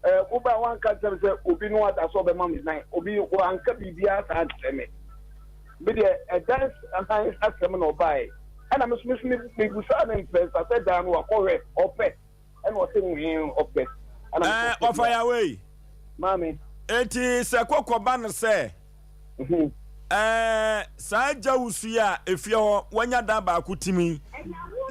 ɛɛ wo ba wanka kyerɛ me sɛ obi no ada so ɔbɛma me nan obi wanka biribiara saa nkyerɛ me me deɛ ɛdan han asɛm na ɔbaeɛ ɛna me so me so mebusaa ne mprɛnsa sɛ dan no wakɔhwɛ ɔpɛ ɛna ɔse nwee ɔpɛ ɛna ɛɛ ɔfa yawei maame eti sɛ kɔkɔ ba no sɛ Ɛɛ, saa gya wusu yi a efie hɔ wɔanya dan baako tim yi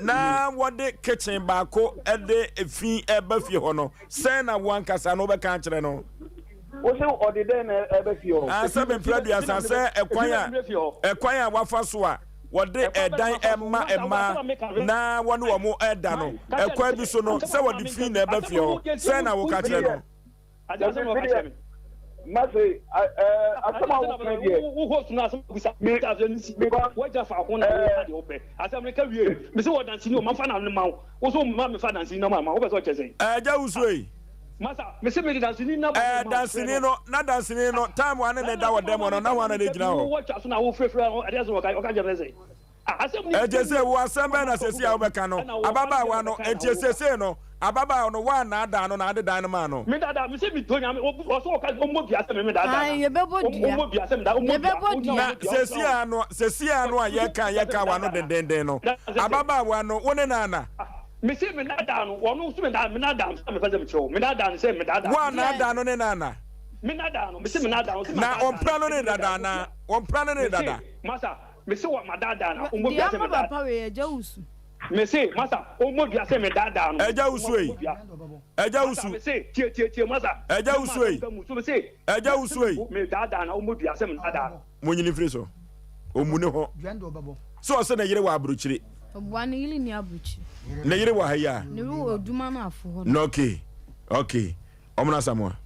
na wɔde kitchen baako de efi ɛba fie hɔ no, sɛn na wo ankasa no wobɛka akyerɛ no? Wose ɔde dɛn na ɛba fie hɔ? Ah, sɛ mempere aduasa sɛ ɛkwan a ɛkwan a wafa so a wɔde ɛdan ɛma mmaa na wɔne wɔn ɛda no, ɛkwan bi so no sɛ wɔde fi na ɛba fie hɔ, sɛn na woka kyerɛ no? Ade asɛm na ɔka kyerɛ me. Mase asɛm a woka deɛ. Wo host no asɛm bisa asɛm no si. Wagya faako na woka deɛ wopɛ. Asɛm no ka wie. Mese wɔ danseni o mafa na no ma wo. Wo so ma mefa danseni na ma ma wopɛ sɛ ɔkyɛ sɛn? Ɛɛ gya wusuo yi. Masa mese mede danseni na ma Ɛɛ danseni no na danseni no time wa ne ne da wɔ dɛm hɔ no na hwan na ne gyina hɔ? Wɔtwa so na wofrɛfrɛ ho ɛdeɛ sɛ ɔka kyerɛ me sɛ. Enti sɛ wo asɛm bɛn na seesei a wobɛka no, ababaawa no? Enti seesei no, ababaawa no, woannaadaa no na ade dan no maa no? Aane, yɛbɛbɔ dua. Yɛbɛbɔ dua. Na seesei ara no, seesei ara no a yɛreka a yɛka w'ano dendeenden no, ababaawa no, wo ne no ana? Woannaadaa no ne no ana? Me naadaa no, mese me naadaa no, ɔse Na madaadaa no, ɔmpra no ne enti meda dada ɔmmɔ anaa? dua. Ɔmpra no ne Mese, dada. masa, mese wɔ madaadaa no a, ɔmmɔ Deɛ dua sɛ ama medaadaa. papa wei agya wusu. Mese, masa, ɔmmɔ dua sɛ medaadaa no, Agya wusu ei, ɔmmɔ dua. Agya Masa, wusu. mese, tie, tie, tie, masa, Agya mema wusu ei, asɛm ka mu, so mese, Agya mese wusu ei. medaadaa no a, ɔmmɔ dua sɛ medaadaa no. Monyini mfiri so. Ɔmmu ne ho. So ɔsɛ ne yere wɔ aburokyire? Ɔboa ne yere nni aburokyire. Ne yere wɔ ha yi a? Ne yere wɔ Oduma no afo hɔ. No, okay, okay. Ɔmono Asamoah.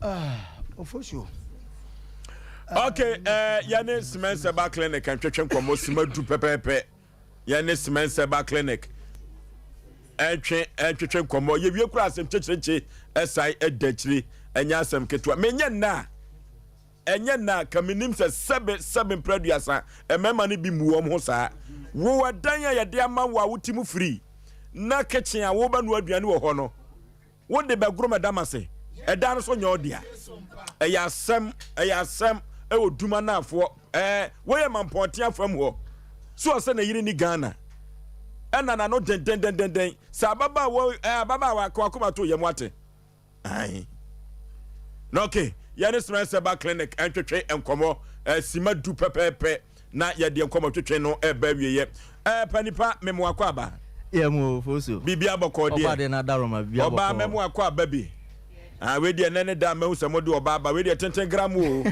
Ah, Ofosuo. Okay, eh, yɛne Simenseba Clinic ntwetwe nkɔmmɔ sima du pɛpɛɛpɛ. Yɛne Simenseba Clinic ɛntwe ɛntwetwe nkɔmmɔ. Yɛwie kura asɛm kyekyerekye ɛsan ɛda akyire. Ɛnyɛ asɛm ketewa. Menyɛ nna a. Ɛnyɛ nnɛ a, ka minnim sɛ sɛbe sɛbe mprɛ aduasa mmarima no bi mmu wɔn ho saa. Wo ɛdan a yɛde ama wo a wote mu firi na kitchen a wobɛnoa aduane wɔ hɔ no, wode bɛgoro mɛda m'ase. Ɛdan no so nyɛ wo dea. Ɛyɛ asɛm, ɛyɛ asɛm ɛwɔ Dum Anaafoɔ. Ɛɛ, wei yɛ Mampɔnten afam hɔ. So ɔsɛ ne yere ni Ghana? Ɛna n'ano dendendendenden. Sɛ ababaawa, ɛɛ ababaawa, ka w'akoma to yam wate. Ae. Na okay, yɛne Smile Seba Clinic ntwetwe nkɔmmɔ eh, sima du pɛpɛɛpɛ na yɛde nkɔmmɔ twetwe no ɛba awieɛ. Eh, panipa, memo akɔ aba. Yɛ mo fosu. Biribi abɔkɔ deɛ. Ɔba deɛ na daroma biribi abɔkɔ. Ɔbaa mɛmo akɔ aba bi. Ah, wei deɛ nɛ ne da mɛhu sɛ mode ɔbaa aba. Wei deɛ tenten gram o.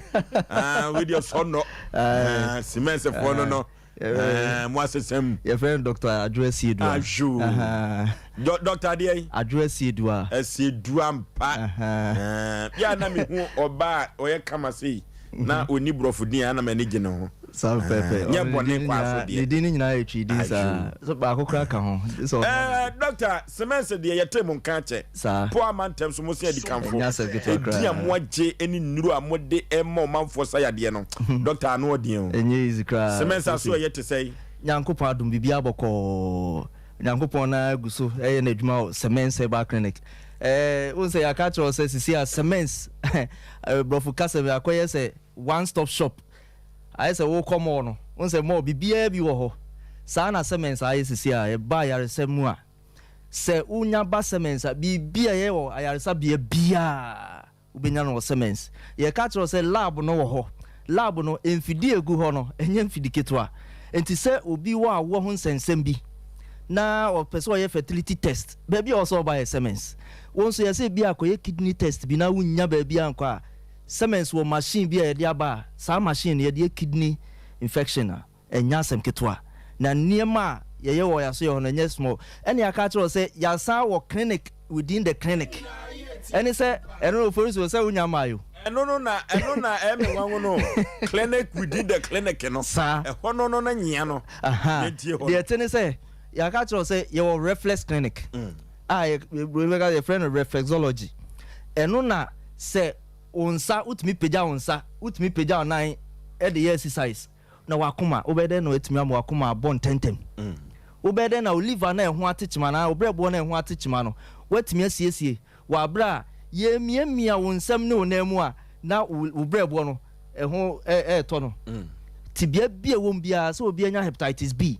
Ah, wei deɛ sɔnnɔ. Ah, simɛnsefoɔ no no. Eh, mo asesɛm. Yɛfrɛ no Dr. Adwo Asiedua. Adwo. Dr. adeɛ yi. Adwo Asiedua. Asiedua mpa. Yɛ a na mehu ɔbaa a ɔyɛ kama sei na ɔni borɔfo din a na m'ani gye ne ho. Saa pɛpɛ. Nyɛ bɔne kwa so deɛ. Ne din no nyinaa yɛ twi din saa. So baako koraa ka ho. Ɛɛ Dr. Semɛnse deɛ yɛtee mo nka akyɛ. Saa. Po ama ntɛm so mo se adikanfo. Ɛnyɛ asɛm ketewa koraa. Edin a moagye ne nnuro a mode rema ɔmanfoɔ sa yadeɛ no, Doctor ano ɔden o. Ɛnyɛ easy koraa. Semɛnse aso ɛyɛ te sɛn? Nyankopɔn adom biribiara bɔkɔɔ. Nyankopɔn no ara gu so ɛyɛ n'adwuma wɔ Semens Herbal Clinic. Ɛɛ wohu sɛ yɛaka akyerɛ wo sɛ sisi a Semens borɔfo kasa mu akɔyɛ sɛ one stop shop. Ayɛ sɛ wokɔ mall no, wohu sɛ mall biribiara bi wɔ hɔ. Saa na Semens ayɛ sisi a ɛba ayaresɛm mu a. Sɛ wonya ba Semens a, biribi a ɛyɛ wɔ ayaresabea biara, wobɛnya no wɔ Semens. Yɛka kyerɛ wo sɛ lab no wɔ hɔ. Lab no, mfidie a ɛgu hɔ no, ɛnyɛ mfidi ketewa. Enti sɛ obi wɔ awoɔ ho nsɛnsɛm bi na ɔpɛ sɛ ɔyɛ fertility test, baabi a ɛwɔ sɛ ɔba yɛ Semens. Wo nso yɛsɛ ebia kɔyɛ kidney test bi na wonnya baabi ankɔ a, Semens wɔ machine bi a yɛde aba a, saa machine no yɛde yɛ kidney infection a. Ɛnyɛ asɛm ketewa. Na nneɛma a yɛyɛ wɔ yɛasoyɛ hɔ no ɛnyɛ small. Ɛna yɛaka akyerɛ wo sɛ yɛasan wɔ clinic within the clinic. Ɛne sɛ ɛno no ofori so sɛ wonya mmae o. Ɛno no na ɛno na ɛyɛ me nwanwo no clinic within the clinic no. Saa. Ɛhɔ no no no nyia no. Aha. Yɛntie hɔ no. Deɛ ɛte ne sɛ yɛaka akyerɛ wo sɛ yɛwɔ reflex clinic a yɛ yɛbɛka yɛfrɛ no reflexology. Ɛno na sɛ wo nsa wotumi pagya wo nsa wotumi pagya wo nan de yɛ exercise. Na w'akoma, wobɛyɛ dɛn na woatumi ama w'akoma abɔ ntɛmntɛm? Wobɛyɛ dɛn na wo liver no a ɛho ate kyema anaa wo berɛboɔ no a ɛho ate kyema no, woatumi asiesie wɔ aberɛ a yɛremiamia wo nsam ne wo nan mu a na wo wo berɛboɔ no ɛho ɛretɔ no? Tebea bi a ɛwɔ mu biara, sɛ obi anya hepatitis B,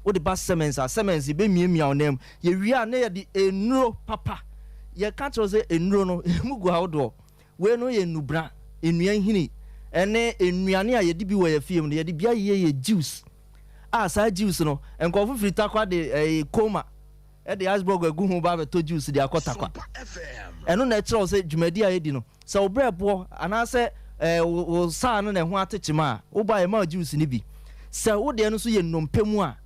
wode ba Siemens a, Siemens yɛbɛmiamia wo nan mu. Yɛwie a na yɛde nnuro papa, yɛka kyerɛ wo sɛ nnuro no, ɛmu gu ahodoɔ. Wei no yɛ nnubra, nnua nhini, ne nnuane a yɛde bi wɔ yɛn fie mu no, yɛde bi ayeyɛ yɛ juice. A saa juice no, nkurɔfo firi Tarkwa de ɛɛ Koma de iceberg agu ho ba abɛtɔ juice de akɔ Tarkwa. Ɛno na ɛkyerɛ wo sɛ dwumadi a yɛdi no, sɛ wo brɛboɔ anaasɛ ɛɛ wo wo saa no na ɛho ate kyema a, woba a yɛma wo juice no bi. Sɛ wo deɛ no nso yɛ nnompe mu a,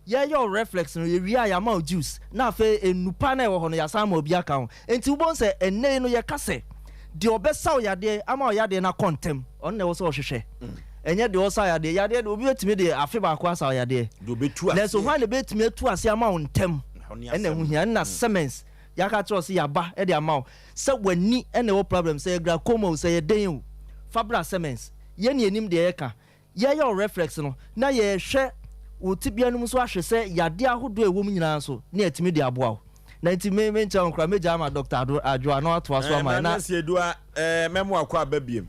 Yɛyɛ wo reflex no, yɛwie a yɛama wo juice, na afei nnupa no a ɛwɔ hɔ no yɛasan ama obi aka ho. Enti wobɛhu sɛ ɛnnɛ yi no yɛka sɛ deɛ ɔbɛsa wo yadeɛ ama wo yadeɛ no akɔ ntɛm, ɔno na ɛwɔ sɛ ɔhwehwɛ. Ɛnyɛ deɛ ɔsa yadeɛ. Yadeɛ deɛ obi bɛtumi de afe baako asa wo yadeɛ. Deɛ ɔbɛtu Nanso aseɛ. hwan na ɛbɛtumi atu aseɛ ama wo ntɛm? Ɛhɔ ne Ɛna ɛho asɛm hia. no. Ɛna Siemens yɛaka akyerɛ wo sɛ yɛaba de ama wo. Sɛ w'ani na ɛwɔ problem, sɛ ɛyɛ glaucoma o, sɛ ɛyɛ dɛn o, fa bra Siemens. Yɛn na yɛnim deɛ yɛka. Yɛyɛ wo reflex no, na yɛhwɛ wo tebea no mu nso ahwɛ sɛ yadeɛ ahodoɔ a ɛwɔ mu nyinaa nso, na yɛatumi de aboa wo. Na nti me menkyɛ wo koraa, mɛgya ama Doctor Ado Adwoa na watoa so Eh, ama yɛn. Maame Na. Asieduah, eh, mɛmo akɔ aba biem.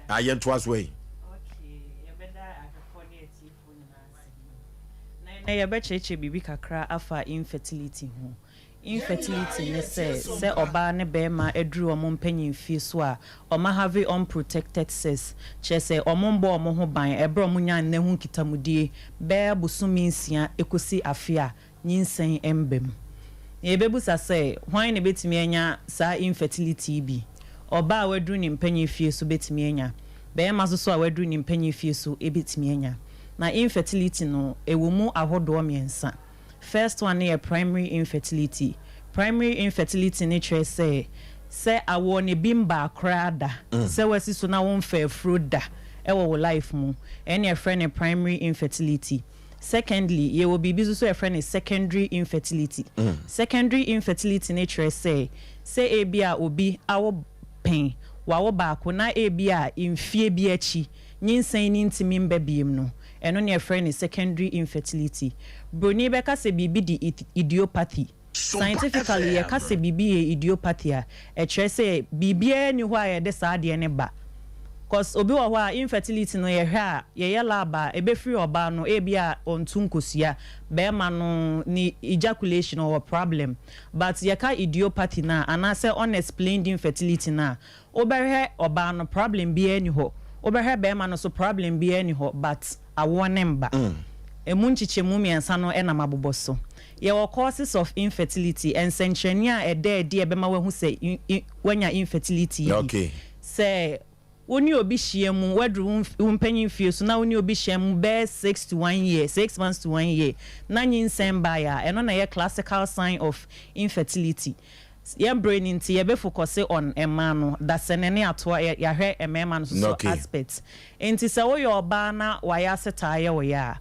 Ah, yɛntoa so ei. Okay, yɛbɛda ahwɛfoɔ ne atiefoɔ nyinaa ase. Na ɛnnɛ yɛbɛkyerɛkyerɛ biribi kakra afa infertility ho. Infertility ne sɛ, sɛ ɔbaa ne barima aduru wɔn mpanyinfie so a, wɔn ahave unprotected sex, kyerɛ sɛ wɔn mbɔ wɔn ho ban ɛberɛ a wɔn nya nna ho nkitamudie bɛyɛ bosome nsia ɛkɔsi afe a nyinsɛn mba mu. Na yɛbɛbusa sɛ, hwan na ɛbɛtumi anya saa infertility yi bi? Ɔbaa a waduru ne mpanyinfie so bɛtumi anya, barima nso so a waduru ne mpanyinfie so bɛtumi anya. Na infertility no, ɛwɔ mu ahodoɔ mmiɛnsa. First one no yɛ primary infertility. Primary infertility no kyerɛ sɛ, sɛ awoɔ no ebi mbaa koraa da, sɛ wasi so na wonfaa afuro da wɔ wo life mu, ɛno na yɛfrɛ no primary infertility. Secondly, yɛwɔ biribi nso so a yɛfrɛ no secondary infertility. Secondary infertility no kyerɛ sɛ, sɛ ebia obi awo pɛn, wawo baako na ebia mfie bi akyi nyinsɛn no ntumi mba biom no, ɛno na yɛfrɛ no secondary infertility. Broni bɛka sɛ biribi de idiopathy. Scientifically yɛka sɛ biribi yɛ idiopathy a, ɛkyerɛ sɛ biribiara nni hɔ a yɛde saa adeɛ no ba. Cos obi wɔ hɔ a infertility no yɛhwɛ a, yɛyɛ lab a, ɛbɛfiri ɔbaa no, ebia ɔntu nkosua, barima no ne ejaculation ɔwɔ problem. But yɛka idiopathy no a, anaasɛ unexplained infertility no a, Wobɛhwɛ ɔbaa no problem biaa nni hɔ, wobɛhwɛ bɛɛma no nso problem biaa nni hɔ but awoɔ no mba. Ɛmu nkyekyɛmu miɛnsa no na mabobɔ so. Yɛwɔ causes of infertility, nsɛnkyerɛnneɛ a ɛda adi a ɛbɛma wahu sɛ wanya infertility yi bi. Sɛ wo ne obi hyia mu, woaduru wo mpanyin fie so na wo ne obi hyia mu bɛyɛ 6 to 1 year, 6 months to 1 year, na nyinsɛn mbaeɛ a, ɛno na ɛyɛ classical sign of infertility. Yɛn bere no nti yɛbɛ focuse on mmaa no, dasɛnɛ ne atoa yɛ yɛahwɛ mmarima no nso so aspect. Nti sɛ woyɛ ɔbaa na wayase taa yɛ wo ya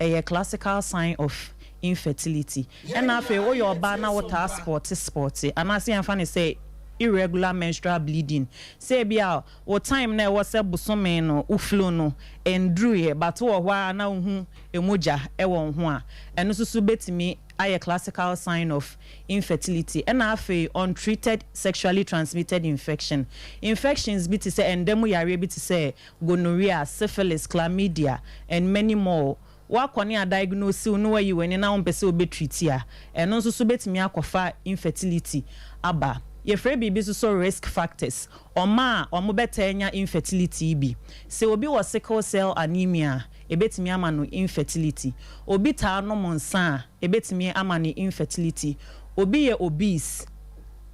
a, ɛyɛ classical sign of infertility. Ɛna afei woyɛ ɔbaa na wotaa spɔte spɔte anaasɛ yɛmfa no sɛ irregular menstrual bleeding, sɛ ebia wo time no a ɛwɔ sɛ bosome no wo flow no ɛnduruiɛ but wowɔ hɔ ara na wohu mogya wɔ wo ho a, ɛno nso so bɛtumi ayɛ classical sign of infertility. Ɛna afei untreated sexually transmitted infection. Infections bi te sɛ ɛnda mu yareɛ bi te sɛ gonorrhea, syphilis, chlamydia and many more. Woakɔ ne adiagnose wo na woayi w'ani na wompɛ sɛ wobɛ treat a, ɛno nso so bɛtumi akɔfa infertility aba. Yɛfrɛ biribi nso so risk factors, wɔn a wɔbɛtaa anya infertility yi bi. Sɛ obi wɔ sickle cell anemia a, ɛbɛtumi ama no infertility. Obi taa nom nsa a, ɛbɛtumi ama no infertility. Obi yɛ obese,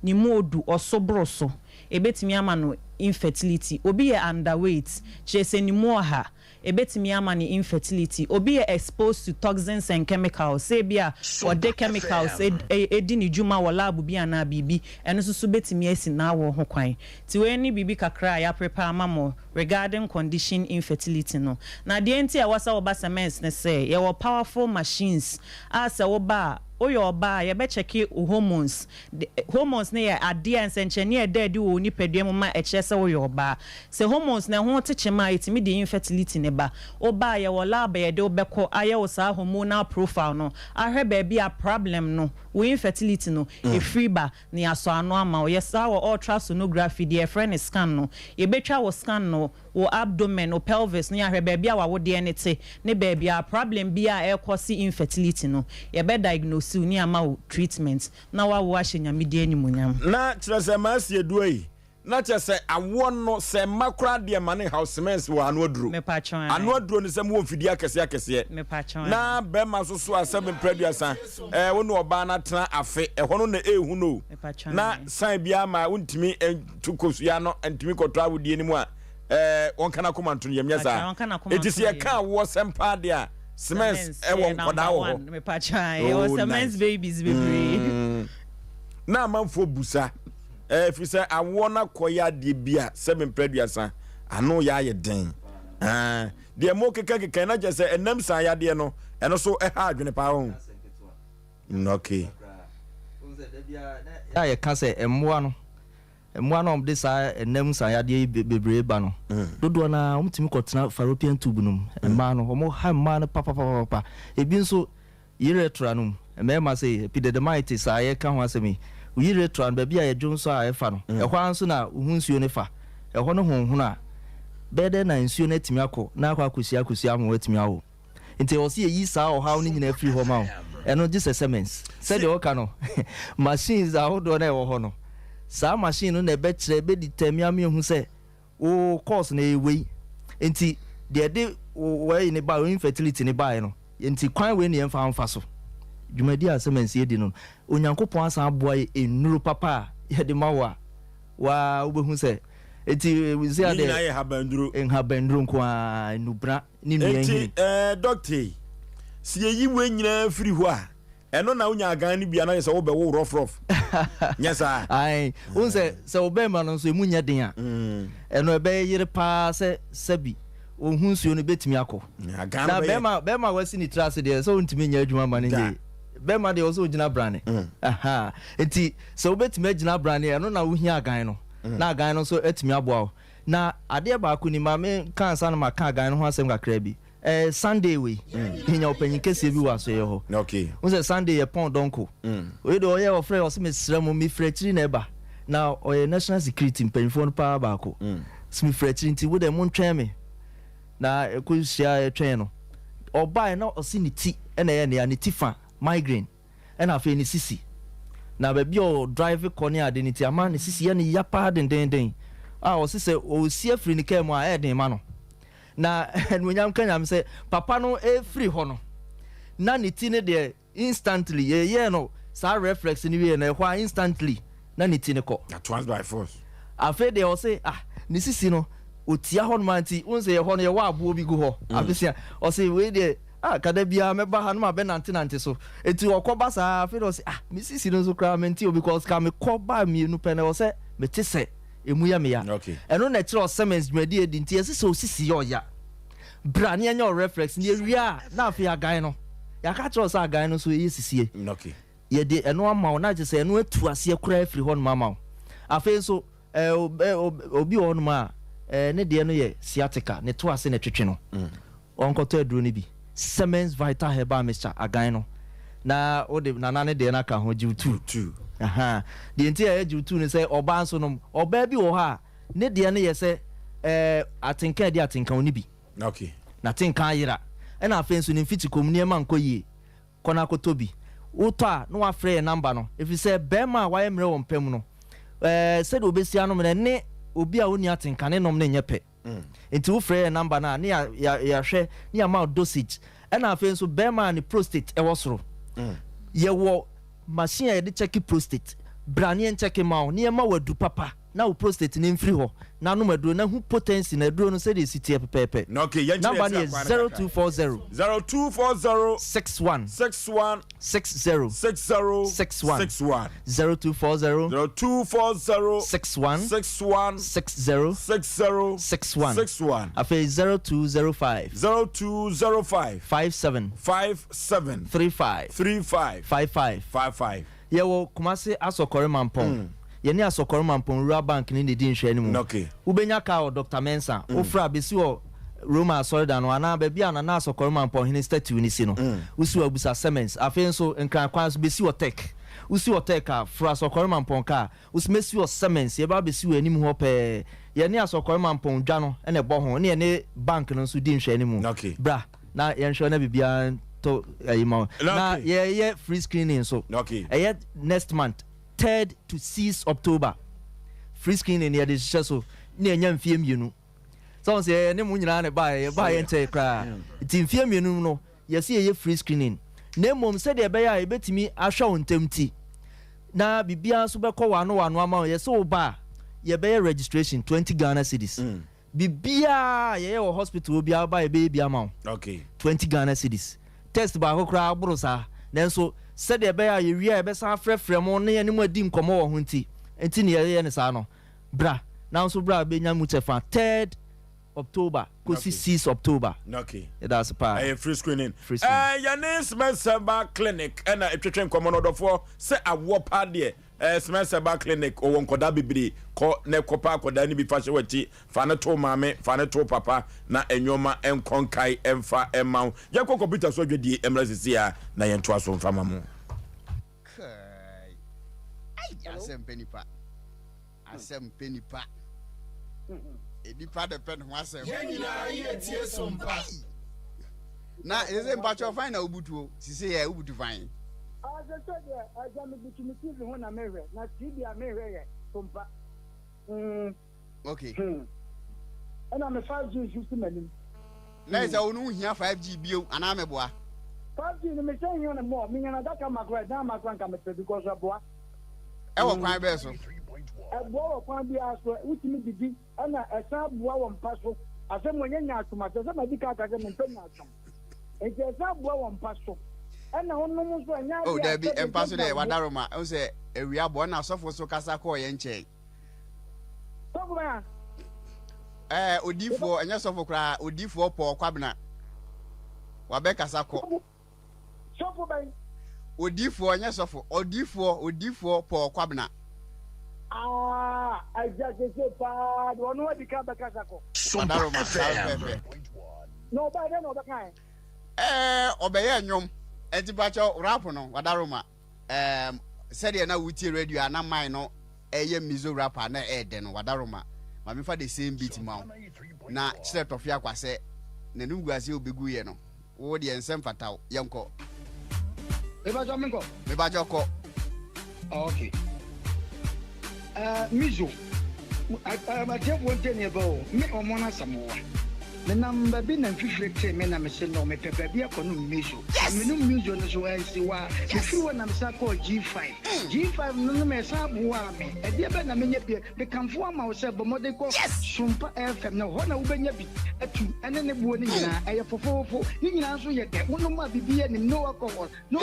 ne mu odu, ɔso boro so, ɛbɛtumi ama no infertility. Obi yɛ underweight, kyerɛ sɛ ne mu ɔha, Ebetumi ama no infertility. Obi yɛ exposed to toxins and chemicals, sɛ ebia ɔde chemicals di ne dwuma wɔ lab bi anaa biribi, ɛno nso so betumi asi n'awoɔ ho kwan. Nti wei ne biribi kakra a yɛaprepare ama mo regarding condition infertility no. Na deɛ nti a ɛwɔ sɛ woba Semens ne sɛ, yɛwɔ powerful machines a sɛ woba a, woyɛ ɔbaa a, yɛbɛkyɛke wo hormones, De, hormones no yɛ adeɛ a nsɛnkyerɛnne a ɛda adi wɔ wo nipadua mu ma ɛkyerɛ sɛ woyɛ ɔbaa. Sɛ hormones no ɛho te kyema a, ɛtumi de infertility no ba. Woba a, yɛwɔ lab a yɛde wo bɛkɔ ayɛ wo saa hormonal profile no, ahwɛ baabi a problem no, wo infertility no, ɛfiri ba, na yɛasɔ ano ama wo. Yɛ saa wɔ ultrasonography, deɛ yɛfrɛ no scan no. Yɛbɛtwa wo scan no, wo abdomen, wo pelvis no, yɛahwɛ baabi a w'awodeɛ no te, ne baabi a problem biara a ɛrekɔse infertility no, yɛbɛ diagnose wo ne yɛama wo treatment na woawo ahyɛ Nyame din animuonyam. Na kyerɛ sɛ m'asi adua yi, na kyerɛ sɛ awoɔ no sɛ mma koraa deɛ ma ne nhaw cements wɔ ano aduro. Mepakyɛw ae. Ano aduro ne sɛ mowɔ mfidie akɛseɛ akɛseɛ. Mepakyɛw ae. Na bɛrima nso so a sɛ mprɛ aduasa ɛɛ wo ne ɔbaa no atena afe ɛhɔ no na ɛɛhu no o. Mepakyɛw Na ae. sign biara ma wontumi nto kosua no ntumi kɔtɔ awodie no mu a ɛɛ wɔnka n'akoma nto no yam nyɛ saa. Mepakyɛw wɔnka n'akoma Enti nto sɛ no yɛka yam. awoɔ sɛm paa deɛ a cements Cements ɛwɔ ɛyɛ nkɔdaa number wɔ hɔ. one. Mepakyɛw ae. Yɛwɔ Oh cements nice. babies bebree. Mm. Na amanfoɔ busa ɛɛ firi sɛ awoɔ no akɔyɛ adeɛ bi a sɛ mprɛ aduasa ano yɛ ayɛ den. Ah, deɛ mo keka keka na kyerɛ sɛ ɛnam saa yadeɛ no ɛno so ɛha adwene paa ho. Mm, okay. a yɛka sɛ mmoa no mmoa no a wɔde saa ɛnam saa yadeɛ yi bebree ba no dodoɔ no ara wɔtumi kɔtena fallopian tube no mu mmaa no wɔn ha mmaa no papapapapa ebi nso urethra no mu mmarima sɛ epididymitis a yɛka ho asɛm yi urethra no baabi a yɛdwo nso a ɛfa no ɛhɔ ara nso na wohu nsuo no fa ɛhɔ no honhono a bɛyɛ dɛn na nsuo no atumi akɔ na akɔ akɔhyia akɔhyia ama wɔatumi awo. Nti ɛwɔ sɛ yɛyi saa ɔhaw no nyinaa firi hɔ ma wo. Ɛno gye sɛ Siemens. Sɛdeɛ wɔka no, machines ahodoɔ no a ɛwɔ hɔ no, saa machine no na ɛbɛkyerɛ, ɛbɛdetermine ama yɛahu sɛ wo course no ɛyɛ wei. Nti deɛ ɛde wo wei no baeɛ, wo infertility no baeɛ no, nti kwan wei na yɛmfa mfa so. Dwumadie a Siemens yɛdi no, Onyankopɔn asan aboa yɛ nnuro papa a yɛde ma wo a, wo ara wobɛhu sɛ, nti seesei Ne adeɛ. nyinaa yɛ habanduro. Nhabanduro nko ara, nnubena. ne nua Enti hini. eh, dɔkta yi, sɛ yɛyi wei nyinaa firi hɔ a, ɛno na wonya agan no bi a na yɛ sɛ wobɛwo rɔfrɔf. Nyɛ saa? Ae, wohu sɛ sɛ wo bɛrima no nso emu nyɛ den a, ɛno ɛbɛyɛ yere paa sɛ sɛbi wo ho nsuo no bɛtumi akɔ. Agan Na no bɛyɛ. bɛrima bɛrima a wasi ne tiri ase deɛ sɛ wontumi nyɛ adwuma ma no nyɛ Da. yie. Bɛrima deɛ ɔsɛ ɔgyina brane. Aha. Nti sɛ wobɛtumi agyina brane a, ɛno na wohia agan no. Na agan no nso atumi aboa wo. Na adeɛ baako ni, ma me nka ansa na maka agan no ho asɛm kakra bi. Eh, Sunday wei, yɛnya ɔpanyin kɛseɛ bi wɔ asoɛeɛ hɔ. Okay. Wohu sɛ Sunday yɛ pɔn dɔnko. Wei deɛ ɔyɛ ɔfrɛ ɔse mesrɛ mo, mefiri akyiri na ɛba. Na ɔyɛ national security mpanyinfoɔ no paa baako. Ɔse mefiri akyiri nti wo deɛ montwɛn me. Na ɛkɔ hyia yɛtwɛn no. Ɔbaeɛ na ɔse ne ti na ɛyɛ ne ya, ne ti fa, migraine. ɛna afei ne sisi. Na baabi a ɔdrive kɔ ne ade no nti ama ne sisi yɛ no ya paa dendeenden a ɔse sɛ ɔresi afiri ne kaa mu a ɛyɛ den ma no. Na anuonyam nka Nyame sɛ papa no ɛrefiri hɔ no na ne ti no deɛ instantly yɛyɛɛ no saa reflex no wieɛ no ɛhɔ a instantly na ne ti no kɔ. Na twice by force. Afei deɛ ɔse ah ne sisi no ɔtia hɔ nom a nti wohu sɛ yɛhɔ no yɛwɔ aboɔ bi gu hɔ afesia ɔse wei deɛ ah ka da biara mɛba ha na mabɛnante nante so nti ɔkɔ ba saa afei deɛ ɔse ah me sisi no nso koraa mente o because ka mekɔ ba mmienu pɛ no ɛwɔ sɛ mete sɛ ɛmu yɛ me ya ɛno na ɛkyerɛ ɔsɛmɛns dwumadie adi nti ɛse sɛ osisi yɛ ɔya bra ne ɛnyɛ ɔreflex ne yɛwie a na afei agan no yɛaka kyerɛ sɛ agan no nso ɛyɛ sisie Yɛde ɛno ama wo, na kyerɛ sɛ ɛno atu aseɛ koraa afiri hɔnom ama wo. Afei nso, ɛɛ, obi wɔ hɔnom a, ɛɛ, ne deɛ no yɛ sciatica, ne to ase na ɛtwetwe no. Ɔnkɔtɔ aduro no bi, Semens Vital Herbal Mixture, agan no, na wode Nana ne deɛ no aka ho, gyew tu. Ahaa. Deɛ nti a ɛyɛ gyew tu ne sɛ, ɔbaa nso nom, ɔbaa bi wɔ hɔ a, ne deɛ no yɛ sɛ, ɛɛ, atenka a ɛdi atenka, ɔnni bi. N'atenka ayera. Ɛna afei nso ne mfikyikɔ mu nneɛma nkɔ yie. Kɔ na kɔtɔ bi. Wotɔ a, na woafrɛ yɛn namba no, ɛfiri sɛ barima a wayɛ mmerɛ wɔ mpa mu no, ɛɛ, sɛdeɛ ɔbɛsi anom no, ɛne obi a ɔnni atenka ne nom no nyɛ pɛ. Nti wofrɛ yɛn namba no a, ne yɛahwɛ ne yɛama wo dosage. Ɛna afei nso, barima a ne prostate wɔ soro, yɛwɔ machine a yɛde kyɛke prostate. Bra ne yɛnkyɛke mma wo, ne yɛmma wo aduru papa. Na wo prostate no mfiri hɔ na nom aduro na hu potency no aduro no sɛdeɛ ɛsi teɛ pɛpɛɛpɛ. Na okay, yɛnkyerɛ Number no yɛn yɛ akwan no kakra. 0240. 0240. 61. 61. 60. 60. 61. 61. 0240. 0240. 61. 61. 60. 60. 61. 61. Afei 0205. 0205. 57. 57. 35. 35. 55. 55. Yɛwɔ Kumasi Asɔkɔre Mampɔn. Yɛne Asɔkɔre Mampɔn Rural Bank no na ɛdi nhwɛanimu. Wobɛnya kaa wɔ Dɔkta Mensah. Wofrɛ a, bɛsi wɔ Roma Asɔredan no anaa baabi a Nana Asɔkɔre Mampɔn Hene statue no si no. Wosi hɔ a, bisa Semens. Afei nso, Nkran kwan so, bɛsi wɔ Tech. Wosi wɔ Tech a, foro Asɔkɔre Mampɔn kaa. Wosi mɛsi wɔ Semens. Yɛbɛba abɛsi wɔ anim hɔ pɛɛ. Yɛne Asɔkɔre Mampɔn dwa no na ɛbɔ ho, ɛne yɛne bank no nso di nhwɛanimu. Bra. Na yɛnhwɛ na biribiara ntɔ ayi ma wo. Na yɛyɛ free screening nso. Ɛyɛ next month, third to six October. Free screening no yɛde hyehyɛ so na yɛnya mfie mmienu. Sɛ wɔn sɛ yɛne mo nyinaa na ɛbaeɛ, yɛbaeɛ nkyɛe koraa. Nti mfie mmienu mu no, yɛsi yɛyɛ free screening. Na mmom sɛdeɛ ɛbɛyɛ a yɛbɛtumi ahwɛ wo ntɛm ti, na biribiara nso bɛkɔ wano wano ama wo, yɛsɛ wo ba a, yɛbɛyɛ registration 20 Ghana cedis. Biribiara a yɛyɛ wɔ hospital hɔ biara woba a yɛbɛyɛ bi ama wo. Okay. 20 Ghana cedis. Test baako koraa aboro saa. Nanso sɛdeɛ ɛbɛyɛ a yɛwie a yɛbɛsan afrɛfrɛ mo ne yɛne mo adi nkɔmmɔ wɔ ho nti, nti na yɛyɛ no saa no. Bra, na wo nso bra bɛnya mu kyɛfa. Third October kɔsi 6 October. Okay. Yɛda ase paa. Ɛyɛ free screening. Free screening. Ɛɛ yɛne Smɛsɛba clinic ɛna ɛtwetwe nkɔmmɔ no ɔdɔfoɔ sɛ awoɔ paa deɛ. Eh Smith Herbal Clinic ɔwɔ nkɔdaa bebree kɔ na kɔ pɛ akɔdaa no bi fa hyɛ w'akyi fa no to maame fa no to papa na nnoɔma nkɔ nkae mfa mma wo yɛnkɔ kɔmputa so adwadie mmra sisi a na yɛntoa so mfa ma mo. Kai. Ai, asɛm pɛ nipa. Asɛm pɛ nipa. Nipa de pɛ ne ho asɛm. Yɛn nyinaa yɛ tie so mpa. Na sese mpakyɛw fan na wobutuo sise yɛ wobutu fan. Ah sese deɛ agya me butu me TV ho na mehwɛ na TV a mehwɛ yɛ Sompa. Mm. Okay. Hmm. Ɛna me 5G nso si m'anim. Na ɛsɛ wo no wohia 5G bio anaa meboa? 5G no mesɛ hia no mɔ menya no adaka ma koraa ɛdan ma koraa nka mepɛ because ɛboa. Ɛwɔ kwan bɛɛ so? Ɛboa wɔ kwan biara so wotumi didi ɛna ɛsan boa wɔ mpa so asɛm wɔ nyɛ nyaatwom asɛ sɛ madi ka aka sɛ mempɛ nyaatwom nti ɛsan boa wɔ mpa so ɛna wonom nso ɛnyɛ adeɛ a Oh dabi sɛdeɛ mpa so gyagya deɛ wo wadaroma ɛhu sɛ awia bɔ ɛna asɔfo so kasa kɔɔ yɛn nkyɛn. Sɔfo bɛn a? Ɛɛ odiifoɔ ɛnyɛ sɔfo koraa odiifoɔ pɔɔ kwabena wabɛkasa kɔ. Sɔfo bɛn? Odiifoɔ ɛnyɛ sɔfo odiifoɔ odiifoɔ pɔɔ kwabena. Ah agya sese paa de ɔno adi kan bɛkasa kɔ. Wadaroma saa pɛpɛɛpɛ. Na ɔbaa dɛn na ɔbɛkae? Ɛɛ ɔbɛyɛ nnwom ɛnti pakyɛw rap no wadaroma. Ɛɛm, sɛdeɛ na wotie radio a na mine no ɛyɛ mizo rap a na ɛyɛ dɛ no, Wadaroma, ma memfa the same beat ma wo na kyerɛ Tɔfe Akwa sɛ n'animguaseɛ a ɔbɛguiɛ no, wo deɛ nsɛ mfata wo. Yɛnkɔ. Mebakyɛ menkɔ? Mebakyɛ kɔ. Okay. Uh, mizo. Atiefoɔ ntie neɛ bɛ o. Me ɔmo no asɛm wa. Menam baabi na mfifire tee me na mese no mepɛ baabi akɔnom miso. Na menom miso no so ansi hɔ a, mefiri hɔ na mesan kɔɔ G5. G5 no nom ɛsan boaa me. Ɛdeɛ bɛn na menyɛ bio? Mekamfo ama wo sɛ bɔ mmɔden kɔ Sompa FM no, hɔ na wobɛnya bi atu ɛne ne boɔ no nyinaa. Ɛyɛ fofoofo. Ne nyinaa nso yɛ dɛ. Wonom a biribiara nnim, no alcohol. No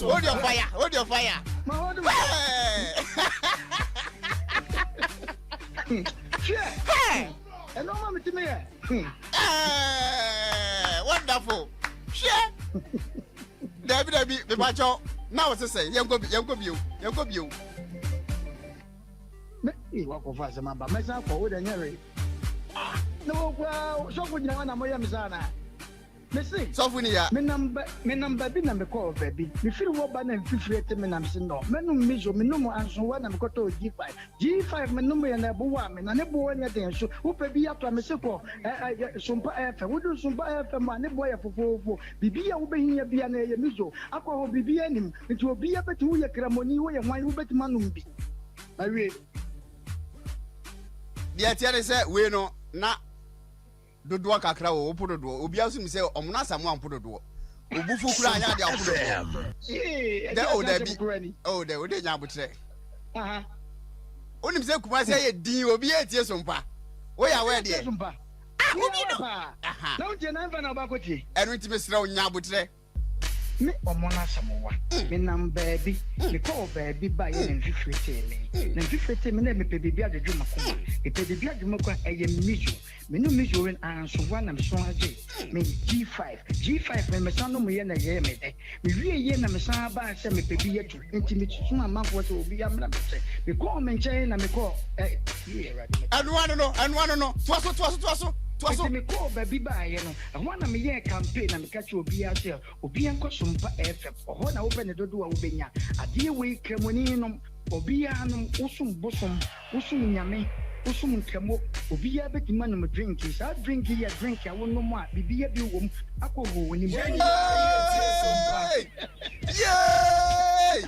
Hold your fire, hold your fire. Hey! And no mamma to me. Wonderful. Share. Dabi dabi, me pacho. Now it's say, yanko yanko bio, yanko bio. Me ee wakɔfa asɛm aba mɛsan akɔ wo deɛ nyɛ hwee ah na wo koraa sɔfo gyina hɔ na moyɛ me saa anaa mese sɔfo ni ya menam ba menam baabi na mekɔɔ baabi mefiri hɔ ba na mfifire te me nam se nɔ mɛnom miso menom ansowa na mekɔtɔɔ G5 G5 menom yɛ na ɛbowaa me na ne boɔ nyɛ den so wopɛ bi atɔ a mese kɔ ɛ ɛ sompa ɛfɛ wodu sompa ɛfɛ mu a ne boɔ yɛ fofoofo biribi a wobɛhia bia na ɛyɛ miso akɔ hɔ biribi anim nti obiara bɛtumi woyɛ kramoni woyɛ hwan wobɛtumi anom bi Mawie. Deɛ ɛteɛ ne sɛ wei no na dodoɔ kakra wɔ wopo dodoɔ obiara nso nim sɛ ɔmono asamoa mpo dodoɔ obufu kura anyɛ adeɛ a wopo dodoɔ dɛ o dabi o dɛ o de nya abotrɛ wonim sɛ Kumasi ayɛ din obi etie so mpa woyɛ awɛ deɛ ah obi no ɛno nti mesrɛ wo nya abotrɛ Me ɔmo no asɛm wa. Me nam baabi, me kɔɔ baabi baeɛ na mfifire tee me. Na mfifire tee me na mepɛ biribi adwodwo m'akoma. Mepɛ biribi adwodwo m'akoma, ɛyɛ miso. Me nom miso wei no, anso wa na me so agye me G5. G5 no, me san nom yɛ na ɛyɛɛ me dɛ. Me wie yɛ na me san baa sɛ mepɛ bi atu. Nti me soma amanfoɔ sɛ obiara mmra me nkyɛn. Me kɔɔ me nkyɛn na me kɔɔ ɛ, yie Awurade me. Ɛno ano no, ɛno ano no, toa so, toa so, toa so, toa so. Nti me kɔɔ baabi baeɛ no, Ɛhɔ ara na meyɛɛ campaign na meka kyerɛɛ obiara sɛ obiara nkɔ Sompa FM, ɔhɔ na wopɛ ne dodoɔ a wobɛnya. Adeɛ wei Kramoni nom, obiara nom, wosom bosom, wosom Nyame, wosom Nkramo, obiara bɛtumi anom drink yi. Saa drink yi yɛ drink a wonom a biribiara bi wɔ mu, alcohol wɔ ne mu. Yay! Yay!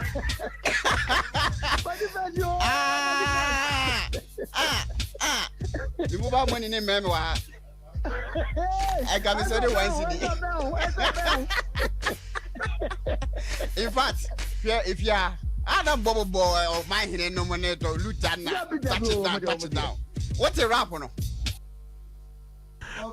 Kwasi Fɛsi o! Ah! Ah! Ah! Me mobile money ne mmɛn me wɔ ha. ɛka me sɛ de one cedi in fact hwɛ efia adam bɔbɔbɔ ɔman hene nom ne tɔ luta na touch it down touch it down wote rap no.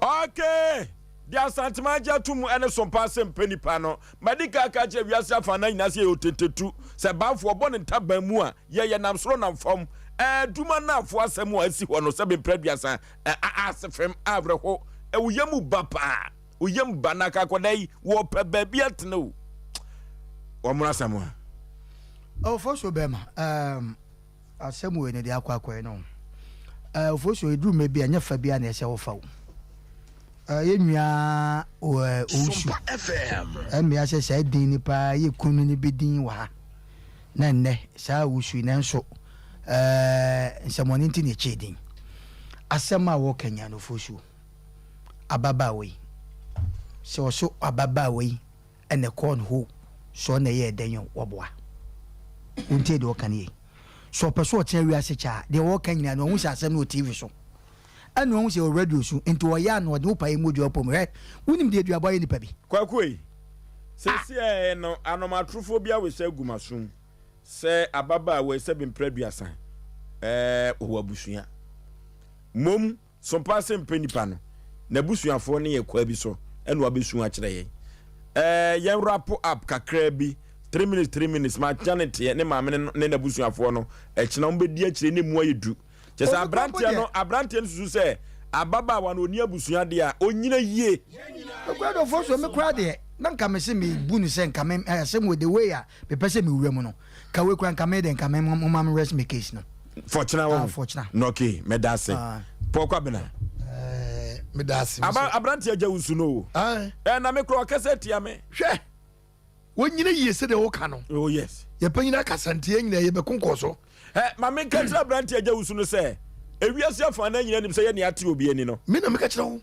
Okay deɛ Asantema agye ato mu ne sompa ase mpɛ nipa no. Madi kan aka akyerɛ wiase afanan nyinaa sɛ yɛyɛ otentetu. Sɛ banfoɔ bɔ ne ntaban mu a, yɛyɛ nam soro nam fam. Ɛɛ, Duma Naafoɔ asɛm a asi hɔ no, sɛbe mprɛ aduasa, ɛ, a, asefem, awerɛho, ɛ, wo yam ba paa. Wo yam ba na aka akwadaa yi, wɔpɛ baabi atena o. Wɔn asɛm a. Ɔfɔ so bɛma, um, asɛm wei no deɛ akɔ akɔɛ no. Ɔfɔ so eduru mɛ bi a nyɛ fa bi a na ɛsɛ wɔfa o. Yɛ nua Owusu, ɛmmea sɛ saa din no paa yɛ kunu no bi din wɔ ha. Na nnɛ saa Owusu yi nanso. Ɛɛ nsɛmɔne nti na ɛkyɛɛ din. Asɛm a wɔka nyinaa no Ofosuo, ababaawa yi, sɛ ɔso ababaawa yi na ɛkɔɔ no hoo, sɛ ɔna ɛyɛɛ dɛn o, wɔboa. Wontie deɛ ɔka no yie. Sɛ ɔpɛ sɛ ɔtena wiase kyɛ a, deɛ ɔreka nyinaa no, ɔhu sɛ asɛm no wɔ TV so, ɛna ɔhu sɛ ɛwɔ radio so, nti ɔyɛ a na ɔde wo pae mu dua pom. Hwɛ, wonim deɛ aduabɔ ayɛ nipa bi? Kwaku ei, seesei no anomatorofoɔ bi awesa agu m'asom sɛ ababaawa yi sɛbe mprɛ aduasa ɛɛ ɔwɔ abusua. Mmom Sompa ase mpɛ nipa no, n'abusuafoɔ no yɛ kwaa bi so ɛna wabɛsu akyerɛ yɛn. Ɛɛ yɛn wrap up kakraa bi, three minutes three minutes, makyɛ ne teɛ ne maame ne ne n'abusuafoɔ no, ɛkyena wɔn bɛdi akyire ne mu ayɛ du. Kyɛ sɛ aberanteɛ no aberanteɛ no susu sɛ ababaawa no ɔni abusua deɛ a ɔnyina yie. Nokorɛ dɔfoɔ so me koraa deɛ na nka mese me bu no sɛ nka me asɛm wɔ the way a mepɛ sɛ me wura mu no ka wei koraa nka me deɛ nka me moma me rest me case no. Fɔkyena wɔ ah fɔkyena. Nɔke mɛda ase. Ah. Paul Kwabena. Ɛɛ meda ase. Aba aberanteɛ agya wusu no o. Ɛɛ na me koraa ɔkasa tia me. Hwɛ. Wonyini yie sɛdeɛ woka no. Oh yes. Yɛn panyin akasa nti yɛn nyinaa yɛbɛko nkɔɔ so. Ɛ ma menka nkyerɛ aberanteɛ agya wusu no sɛ ewiase afanan nyinaa nim sɛ yɛn nea ate obi ani no. Me na meka kyerɛ wo.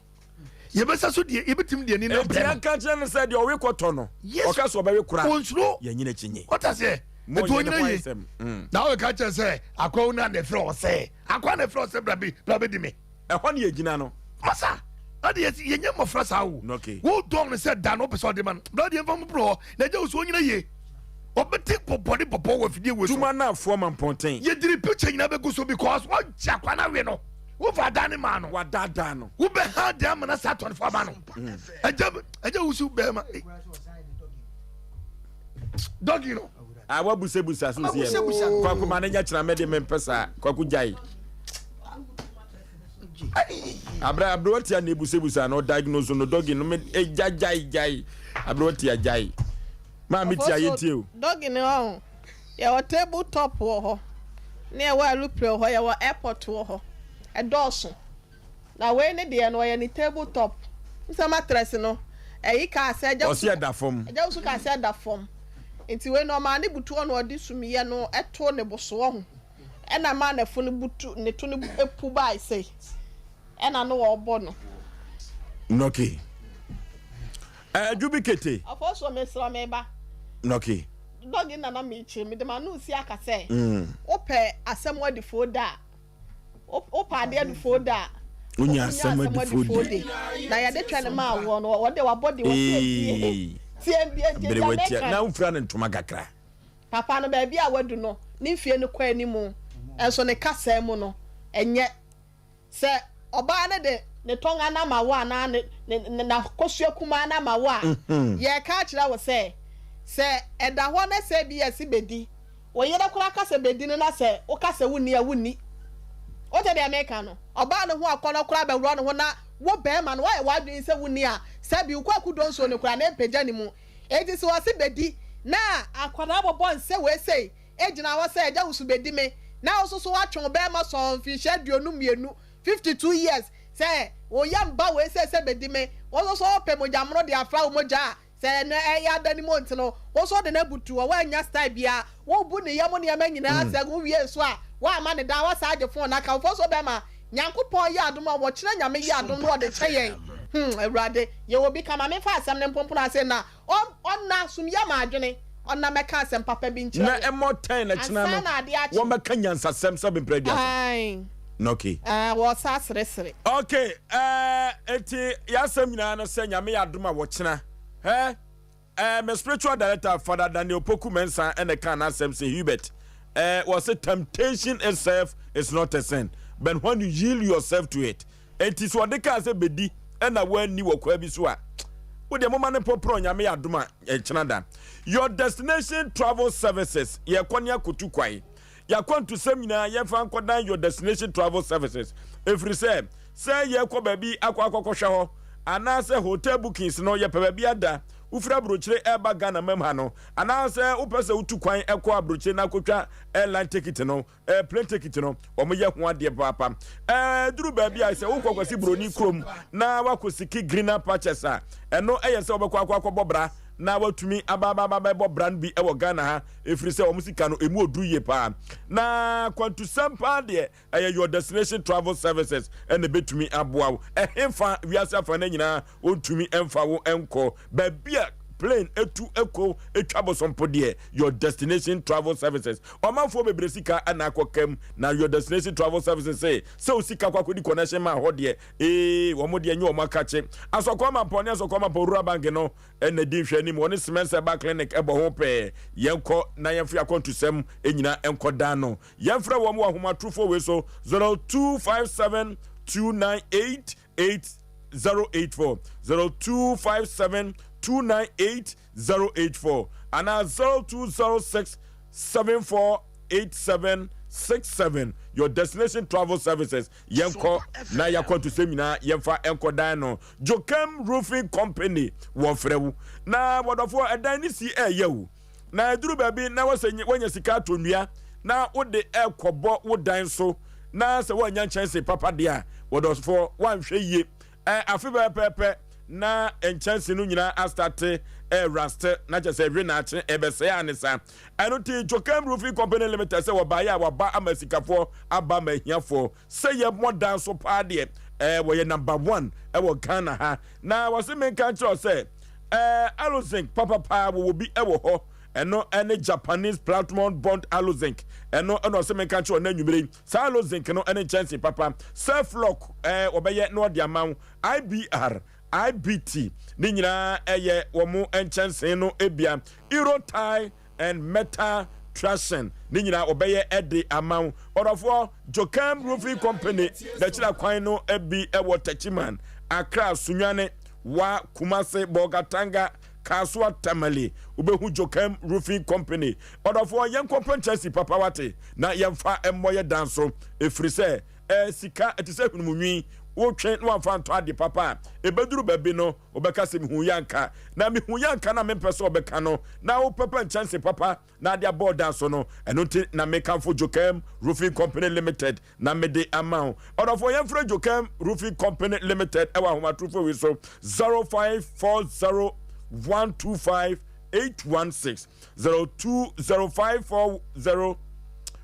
Yɛbɛsa so deɛ yɛbɛtumi deɛ ani no abrɛ no. Enti yɛnka nkyerɛ no sɛ deɛ ɔwe kɔtɔ no. Yes. Ɔka sɛ ɔbɛwe kora. Ɔnsuro. Yɛnyini akyinnye. Wate aseɛ? Mo Enti nyɛ ne ɔnyina ho yie. ayɛsɛm. Mm. Na ɔbɛka kyerɛ sɛ akoa wo na na ɛfrɛ wo sɛ akoa na ɛfrɛ wo sɛ bra bi bra bɛdi me. Ɛhɔ ne yɛgyina no. Masa, ɛde yɛ yɛnyɛ mmɔfra saa o. Okay. Wo dɔn no sɛ da no wopɛ sɛ ɔde ma no. Bra deɛ mfa mu pono hɔ na agya wo so ɔnyina yie. Ɔbɛte bɔbɔ ne bɔbɔ wɔ afidie wei so. Tuma no afoɔ ma mpɔnten. Yɛdiri picture nyinaa bɛgu so because wagye akwa no awe no. Wofa adan ne maa no. Wadaadaa no. Wobɛha deɛ ama no saa atɔnefo aba no. Agya agya wo so bɛrima. Dɔgi no. Ah, wabusabusa so si yɛ. Kwaku ma ne nyɛ kyerɛ mɛ de mempɛ saa. Kwaku gyae. Abra aberewa tia na ebusabusa no diagnose no dɔgi no me gya gyae gyae. Aberewa tia gyae. Maa me tia yɛ tie o. Dɔgi no ɔho. Yɛwɔ table top wɔ hɔ. Ne yɛwɔ alupre wɔ hɔ, yɛwɔ airport wɔ hɔ. Ɛdɔɔso. Na wei ne deɛ no ɔyɛ ne table top. Nsɛ mattress no ɛyi kaa sɛ agya Ɔsi ɛda fam. Agya wusu kaa sɛ ɛda fam. Nti wei no ɔmaa ne butu hɔ na ɔde sumiiɛ no ɛto ne bosoɔ ho. Ɛna ɛmaa n'afu no butu ne to no pu bae sei. Ɛna no ɔrebɔ no. Nɔke. Ɛɛ Jubi Kete. Ɔfɔsuo mesrɛ me ba. Nɔke. Dɔge na na mekyerɛ mede m'ano resi aka sɛ wopɛ asɛm adifoo da a. Wopɛ adeɛ no foo da a, wonya asɛm adi foo di. Na yɛde twɛ no maa woɔ no, wɔde wabɔ di wɔsi ebie. Tie mbie gye Bere gya watia mɛka. na wofira no ntoma kakra. Papa no baabi a wadu no, ne mfie no kɔ anim, nso ne kasaa mu no, ɛnyɛ. Sɛ ɔbaa no de ne tɔnga no ama wo anaa ne ne ne n'akosua kumaa no ama wo a, yɛreka akyerɛ wo sɛ, sɛ ɛda hɔ na sɛ bi yɛse bɛdi, wo yere koraa ka sɛ bɛdi no na sɛ woka sɛ wonni a, wonni. Wote deɛ meka no? Ɔbaa no ho akɔnnɔ koraa bɛworɔ ne ho na wo barima no, woayɛ w'adwene sɛ wonni a, sɛbi wo kwaku donsuo no koraa na ɛmpagya ne mu. Enti sɛ wɔse bɛdi na akwadaa bɔbɔ nsɛ wei sei, gyina hɔ sɛ, Agya wo so bɛdi me, na wo nso so woatwe wo barima sɔɔ mfirihyia 52, 52 years, sɛ wo yam ba wei sei sɛ bɛdi me, wo nso so wopɛ mogya mono de afra wo mogya a, sɛ ɛno ɛyɛ ada no mu nti no, wo nso wode no abutu hɔ, woannya style biara, wobu ne yam nneɛma nyinaa sɛ wo wie nso a, woamma no daa, woasan agye phone no aka wo phone so bɛma Nyankopɔn yɛ adom a wɔkyerɛ Nyame yɛ adom na ɔde kyɛ yɛn, hmm Awurade, yɛwɔ bi ka, ma memfa asɛm no mpompon ase na Ɔnna sumyɛ ma adwene, ɔnna mɛka asɛm papa bi nkyerɛ Na wo. ɛmmɔ tɛn na kyena Ansa no na adeɛ akye. wɔmmɛka nyansasɛm sɛ bemprɛ aduasa. Ae. Na okay. Ae, wɔsa seresere. Okay, eh, enti y'asɛm nyinaa no sɛ Nyame yɛ adom a wɔkyena, eh, eh, me spiritual director Father Daniel Poku Mensah ɛna ɛkaa n'asɛm sɛ Hubert, eh, wɔse temptation itself is not a sin, but when you yield yourself to it, Enti sɛ ɔde kaa sɛ bedi na wanni wɔ kwaa bi so a, wo deɛ momma no mpoporɔ Nyame yɛ adom a ɛkyena da. Your Destination Travel Services, yɛkɔ ne akɔtu kwae. Yɛakwantusɛm nyinaa yɛmfa nkɔdan Your Destination Travel Services. Ɛfiri sɛ, sɛ yɛkɔ baabi akɔ akɔkɔhwɛ hɔ, anaasɛ hotel bookings no yɛpɛ baabi ada, wofiri aburokyire ɛreba Ghana mam ha no, anaasɛ wopɛ sɛ wotu kwan kɔ aburokyire na akɔtwa airline ticket no, Eh, plane ticket no, wɔn yɛ ho adeɛ papaapa. Eh, duru baabi a sɛ wokɔ kwasi buroni kurom na wakɔ siki greener pastures a, ɛno ɛyɛ sɛ wobɛkɔ akɔ akɔbɔ bra. na watumi aba aba aba bɛbɔ bra no bi wɔ Ghana ha ɛfiri sɛ wɔn sika no ɛmu ɔduru yie paa. Na kwantusɛm paa deɛ ɛyɛ Your Destination Travel Services ɛna ɛbɛtumi aboa wo. Ɛhefa wiase afa no nyinaa wɔntumi mfa wo nkɔ baabi a plane etu ɛkɔ etwa bosompo deɛ Your Destination Travel Services. Ɔmanfoɔ bebree sika ɛna akɔ kam na Your Destination Travel Services se sɛ wo sika kɔ akɔdi connection ma hɔ deɛ Ee, wɔn deɛ nyɛ wɔn akakye. Asɔkɔɔ Mampɔn ne Asɔkɔɔ Mampɔn Rural Bank no na di nhwɛanim. Wɔne Semensɛ Ba Clinic bɔ ho pɛɛ. Yɛnkɔ na yɛmfa yɛn akwantusɛm nyinaa nkɔdan no. Yɛmfrɛ wɔn wɔ ahomatorofoɔ wei so, 0257 298 8084, 0257 298 084 anaa 0206 7487 67. Your Destination Travel Services, yɛnkɔ na yɛakwantusɛm nyinaa yɛmfa nkɔdan no. Jokem Roofing Company wɔfrɛ wo na wɔdɔfoɔ ɛdan ne si ɛyɛ o na ɛduru baabi na wɔsɛ woanya sika atɔ nnua na wode ɛkɔbɔ wo dan so na sɛ woanya nkyɛnse papa deɛ a wɔdɔfoɔ woanhwɛ yie Ɛ, afe pɛpɛɛpɛ na nkyɛnse no nyinaa astate ɛraste, na kyerɛ sɛ ɛwe naakye, ɛbɛsɛe a ne sa. Ɛno nti, Jokem Roofing Company Limited sɛ wɔbaeɛ a wɔaba ama asikafoɔ, aba ama ahiafoɔ. Sɛ yɛmmɔ dan so paa deɛ, ɛ, wɔyɛ number one ɛwɔ Ghana ha. Na wɔse menka nkyerɛ wo sɛ, ɛ, Aluzinc papapaa wɔwɔ bi ɛwɔ hɔ. Ɛno ɛne Japanese Platinum Bond Aluzinc. Ɛno ɛna ɔse menka nkyerɛ wo nnɛ anwummere yi. Saa aloe zinc no ne nkyɛnse papa. Surf lock eh, wɔbɛyɛ na wɔde ama wo. IBR, IBT ne nyinaa ɛyɛ wɔn nkyɛnse no bia. Euro tie and metal traction ne nyinaa wɔbɛyɛ de ama wo. Ɔdɔfoɔ, Jokem Roofing Company n'akyira kwan no bi wɔ Techiman, Accra, Sunyani, Wa, Kumasi, Bolgatanga, Kasoa Tamale, wobɛhu Jokem Roofing Company. Ɔdɔfoɔ, yɛnkɔpɛ nkyɛnse papa wate, na yɛmfa mmɔ yɛ dan so, ɛfiri sɛ, eh, sika, ɛte sɛ hwenem nwi, wotwe na wamfa antɔ ade papa a, ɛbɛduru baabi no, wobɛka sɛ mehu yɛ anka, na mehu yɛ anka na mempɛ sɛ ɔbɛka no, na wopɛpɛ nkyɛnse papa na ade abɔ dan so no, ɛno nti na mekamfo Jokem Roofing Company Limited na mede ama wo. Ɔdɔfoɔ, yɛmfrɛ Jokem Roofing Company Limited ɛwɔ ahomatorofo wei so, 0540 125 816, 020540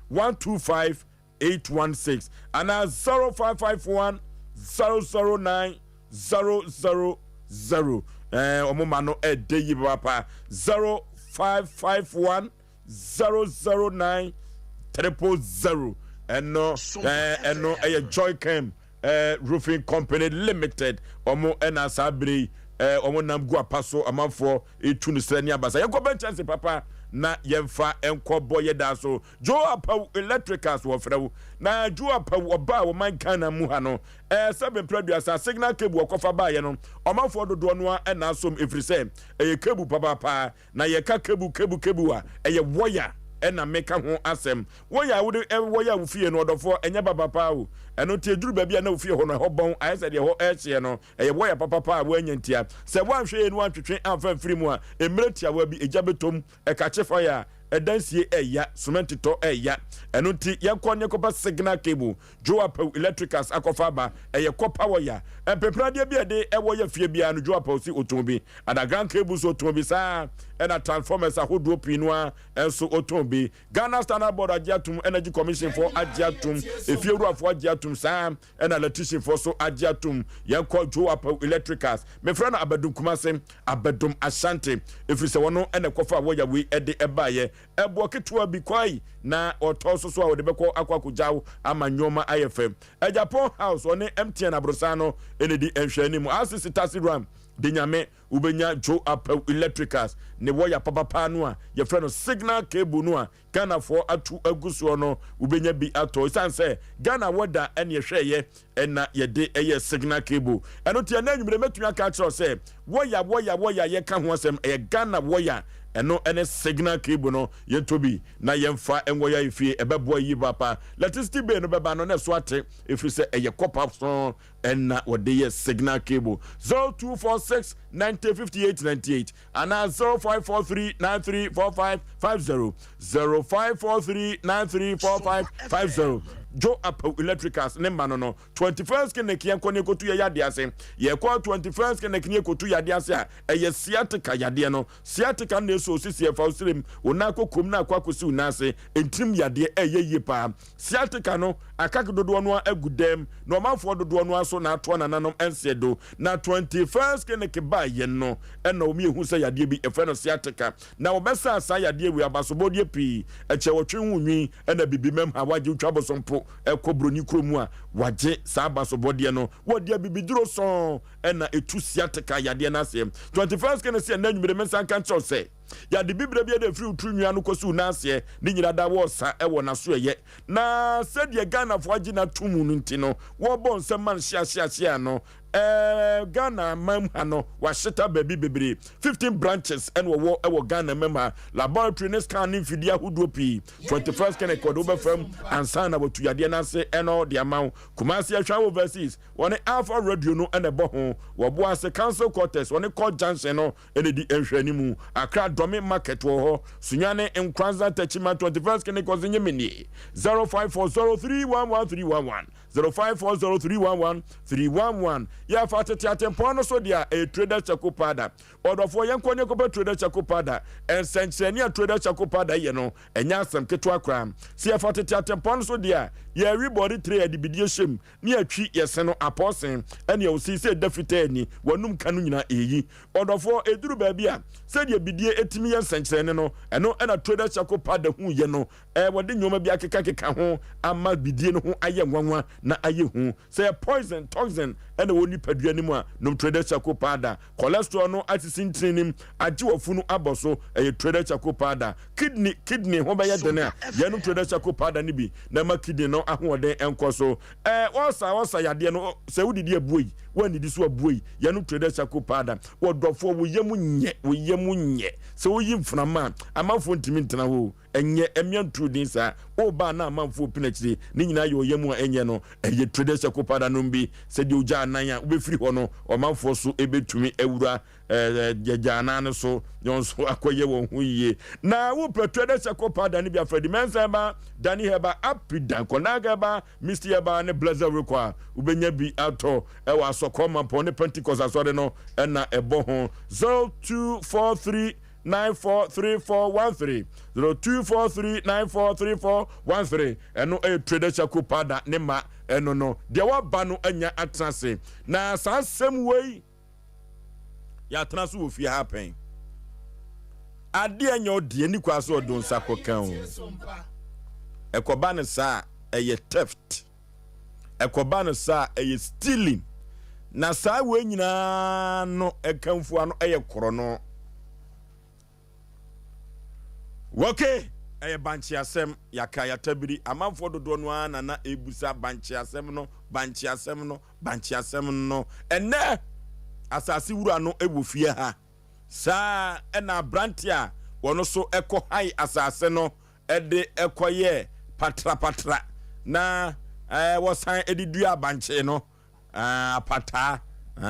125 816 anaa 0551 009 000. Ɛɛ, wɔn ma no ɛde yi papa 0551 009 000. Ɛno ɛɛ ɛno ɛyɛ Joycam ɛɛ Roofing Company Limited. Wɔn ɛna saa bere yi ɛɛ wɔn nam gu apa so amanfoɔ etu no srɛ ne abasa. Yɛnkɔ bɛ nkyɛnse papa na yɛmfa nkɔ bɔ yɛ dan so. Joe Apawu Electricals wɔfrɛ wo. Na Joe Apawu ɔbaa ɔman Ghana mu ha no, ɛɛ sɛ mprɛ aduasa signal cable ɔkɔfa baeɛ no, ɔmanfoɔ dodoɔ no ara na asom ɛfiri sɛ ɛyɛ cable papaapa. Na yɛka cable cable cable a, ɛyɛ wɔya ɛna meka ho asɛm. Wɔya a wode wɔya wo fie no ɔdɔfoɔ ɛnyɛ papapa o. Ɛno nti ɛduru baabi a na wo fie hɔ no ɛhɔ bɔn ayɛ sɛ deɛ ɛhɔ ɛrehyeɛ no. Ɛyɛ wɔya papapa a woanya ntia. Sɛ woanhwɛ yie na woantwetwe amfa amfiri mu a, mmerɛ tiawa bi egya bɛtɔ mu. Ɛkakye fae a, ɛdansie ɛya, sumɛnti tɔ ɛya. Ɛno nti yɛnkɔ ne yɛnkɔpɛ signal cable, Joe Apawu Electricals akɔfa aba. Ɛyɛ kɔpa wɔya. Mpepenadeɛ bi a ɛde ɛwɔ yɛ fie biara no Joe Apawu si ɔtɔn bi. Underground cable nso ɔtɔn bi. Saa ara na transformers ahodoɔ pii no ara nso ɔtɔn bi. Ghana Standard Board agye atom, Energy Commission foɔ agye atom, efiewurafoɔ agye atom, saa ara Ɛna electrician foɔ so agye atom. Yɛnkɔ Joe Apawu Electricals. Mefrɛ no Abadum Kumase, Abadum Ashanti. Ɛfiri sɛ wɔno ɛna ɛkɔfaa wɔya wei ɛde ɛbaeɛ. Ɛboɔ ketewa bi kwae na ɔtɔ so so a wɔde bɛkɔ akɔ akɔgyaw ama nnoɔma ayɛ fɛ. Agyapong House ɔne MTN aborosan no ɛna ɛdi nhwɛanim. RCC Taxi Ram de Nyame wobɛnya Joe Apawu Electricals ne wɔya papapaa no a yɛfrɛ no signal cable no a Ghanafoɔ ato agu soɔ no wobɛnya bi atɔ ɛsiane sɛ Ghana weather ɛne ɛhwɛɛyɛ ɛna yɛde ɛyɛ signal cable ɛno nti ɛnɛ anwummerɛ mɛtumi aka akyerɛ wo sɛ wɔya wɔya wɔya yɛka ho asɛm ɛyɛ Ghana wɔya ɛno ɛne signal cable no yɛntɔ bi na yɛmfa nwɔya efie ɛbɛboa yie paapa electricity bill no bɛba no na ɛso ate ɛfiri sɛ ɛyɛ kɔpa so ɛna wɔde yɛ signal cable 0246 90 58 98 anaa 0543 93 45 50 0543 93 45 50. Joe Apaw Electricals ne mma no no. 21st Clinic yɛnkɔ ne yɛkɔtu yɛ yadeɛ ase. Yɛkɔ 21st Clinic ne yɛkɔtu yadeɛ ase a, ɛyɛ sciatica yadeɛ no. Sciatica no na ɛsɔ wo sisi, ɛfa wo serem, wo nan kɔ kom na akɔ akɔsi wo nan ase. Ntirim yadeɛ ɛyɛ yie paa. Sciatica no, akak dodoɔ no ara agu dɛm, na ɔmanfoɔ dodoɔ no ara nso na atoa nananom nseɛ do. Na 21st Clinic baeɛ no, ɛna wɔn yɛhu sɛ yadeɛ bi, yɛfrɛ no sciatica. Na wɔbɛsaa saa yadeɛ wei abasobɔdeɛ pii, ɛkyɛ wɔtwe ho nwi, ɛna bibi mɛm ha wagye wotwa bosom po ɛkɔ broni kuro mu a wagye saa abasobɔdeɛ no, wɔde abibiduro sɔn ɛna ɛtu sciatica yadeɛ no aseɛ. 21st Clinic sɛ ɛnɛ anwummere mensa nka nkyerɛ wo sɛ, Yade bibire bi a ɛfiri wo tiri nwi ano kɔsi wo nan aseɛ ne nyina da wɔ sa wɔ n'asoɛeɛ. Na sɛdeɛ Ghanafoɔ agye no ato mu no nti no, wɔbɔ nsɛm ma no hyeahyeahyea no. Ɛɛ Ghana man mu ha no, wɔahyeta baabi bebree. 15 branches ɛna wɔwɔ wɔ Ghana man mu ha. Laboratory ne scan ne mfidie ahodoɔ pii. 21st Clinic wɔde wobɛfa mu ansa na wɔatu yadeɛ no ase ɛna de ama wo. Kumasi Ahwea Overseas, wɔne Alpha Radio no ɛna ɛbɔ ho. Wɔ Boase Council Quarters, wɔne Court Junction no ɛna ɛdi nhwɛanimu. Accra Dome Market wɔ hɔ, Sunyani, Nkoranza, Techiman, 21st Kene Kɔse Nyemenie, 0540311311, 0540311311. Yɛfa tete atempɔn no so deɛ a, ɛyɛ Traders Charcoal Powder. Ɔdɔfoɔ, yɛnkɔ ne yɛnkɔpɛ Traders Charcoal Powder. Nsɛnkyerɛnne a Traders Charcoal Powder yɛ no, ɛnyɛ asɛm ketewa koraa. Sɛ yɛfa tete atempɔn no so deɛ a, yɛrewe bɔre tire a yɛde bidie hyɛ mu, ne atwi yɛse no apɔɔsen ɛne ɔsei sɛ ɛda fitaa ni w'anum ka no nyinaa ɛyi ɔdɔfoɔ ɛduru baabi a sɛdeɛ bidie ɛtumi yɛ nsɛnkyerɛnne no ɛno ɛna Trader Charcoal Powder hu yɛ no ɛɛ wɔde nnoɔma bi akeka keka ho ama bidie no ho ayɛ nwanwa na ayɛ hu sɛ yɛ poison toxin ɛna wɔ nipadua no mu a nom Trader Charcoal Powder cholesterol no asisi ntini nim agye wafunu abɔ so ɛyɛ Trader Charcoal Powder Kidney, kidney ho bɛyɛ den a, yɛnom Trader Charcoal powder no bi na ɛma kidney no ahoɔden nkɔ so. Ɛɛ, ɔsa, ɔsa yadeɛ no, sɛ wodidi abuei, woannidi so abuei, yɛnom Trader Charcoal powder. Ɔdɔfoɔ, wo yam nyɛ, wo yam nyɛ. Sɛ woyi mframa a, amanfoɔ ntumi ntena hɔ o. Ɛnyɛ, ɛmmea ntuo din saa. Woba a na amanfoɔ pini akyire, ne nyinaa yɛ ɔyam a ɛnyɛ no. Ɛyɛ Trader Charcoal powder nom bi. Sɛdeɛ ogya anan a, wobɛfiri hɔ no, ɔmanfoɔ so bɛtumi awura. Gyagya no so na wɔn nso akɔyɛ wɔn ho yie. Na wopɛ twerɛ dɛ sɛ kɔpa dane bi afrɛ Dimensa ɛba, Dani Hɛba, Apidan, Kɔnaga ɛba, Misty ɛba ne Blessed Rekɔ a wobɛnya bi atɔ ɛwɔ Asɔkɔ Mampɔn ne Pentecost Asɔre no ɛna ɛbɔ ho 0243 943413 0243943413 ɛno ɛyɛ Trader Charcoal Powder ne ma ɛno no deɛ waba no anya atena ase na saa asɛm wei Yɛatena so wɔ fie ha pɛn. Adeɛ nyɛ ɔdeɛ ni kwa so ɔde nsa kɔka o. Ɛkɔba no saa ɛyɛ theft. Ɛkɔba no saa ɛyɛ stealing. Na saa wei nyinaa no ɛkanfua no ɛyɛ korɔno. Wɔke ɛyɛ bankye asɛm yɛaka yɛatabiri amanfoɔ dodoɔ no ara na na ɛbusa bankye asɛm no bankye asɛm no Bankye asɛm no, ɛnnɛ asase wura no wɔ fie ha. Saa ara na aberante a wɔn nso kɔhae asase no de kɔyɛɛ patrapatra na wɔsan de duaa bankye no, apataa.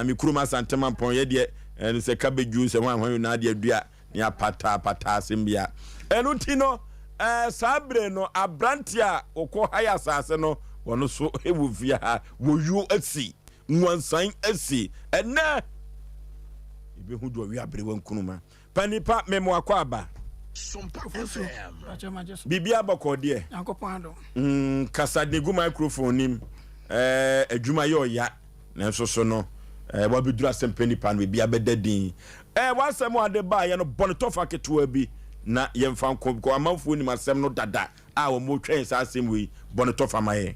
Me kurom Asante Mampɔn yɛ deɛ ɛno sɛ cabbage o sɛ hwan hwan o na adeɛ adua ne apataa apataa asɛm bia. Ɛno nti no, ɛɛ saa bere no aberante a ɔkɔ hae asase no, wɔn nso wɔ fie ha, wɔyuo asi, nwansan asi. Ɛnɛ, ebehu deɛ ɔwe aberewa nkunuma. Pa nipa memo akɔ aba. Biribi abɔkɔ deɛ. Mm, kasa de gu microphone nim. Ɛɛ adwuma yɛ ɔya. Nanso so no, ɛɛ wabɛduru asɛmpɛ nipa no biribi abɛda din. Ɛɛ w'asɛm a ade baeɛ no bɔ no tɔfa ketewa bi na yɛmfa nko because amanfoɔ nim asɛm no dada a wɔn retwɛn saa asɛm wei bɔ no tɔfa ma yɛn.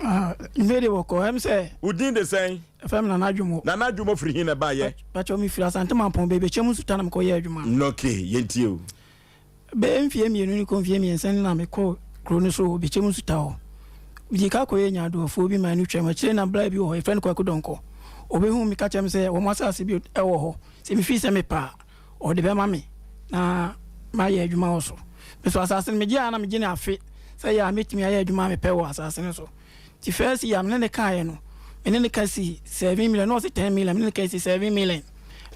Ah, mfe de wɔkɔ ɛm sɛ. Wo din de sɛn? Ɛfɛ mi Nana Adwomo. Nana Adwomo firi hin na ɛbaeɛ? Pakyɛ mi firi Asante Mampɔn baabi ɛkyɛm nsuta na mekɔ yɛ adwuma. Okay, yɛntie o. Bɛyɛ mfeɛ mmienu ne kɔ mfeɛ mmiɛnsa ni na mekɔɔ kuro no so wɔ Bɛkyɛm Nsuta hɔ. Medii ka kɔyɛɛ nyaadoafuo bi ma ɛno twaam. Akyire na bra bi wɔ hɔ, yɛfrɛ no Kwaku Donkor. Ɔbɛhuu me ka kyerɛɛ me sɛ wɔn asase bi wɔ hɔ, sɛ mefii sɛ mepɛ a, ɔde bɛma me na mayɛ adwuma wɔ so. Me nso asase no megye a na megye no afe sɛ ɛyɛ a mɛtumi ayɛ adwuma a mepɛ wɔ asase no so. Nti first year me ne no kaeɛ no, me ne no ka sii seven million, na ɔse ten million, me ne no ka sii seven million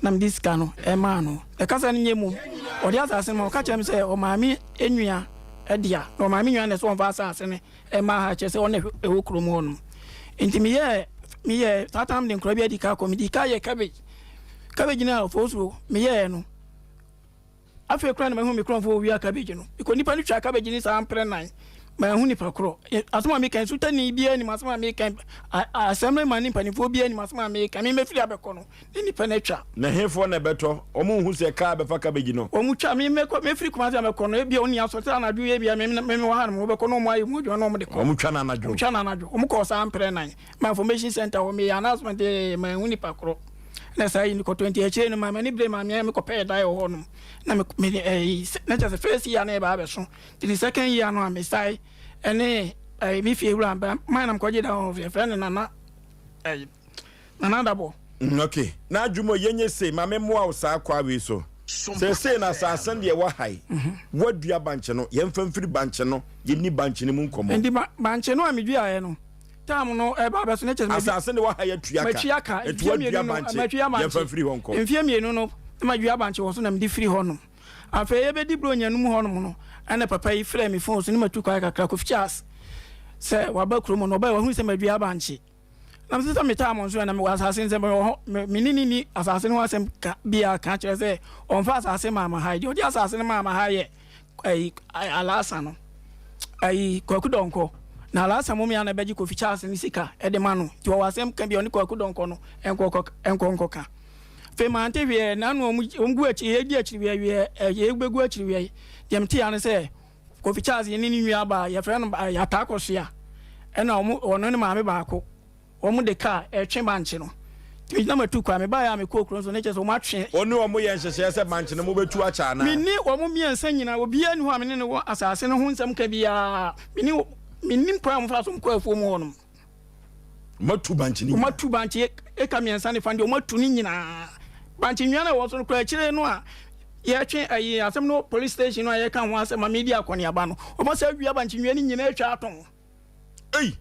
na mede sika no maa no. Na kasa no nyɛ mmom, ɔde asase no ma, ɔka kyerɛɛ me sɛ ɔmaa me nua. dea. Na ɔmaa me nua no sɛ ɔmfa asase no mma ha, kyerɛ sɛ ɔno na ɛwɔ kurom hɔ nom. Nti meyɛɛ meyɛɛ saa time de nkora bi adi ka kɔ, medi ka yɛ cabbage. Cabbage no a ɔfɔsuo meyɛɛ no. Afei koraa na mahu me korɔmfoɔ owia cabbage no. Mekɔ nipa no twa cabbage no saa mprɛ nan. Manhu nipa korɔ. Asɛm a meka yi, sotani biara nim asɛm a meka yi. Assemblyman ne mpanimfoɔ biara nim asɛm a meka. Me mɛfiri abɛkɔ no, ne nipa no atwa. Na hefoɔ na ɛbɛtɔ? Wɔn nhu sɛ kaa bɛfa cabbage no. Wɔn twa. Me mɛkɔ, mɛfiri Kumasi abɛkɔ no, ebia wɔn asɔ sɛ anadwo yi ebia me me wɔ ha nom, wɔbɛkɔ na wɔn ayɛ mu adwuma na wɔn de kɔ. Wɔn twa no anadwo. Wɔn twa no anadwo. Wɔn kɔɔ saa mprɛ nan. Ma information center hɔ, meyɛ announcement, manhu nipa korɔ. Na saa yi mekɔtɔ nti akyire no ma m'ani bere ma meɛ mekɔpɛɛ dan wɔ hɔ nom na me me ɛyi na kyerɛ sɛ first year na ɛba abɛso nti ne second year no a mesae ɛne ɛyi me fie wura ba man na mekɔgye dan wɔ hɔ yɛfrɛ no nana ɛyi nana dabɔ. Ok na adwuma yɛnyɛ sei ma me mmoa wo saa kwa wei so seesei na asase no deɛ ɛwɔ ha yi woadua bankye no yɛmfa mfiri bankye no yɛnni bankye no mu nkɔmmɔ. Nti bankye no a meduaeɛ no Term no ɛba abɛso no kyerɛ sɛ Asase ne waha yɛatua ka. Matua ka. Nti wadua bankye. Yɛmfa mfiri hɔ nkɔ. Mfeɛ mmienu no na madua bankye wɔ so na mede firi hɔ nom. Afei yɛbɛdi Buronya no mu hɔ nom no ɛna papa yi frɛɛ me phone so ne matu kwan kakra Kofi Charles sɛ waba kurom hɔ no ɔbae wahunu sɛ madua bankye. Na mese sɛ metaa mo nso ɛ na mewɔ asase no sɛ mewɔ hɔ me ne no nni asase no ho asɛm ka biara ka kyerɛ sɛ ɔmfa asase maa Mahae. Deɛ ɔde asase no maa Mahae yɛ ayi Alasa no ayi Kwaku Dɔnkɔ na Alasa mom ya na ɛbɛgye Kofi Charles ne sika ɛde ma no nti wɔwɔ asɛm ka bi ɔne Kwaku Dɔnkɔ no nkɔ nkɔ nkɔka afei mante hwee na no wɔn gu akyi yɛdi akyiri wiɛ wiɛ yɛbɛgu akyiri wiɛ deɛ mete ya ne sɛ Kofi Charles ne ne nua baa yɛfrɛ no Yataa Kɔsoa ɛna wɔn ɔno ne maame baako Wɔn de kaa ɛretwe bankye no. Nti megyina matu kwan. Mebaeɛ a mekɔɔ kuro no so no kyerɛ sɛ wɔn atwe. Wo ne wɔn yɛ nhyehyɛeɛ sɛ bankye no mobɛtu akyɛ anaa? Me ne wɔn mmiɛnsa nyinaa, obiara nni hɔ a me ne no wɔ asase no ho nsɛm ka biara. Me ne mennim kwan a wɔfaa so kɔɔ afuo mu hɔ nom. Wɔatu bankye no nyinaa? Wɔatu bankye eka mmiɛnsa ne fa no deɛ, wɔatu ne nyinaa. Bankye nnua no a ɛwɔ so no koraa, akyire no a yɛretwe ayi asɛm no wɔ police station no a yɛreka ho asɛm ma meredi akɔneaba no, wɔasan awia bankye nnua no nyinaa atwa atɔn. Ei!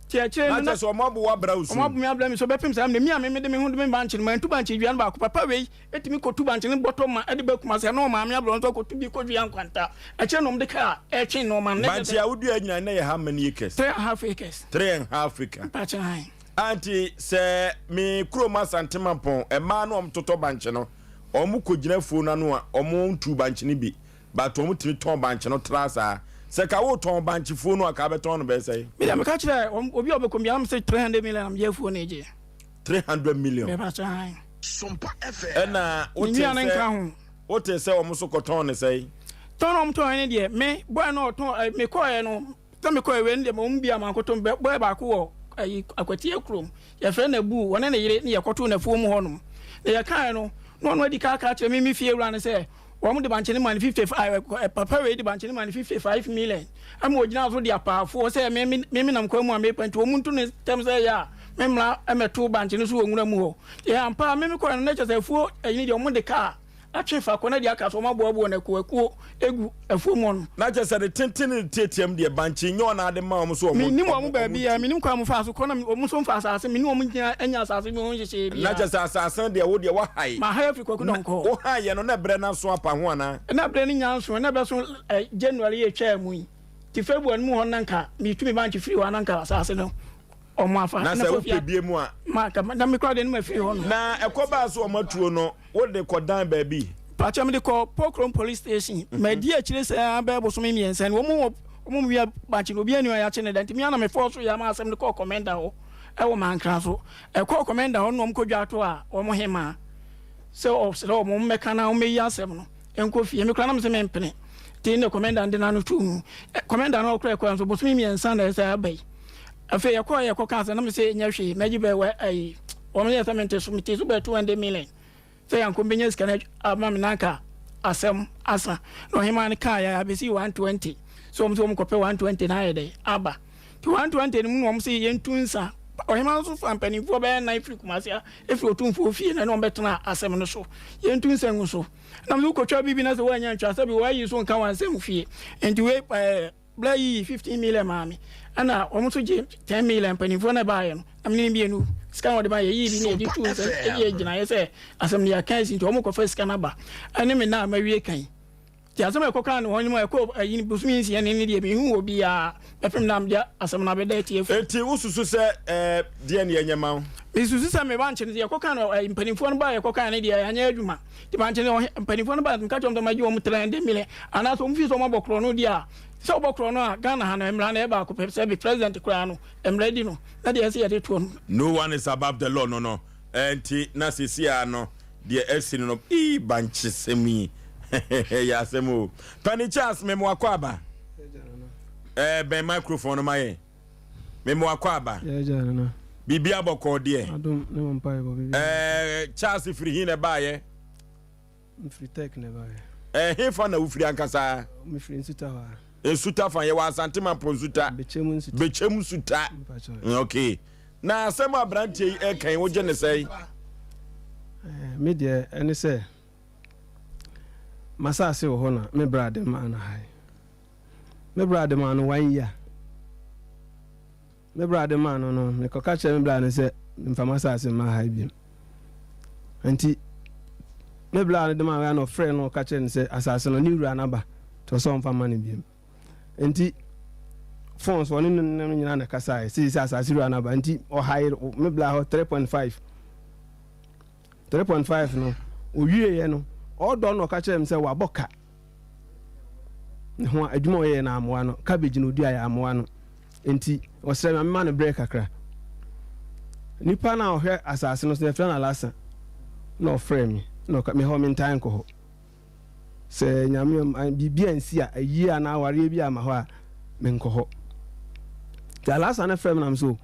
Ti akyire no na kyerɛ sɛ ɔmo abo wo abra wo so. Ɔmo abo me abra mi so bɛpem saa mmerɛ mi a me mede me ho de me bankye no mantu bankye dua no baako papa wei etumi kɔtu bankye no bɔtɔ ma ɛde ba Kumasi ɛna ɔmaame abrɛ nso akɔtu bi kɔdua nkwanta akyire na ɔmo de kaa ɛtwe nnoɔma no. Bankye a wodua nyinaa nnɛ yɛ how many acres? 3 and half acres. 3 and half acre. Mpakyɛ han. Anti sɛ me kurom Asante Mampɔn mmaa no ɔmo totɔ bankye no ɔmo kɔ gyina afuo no ano a ɔmo ntu bankye no bi But wɔn tumi tɔn bankye no tra saa. Sɛ ka wo tɔn bankye fuo no a ka bɛtɔn no bɛyɛ sɛn? Me deɛ meka kyerɛ wɔn obi a ɔbɛkɔ biara mese 300 million na megye afuo no gye. 300 million. Mɛpa kyɛ han. Ɛna wote sɛ wote sɛ wɔn so kɔtɔn ne sɛn? Tɔn na wɔn tɔn ne deɛ me boy no ɔtɔn mekɔɛ no Sɛ mekɔɛ wei no deɛ wɔn mu biara mankɔtɔ mu. Bɔyɛ baako wɔ ayi Akwatia kurom, yɛfrɛ no Abu, ɔne ne yere ne yɛkɔtoo no afuo mu hɔnom. Na yɛkaeɛ no, na ɔno adi kan aka akyerɛ me me fie wura no sɛ wɔn de bankye no maa no 55, ɛ, papa wei de bankye no maa no 55 million. Ɛma ɔgyinaa so de apaafoɔ sɛ me, me, me menam kwan mu a merepa nti wɔn ntu no ntɛm sɛ ɛyɛ a memmra mmɛto bankye no so wɔ nwura mu hɔ. Yɛ ampa ara me mekɔɛ no na kyerɛ sɛ afuo ayi no deɛ wɔn de kaa atwe fa kɔ na deɛ aka so wɔn aboaboa no akuo akuo egu afuo mu no. Na kyerɛ sɛ ne tenten ne ne tiatia mu deɛ bankye nyɛ wɔn ade ma wɔn so wɔn. Mennim wɔn baabi a, mennim kwan a wɔfaa so kɔ na wɔn nso mfa asase, me ne wɔn nnya anya asase bi ho nhyehyɛeɛ Na biara. kyerɛ sɛ asase no deɛ wo deɛ woahae. Mahae afiri Kwaku Na Donkor. wohaeɛ no na berɛ no aso apa ho anaa? Na berɛ no nnya nso, na ɛbɛso ɛ, January yi a ɛtwaa mu yi. Nti February no mu hɔ no na nka metu me bankye firi hɔ a na nka asase no wɔn afa. Na Na sɛ Kofi wopɛ a, bie mu a. ma nka, na me koraa deɛ na mafiri hɔ nom. Na ɛkɔbaa sɛ wɔatuo no, Wo de kɔ dan baabi. Pakyɛ mede kɔ Pokrom police station madi akyire saa bɛyɛ bosome mmiɛnsa ni wɔn wɔ wɔn wia bankye no obiara ni hɔ a yɛakye no da nti me ara na me fɔɔ so yɛ ama asɛm no kɔɔ kɔmɛnda hɔ ɛwɔ Mankra so ɛkɔɔ kɔmɛnda hɔ no na wɔn kɔ dwa to a wɔn hemaa sɛ ɔsrɛ wɔn mmɛka na wɔn mmɛyi asɛm no nkɔ fie me koraa na me sɛ mempene nti ne kɔmɛnda no de n'ano too mu kɔmɛnda no ɔkora ɛkɔɛ nso bosome mmiɛnsa na ɛsɛ aba yi afei yɛkɔɔ yɛkɔ kaa sɛ na me sɛ nyɛ hwee mɛgye bɛɛ wɔ ayi Wɔn yɛ sɛ mente so, mete so bɛyɛ 200 million sɛ yanko bɛnya sika no ama me nanka asɛm asa. Na ɔhemaa no kaa yɛ abɛsi 120 sɛ wɔn sɛ wɔn kɔpɛ 120 na ayɛ dɛ aba. Nti 120 no mu na wɔn sɛ yɛntu nsa. Ɔhemaa no nso fa mpanimfoɔ bɛyɛ nan firi Kumasi a ɛfiri Otumfoɔ fie na ɛne wɔn bɛtena asɛm no so. Yɛntu nsa ngu so. Na wɔn sɛ wokɔtwa biribi na sɛ woannya ntwa sɛbi wɔayi so nka wɔn asɛm fie. Nti wei ɛɛ Bla yiyi 15 million maa me ɛna wɔn nso gye 10 million mpanimfoɔ na ɛbaayɛ no na mene mmienu sika na wɔde maa yɛyii bi na yɛde tuu nsɛm ɛde yɛ gyinaeɛ sɛ asɛm no yɛaka asi nti wɔn kɔfa sika no aba ɛne me na mawie kan. Nti asɛm a ɛkɔkaa no hɔ no mu a ɛkɔɔ ayi no bosome nsia ni no deɛ menhuu obiara bɛpem na mede asɛm no abɛda atiefoɔ. Enti wosusu sɛ ɛɛ deɛn na yɛnyɛ ma wo? Mesusu sɛ me bankye no deɛ yɛkɔkaa no ɛɛ mpanimfoɔ no baeɛ yɛkɔkaa no deɛ anyɛ adwuma. Nti bankye no ɔhe mpanimfoɔ no baeɛ meka kyerɛ wɔn sɛ magye wɔn 300 million anaasɛ wɔn fii sɛ wɔabɔ korɔ no deɛ a sɛ wobɔ korɔ no a Ghana ha no mmara no ɛyɛ baako pɛ sɛ bi president koraa no mmara di no na deɛ ɛsɛ yɛde toɔ no. No one is above the law no no ɛnti na seesei ara no Deɛ asi no no ii bankyesɛm yi ɛyɛ asɛm o. Pani Charles me mo akɔ aba. Ɛɛ bɛn microphone no ma yɛn. Me mo akɔ aba. Biribi abɔkɔɔ deɛ. Ɛɛ Charles firi hin na ɛbaayɛ. Mfiri tech na ɛbaayɛ. Ɛɛ he fa na wofiri ankasa? Mefiri Nsuta hɔ a. Nsuta fa yɛwɔ Asante Mampɔ Nsuta. Bɛkyɛm Nsuta. Bɛkyɛm Nsuta. Okay. Na asɛm a aberanteɛ yi reka yi, wogye no sɛn? Me deɛ ɛne sɛ, m'asase wɔ hɔ na me bra de maa no ha yi. Me bra de maa no one year. Me bra de maa no no, mekɔka kyerɛ me bra no sɛ mfa m'asase mma ha yi biom. Nti me bra no de maa no na ɔfrɛ no ɔka kyerɛ no sɛ asase no ne wura no aba nti ɔsɛ ɔmfa mma no biom. Nti phone so ɔne no no nyinaa na ɛkasaeɛ sɛ sɛ asase wura no aba nti ɔhae me bla hɔ 3.5 3.5 no owieɛ no ɔdɔ no ɔka kyerɛ me sɛ wabɔ ka ne ho adwuma ɔyɛɛ no amoa no cabbage no ɔdua yɛ amoa no nti ɔsrɛ me mema no berɛ kakra nipa no a ɔhwɛ asase no so yɛfrɛ no alasa na ɔfrɛ me na ɔka mehɔ mentaa nkɔ hɔ Sɛ Nyame amma biribi ansi a, ayie anaa awareɛ bi amma hɔ a, menkɔ hɔ. Nti Alasa no frɛ me na me so,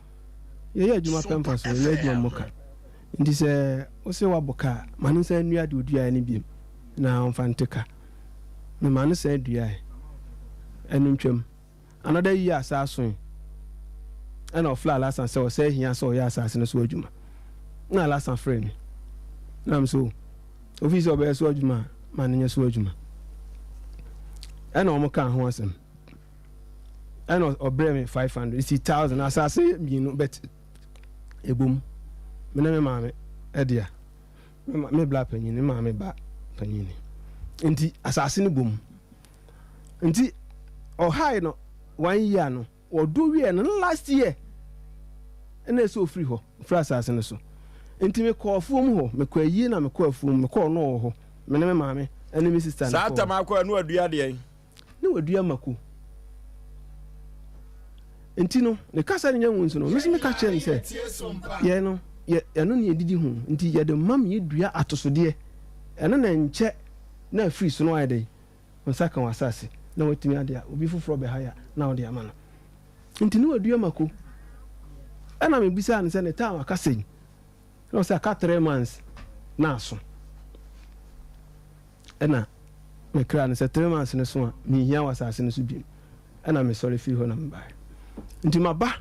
yɛyɛ adwuma pɛ mfasoɔ, yɛnyɛ adwuma mmɔ ka. Nti sɛ wo se woabɔ ka a, ma no nsan nnua deɛ ɔduaeɛ no biom na ɔmfa nte ka. Mema no san duaeɛ. Ɛno ntwam. Another year asaa soe ɛna ɔfrɛ Alhassan sɛ ɔsɛ hia sɛ ɔyɛ asase no so adwuma. Na Alhassan frɛ me. Na me so ofi sɛ ɔbɛyɛ so adwuma a ma no nyɛ so adwuma. Ɛna wɔn kaa ho asɛm. Ɛna ɔbrɛ me 500 si 1000 asase mmienu but ebom. Me ne me maame ɛdea. Me bla panyin, me maame ba panyin. Nti asase no bom. Nti ɔhae no one year no ɔdɔ wieɛ no na last year ɛna ɛsɛ ofiri hɔ ofiri asase no so nti mekɔ afuom hɔ mekɔ ayie na mekɔ afuom mekɔ ɔno wɔ hɔ me ne me maame ɛne me sister saa tam akɔ ɛno adua deɛ ne wadua mako nti no ne kasa no nya mu nso no me nso meka kyerɛ no sɛ yɛn no yɛ ɛno ne yɛdidi ho nti yɛde ma me yɛdua atosodeɛ ɛno na nkyɛ na afiri so no ayɛ dɛn Wo nsa ka w'asase na woatumi ade a, obi foforɔ bɛhae a, na wode ama no. Nti ne wadua mako. Ɛna mebisaa no sɛ ne time aka sɛn? Ɛna ɔsɛ aka three months na aso. Ɛna mekraa no sɛ three months no so a, menhia w'asase no so biom. Ɛna mesɔre firi hɔ na mebaeɛ. Nti maba,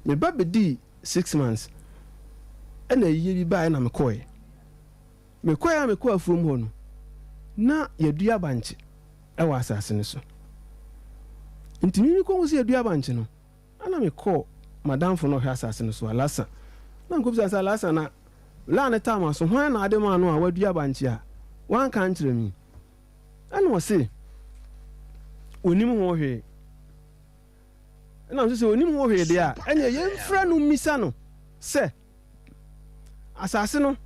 meba bɛdii six months. Ɛna ayie bi baeɛ na mekɔeɛ. Mekɔe a mekɔɔ afuom hɔ no, na yɛadua bankye wɔ asase no so. Nti me mekɔhu sɛ yɛadua bankye no, ɛna mekɔɔ m'adamfo no a ɔhwɛ asase no so, Alasa. Na mekɔbisa no sɛ, Alasa, na laa no taa m'aso, hwan na ade maa no a wadua bankye a wanka ankyerɛ me yi? Ɛna ɔse, ɔnnim ho hwee. Ɛna nso sɛ ɔnnim ho hwee deɛ a, ɛneɛ yɛmfrɛ no mmisa no sɛ, Asase no,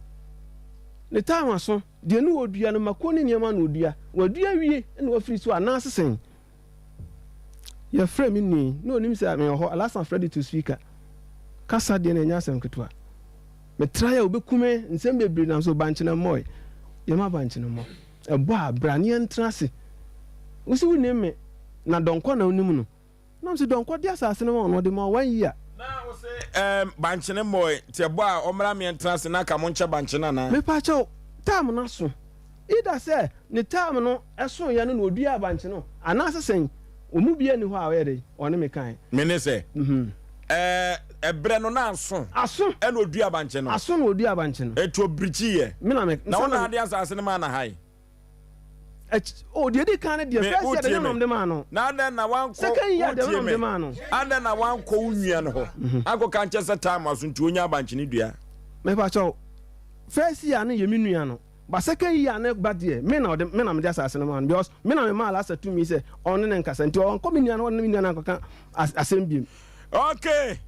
ne time aso, deɛ ne wɔdua no, mako ne nneɛma na ɔdua. Wadua awie na wafiri so anaase sɛn? Yɛfrɛ me nua yi, na ɔnim sɛ mewɔ hɔ, Alasan frɛ de to speaker. Kasa deɛ na ɛnyɛ asɛm ketewa. Metrae a ɔbɛku me, nsɛm bebree nam so, bankye na mmɔe. Yɛma bankye no mmɔ. Ɛbɔ a, bra ne yɛntena ase. Wo se wonim me, na dɔnkɔ na wonim no. Na ɔse dɔnkɔ de asase no ma wo na ɔde ma wo one year. Na ɔse ɛɛm bankye no mmɔe nti ɛbɔ a ɔmmra meɛ ntena ase na anka monkyɛ bankye no anaa. Mepakyɛw, term no aso. Either sɛ ne term no soeɛ no na ɔduaa bankye no anaasɛ sɛn, wɔn mu biara nni hɔ a ɔyɛ dɛn, ɔne me kaeɛ. Me ne sɛ, ɛɛ ɛberɛ no na aso. Aso. Ɛna ɔduaa bankye no. Aso na ɔduaa bankye no. Enti ɔbirikyiiɛ. Me na me. Na wo na ade asase no maa no hae. Akyi, oh, deɛ edi kan no deɛ, first year deɛ nam de maa no. Na adɛn na wankɔ, Second year deɛ nam de maa no. Adɛn na wankɔ wo nua no hɔ, mhm. ankɔka nkyɛ sɛ time aso nti onya abankyene dua? Mepa kyɛw, first year no yɛ me nua no. But second year no ba deɛ, me na ɔde, me na mede asase no maa no because me na memaa Lasa tumi sɛ ɔne no nkasa nti ɔnkɔ me nua no hɔ ne me nua no ankɔka asɛm biom. Ok,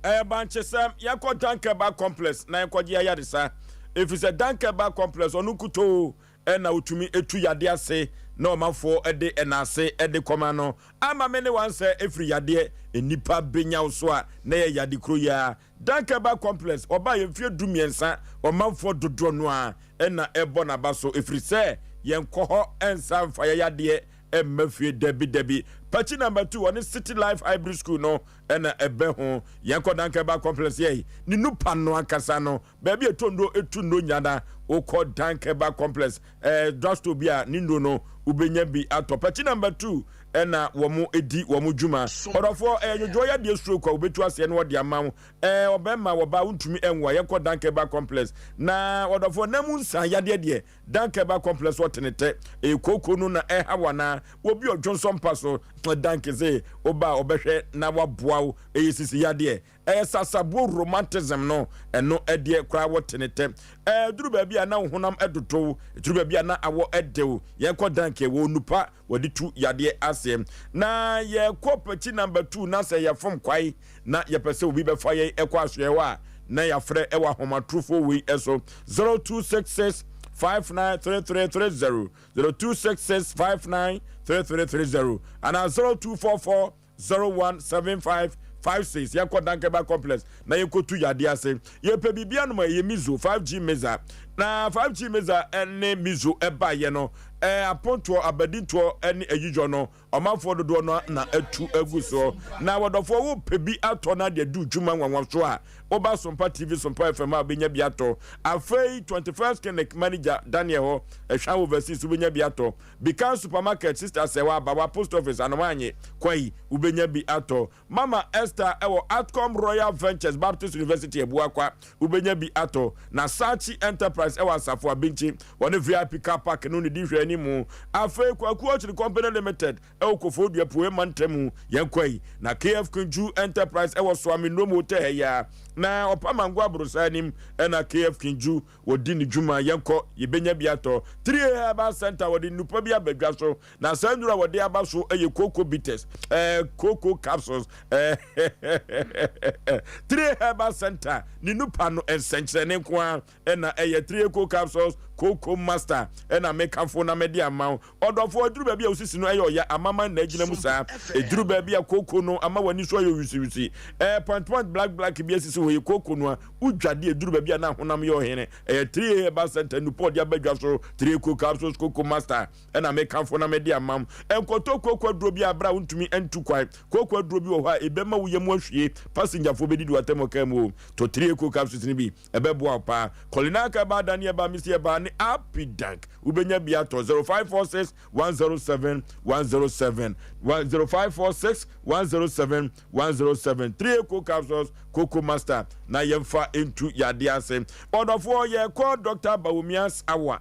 ɛyɛ bankyesɛm. Yɛnkɔ Dankeba Complex na yɛnkɔgye ayaresa. Efisɛ Dankeba Complex, ɔno nkutoo na otumi tu yadeɛ ase na ɔmanfoɔ de ɛnaase de kɔma no. Ama me ne wansɛ efiri yadeɛ nnipa benya wo so a na ɛyɛ yade koro yi ara. Dankeba Complex, ɔbaeɛ mfeɛ du mmiɛnsa, ɔmanfoɔ dodoɔ no ara na ɛbɔ n'aba so efiri sɛ yɛnkɔ hɔ nsa mfa yɛ yadeɛ mma fie dabi dabi. Pakyi number 2 ɔne City Life Hybrid School no na ɛbɛ ho. Yɛnkɔ Dankeba Complex yɛi ne nupa no ankasa no baabi a ɛtɔ nnuro ɛtu nnuro nyina na wokɔ Dankeba Complex eh, drugstore bi a ne nnuro no wobɛnya bi atɔ. Pakyi number 2 ɛna wɔn di wɔn dwuma. Ɔdɔfoɔ ɛyɛ nwodwoɔ yadeɛ stroke a wobɛtu aseɛ na wɔde ama wo. Ɛɛ ɔbɛrima wɔbaa wontumi ɛnwo a yɛnkɔ Dankeba Complex. Na ɔdɔfoɔ nam nsa yadeɛ deɛ Dankeba complex wɔ Tenetɛ. Ɛyɛ kooko no na ɛha wo anaa? Obi ɔdwonsɔ mpa so. Dank se woba a ɔbɛhwɛ na waboa wo. Ɛyɛ sisi yadeɛ. Ɛyɛ sasabuo romantism no. Ɛno ɛdeɛ koraa wɔ Tenetɛ. Ɛduru baabi a na wo honam ɛdodo wo. Ɛduru baabi a na awɔ ɛde wo. Yɛnkɔ Dank wɔ onupa wɔde tu yadeɛ aseɛ. Na yɛkɔ pɛkyi number 2 na sɛ yɛfom kwae na yɛpɛ sɛ obi bɛfa yɛn ɛkɔ asoɛɛ hɔ a, na yɛafrɛ ɛwɔ ahomatorofoɔ wei ɛso 0266 593330, 0266 593330 anaa 0244 017556. Yɛnkɔ Dankeba Complex na yɛnkɔtu yadeɛ ase. Yɛpɛ biribi anom a ɛyɛ Mizo 5G Meza. Na 5G Meza ne Mizo ɛbaeɛ no, apontoɔ, abadintoɔ ne ayiyɔ no Ɔmanfoɔ dodoɔ no ara na atu agu soɔ. Na wɔdɔfoɔ wo pɛ bi atɔ na de adi wo dwuma nwanwasoɔ a, wo ba Sompa TV, Sompa FM a wobɛnya bi atɔ. Afei 21st Clinic manager Daniel hɔ, Ɛhwan Overseas wobɛnya bi atɔ. Bikan Supermarket, Sister Sɛwa, Abawa Post Office, Anomaanye, Kwayi, wobɛnya bi atɔ. Mama Esther wɔ Atcom Royal Ventures Baptist University Abuakwa, wobɛnya bi atɔ. Na Sachi Enterprise wɔ Asafo Abinkyi, wɔne VIP Car Park no ne di nhwɛanimu. Afei Kwaku Orchard Company Limited wɔ Koforidua Apueɛ Mantam, yɛn kwayi. Na KF Kinju Enterprise wɔ Soame Nnom Hotel ha yi ara. Na Ɔpamango Aborosa anim na KF Kinju wɔdi ne dwuma. Yɛnkɔ, yɛbɛnya bi atɔ. 3A Herbal Center wɔde nnupa bi aba dwa so. Na saa nnuru a wɔde aba so yɛ cocoa bitters, eh, cocoa capsules, eh, Three Herbal Center ne nupa no nsɛnkyerɛnne nko ara ɛna ɛyɛ Three Eco Capsules, Cocoa Master ɛna mekafo na mede ama wo. Ɔdɔfo, ɛduru baabi a osisi no ɛyɛ ɔya, amaman na agyina mu saa. Ɛduru baabi a cocoa no ama w'ani so ayɛ wisiwisi. Eh, point point black black bi asisi hɔ yɛ cocoa no a wodwade ɛduru baabi a na honam yɛ ɔhene. Ɛyɛ Three Herbal Center nupa ɔde aba dwa so, Three Eco Capsules, Cocoa Master. Ɛna mekamfo na mede ama wo. Nkɔtɔ kooko aduro bi a berɛ a wontumi ntu kwan. Kooko aduro bi wɔ hɔ a ɛbɛma wo yam ahwie. Pasengyafoɔ bɛdidi w'atɛm wɔ kaa mu o. Tɔ 3 Eco capsules no bi, ɛbɛboa wo paa. Kɔlinaka ɛbaa Dani ɛbaa Misi ɛbaa ne Apidank. Wobɛnya bi atɔ 0546 107 107 0546 107 107 3 Eco capsules Coco Master na yɛmfa ntu yadeɛ ase. Ɔdɔfoɔ yɛkɔ Dr. Bawumia's hour.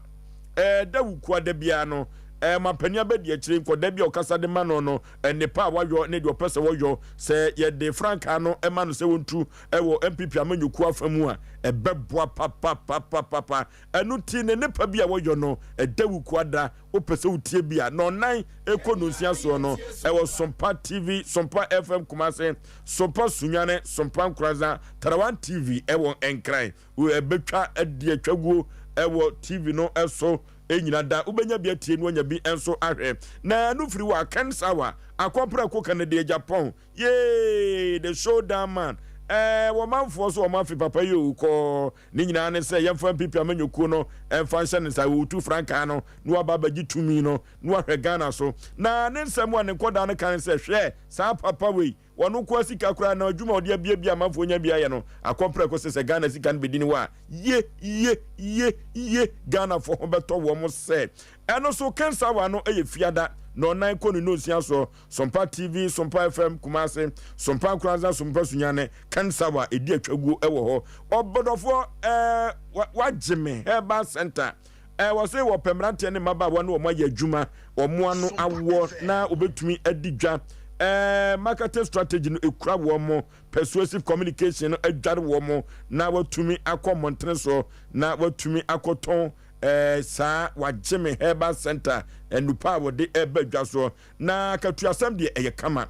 Ɛɛ da wukua da biara no, ɛɛ mampanin abɛdi akyire nkɔda bi a ɔkasa de ma no no, nnepa a wayɔ ne deɛ ɔpɛ sɛ wɔyɔ. Sɛ yɛde frankaa no ma no sɛ wɔntu wɔ NPP amanyɔkuo afa mu a, ɛbɛboa papapapapapa. Ɛno nti ne nnepa bi a wɔyɔ no, ɛda wukua da, wopɛ sɛ wotie bi a, nɔnnan ɛkɔ nonsia soɔ no, ɛwɔ Sompa TV, Sompa FM Kumase, Sompa Sunyane, Sompa Nkoranza, Tarawan TV ɛwɔ Nkran. Ɛbɛtwa adi atwa guo wɔ TV no so nyina da. Wobɛnya bi atie na wanya bi nso ahwɛ. Na ɛno firi wɔ Ken Sawa, Akɔprako Kennedy Agyapong, yee, the showdown man. Ɛɛ, wɔ manfoɔ so wɔn afe papa yi o, kɔɔ. Ne nyinaa ne sɛ yɛmfa NPP amanyɔkuo no ɛmfa nhyɛ ne nsa, wɔtu frankaa no na waba abɛgye tumi no na wahwɛ Ghana so. Na ne nsɛm a ne nkɔdaa no ka ne sɛ, hwɛ saa papa wei, Wɔn nkoa sika koraa na adwuma a ɔde abiabia amanfoɔ nya bi ayɛ no akɔ prɛko sɛ sɛ Ghana sika no bɛdi ne hɔ a ye ye ye ye Ghanafoɔ ho bɛtɔ wɔn sɛ ɛno so Kensawa no yɛ fiada nɔnan kɔ ne nonsia soɔ Sompa TV Sompa FM Kumase Sompa Nkoranza Sompa Sunyane Kensawa ɛdi atwaguo wɔ hɔ Ɔbɔdɔfoɔ ɛɛ wagye me Herbal Center Ɛɛ, wɔse wɔpɛ mmeranteɛ ne mmabaawa ne wɔn ayɛ adwuma, wɔn ano awoɔ na wɔbɛtumi adi dwa. Ɛɛ, marketing strategy no ɛkura wɔn, persuasive communication no adware wɔn na wɔatumi akɔ mmɔntene soɔ na wɔatumi akɔtɔn ɛɛ saa wagye me herbal center nnupa a wɔde ɛba dwa soɔ na katuasɛm deɛ ɛyɛ kama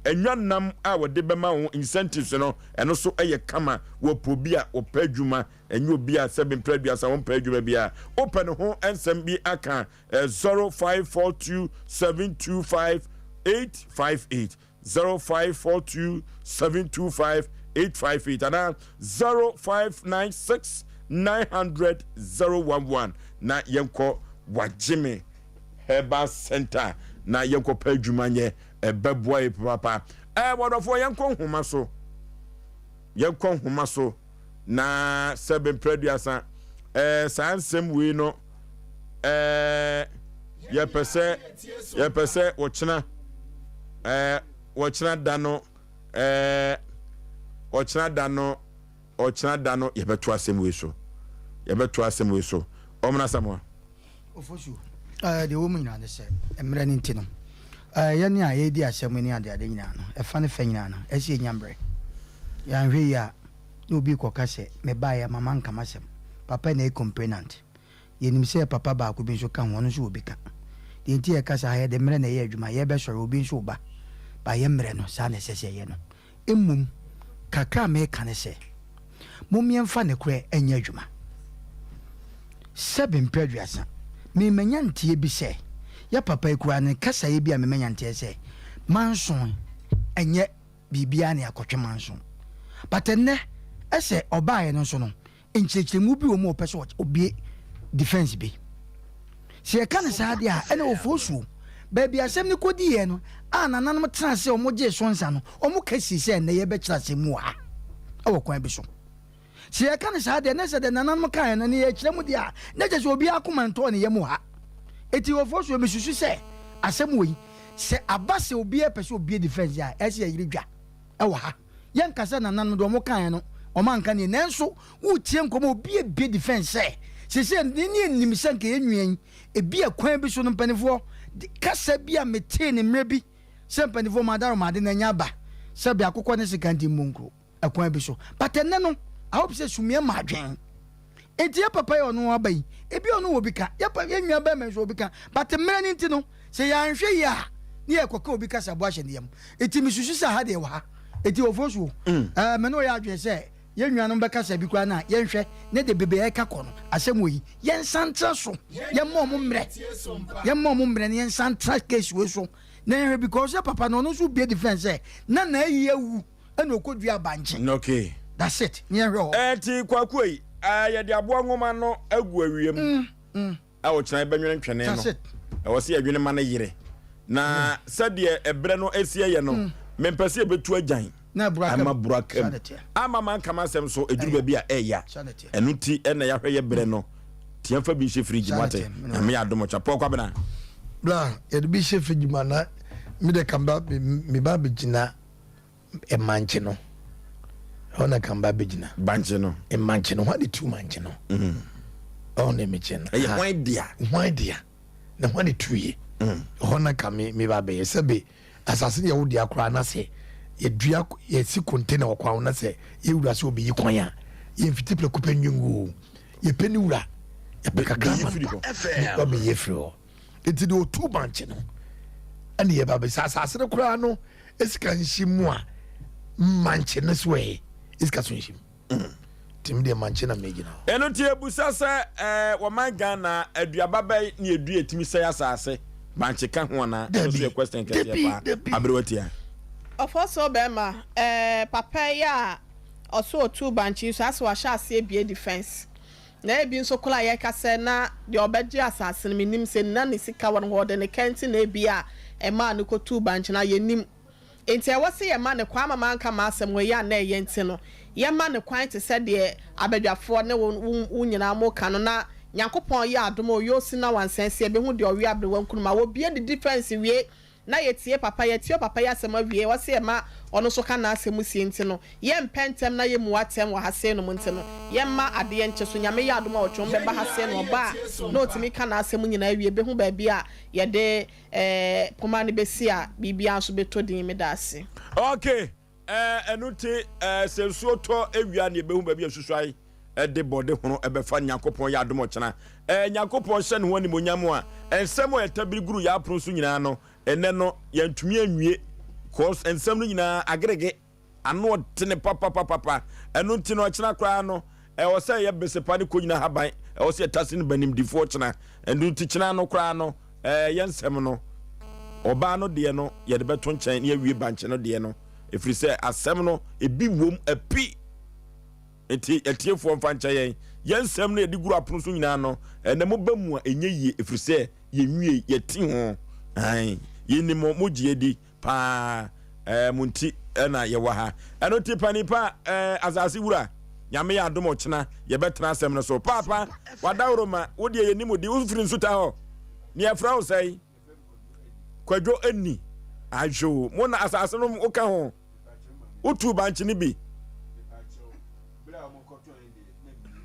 ɛnwa nam a wɔde bɛma wo incentives no ɛno so ɛyɛ kama wɔpɛ obi a wɔpɛ adwuma ɛnyɛ obi a sɛbi mpɛ aduasa wɔmpɛ adwuma bi a wopɛ ne ho nsɛm bi aka 0542 725 858 0542 725 858 anaa 0596 900 011 na yɛnkɔ Wagyeme Herbal Center na yɛnkɔ pɛ adwuma nyɛ ɛbɛboa yɛ papaapa. Ɛɛ wɔdɔfoɔ yɛnkɔ nhoma so yɛnkɔ nhoma so na sɛ bɛmpere aduasa ɛɛ saa nsɛm wei no ɛɛ yɛpɛ sɛ yɛpɛ sɛ wɔkyena ɛɛ wɔkyena da no ɛɛ wɔkyena da no ɔkyena da no yɛbɛto asɛm wei so yɛbɛto asɛm wei so ɔmena samoa. Ofosu, Ɛɛ, deɛ ɛwɔ mu nyinaa ne sɛ, mmerɛ no nti no, ɛɛ, yɛn a yɛredi asɛm yi ne adeade nyinaa no, ɛfa ne fɛ nyinaa no, ɛsɛ sɛ yɛnya mmerɛ. Yɛanhwɛ yie a, na obi rekɔka sɛ, mebaeɛ ama manka m'asɛm. Papa na ɛyɛ complainant. Yɛnim sɛ papa baako bi nso ka ho, ɔno nso wɔ bi ka. Deɛ nti a yɛka saa, yɛde mmerɛ na ɛyɛ adwuma, yɛrebɛsɔre, obi nso reba. But yɛn mmerɛ no, saa na ɛsɛ sɛ yɛyɛ no. Mmom, kakra a mereka ne sɛ, mommyɛmfa nokorɛ nyɛ adwuma. Sɛbe mprɛ aduasa, meremanya nteɛ bi sɛ, yɛ papa yi koraa ne kasaeɛ bi a memanya nteɛ sɛ, manso ɛnyɛ biribiara na yɛakɔtwe manso. But ɛnnɛ, ɛsɛ ɔbaeɛ no nso no, nkyerɛkyerɛmu bi wɔ mu a ɔpɛ sɛ ɔbue defense bi. Sɛ yɛka no saa deɛ a, ɛna Ofosuo, baabi asɛm no kɔdiiɛ no a nananom tena ase a wɔgyee so nsa no, wɔka sii sɛ ɛnnɛ yɛbɛkyerɛ asɛm mu wɔ ha wɔ kwan bi so. Sɛ yɛka no saa deɛ, na sɛ deɛ nananom kaeɛ no, ne yɛkyerɛ mu deɛ a, na kyerɛ sɛ obiara akoma ntɔɔ ne yam wɔ ha. Enti Ofosuo, mesusu sɛ asɛm wei, sɛ aba sɛ obiara pɛ sɛ ɔbue defense a, ɛsɛ sɛ yɛyere dwa wɔ ha. Yɛnka sɛ nananom deɛ wɔn kaeɛ no wɔn anka nie, nanso woretie nkɔmmɔ obi abue defense sɛ seesei ne ne anim sɛ nka yɛn nua yi ebi a kwan bi so no mpanimfoɔ kasa bi a metee ne mmerɛ bi sɛ mpanimfoɔ mo adaro mo ade na anya aba sɛ bi akokɔ ne sika nti mmu nkuro ɛkwan bi so but ɛnɛ no I hope sɛ sumia ma adwen enti yɛ papa yɛ ɔno aba yi ebi ɔno wɔ bi ka yɛ pa yɛ nua bɛrima nso wɔ bi ka but mmerɛ no nti no Sɛ yɛanhwɛ yie a, ne yɛrekɔka obi kasaboa ahyɛ ne yam. Enti mesusu sɛ ha deɛ wɔ ha. Enti Ofosuo, ɛɛ me ne wo yɛ adwene sɛ yɛn nuanom bɛkasa bi koraa no a, yɛnhwɛ ne de bebe a ɛreka kɔ no, asɛm wɔ yi, yɛnsan ntra so, yɛmma wɔn mmerɛ, yɛmma wɔn mmerɛ na yɛnsan ntra case wei so na yɛnhwɛ because sɛ papa no ɔno nso bue defense sɛ na n'ayi awu ɛna ɔkɔdua bankye. Okay. That's it, ne yɛnhwɛ hɔ. Ɛnti Kwaku ei, ɛɛ yɛde aboa nwoma no agu awia mu. A ɔkyena yɛbɛnwene ntwene no, ɛwɔ sɛ yɛdwene ma no yere. Na sɛdeɛ ɛberɛ no asi yɛ no, mempɛ sɛ yɛbɛtu agyan ama buru aka mu. Ama manka m'asɛm so, ɛduru baabi a ɛya. Ɛno nti na yɛahwɛ yɛ berɛ no. Nti yɛmfa bi nhyɛ fridge mu ate. Nyame yɛ adom ɔkyena. Paul Kwabena. Bra, yɛde bi hyɛ fridge mu ana? Me de ka me ba bɛgyina Mmankye no, ɛhɔ na kan ba bɛgyina. Bankye no. Mmankye no, hwan de tu mankye no? Mm. Ɛhɔ na mekye no. Ɛyɛ hwan dea? Hwan dea? Na hwan de tu yɛ? Mm. Ɛhɔ na ka me me ba bɛyɛ sɛbe asase no yɛ wo dea koraa na sɛ yɛdua yɛsi container wɔ kwan ho na sɛ yɛwura sɛ obeyi kwan a yɛmfiti prɛko pɛ nwe ngu o. Yɛpɛ ne wura yɛpɛ kakra ma no wabɛyi afiri hɔ. Nti deɛ ɔtu bankye no ɛne yɛba bɛ sɛ asase no koraa no Esika nhye mu a mankye no so ɛ esika so nhye mu nti me deɛ mankye na megyina hɔ. Ɛno nti yɛbusa sɛ ɛɛ wɔman Ghana aduaba bɛn ne yɛdua ɛtumi sɛe asaase? Bankye ka ho anaa? Ɛno nso yɛ question kɛseɛ paa. Aberewa Tia. Ɔfɔsoo bɛɛma ɛɛ papa yi a ɔso otuu bankye yi so asɛ wahyɛ aseɛ bue defense na ebi nso koraa yɛka sɛ na deɛ ɔbɛgye asaase no mennim sɛ na ne sika wɔ ne hɔ ɔde ne kɛnte na ebi a ɛmaa no kɔtuu bankye no a yɛnnim nti ɛwɔ sɛ yɛma no kwan ama manka m'asɛm wɔ yi a na ɛyɛ nti no yɛma no kwan te sɛ deɛ abadwafoɔ ne wo wo wo nyinaa moka no na Nyankopɔn yɛ adom a ɔyɛ osi na wansan si ɛbɛhu deɛ ɔwe aberewa nkunuma wɔbie de defense wie Na yɛtie papa, yɛatie ɔpapa yi asɛm awie, ɛwɔ sɛ yɛma ɔno nso ka n'asɛm sie nti no, yɛmpɛ ntɛm na yɛmmu atɛn wɔ ha sei nom nti no, yɛmma adeɛ nkye so. Nyame yɛ adom a ɔtwe bɛba ha sei no, ɔba a na ɔtumi ka n'asɛm nyinaa wie, bɛhu baabi a yɛde eh, poma no bɛsi a biribiara nso bɛtɔ din. Meda ase. Ok, eh, ɛno nti eh, sɛ nsuo tɔ awia ne yɛbɛhu baabi a susuae. de bɔde hono bɛfa Nyankopɔn yɛ adom ɔkyena. Ɛɛ, Nyankopɔn hyɛ ne ho animuonyam a, nsɛm a yɛtabiri guru yɛn apono so nyinaa no, ɛnnɛ no, yɛantumi anwie, cos nsɛm no nyinaa agerege, ano ɔdene papapapapa. Ɛno nti no, ɔkyena koraa no, ɛwɔ sɛ yɛ besepa ne konyina haban, ɛwɔ sɛ yɛtase no banimdifoɔ kyena. Ɛno nti kyena no koraa no, ɛɛ, yɛn nsɛm no, ɔbaa no deɛ no, yɛde bɛto nkyɛn na yɛawie bankye no deɛ no, ɛfiri sɛ asɛm no, ebi wom api. Enti atiefoɔ mfa nkyɛ yɛn. Yɛn nsɛm no a yɛde guru apono so nyinaa no, ɛnnɛ moba mu a, ɛnyɛ yie, ɛfiri sɛ yɛnwiei, yɛte ho. Aane, yɛnim mo, mogye yɛn di pa ara, ɛɛ, mo nti na yɛwɔ ha. Ɛno nti, panin pa, ɛɛ, asase wura, Nyame yɛ adom ɔkyena yɛbɛtena asɛm no so. Paapa, w'adaworoma, wo deɛ yɛnim wo di, wofiri Nsuta hɔ, ne yɛfrɛ wo sɛn? Kwadwo Ani, Ahwɛ o, mo na asase no woka ho. Wotuu bankye no bi.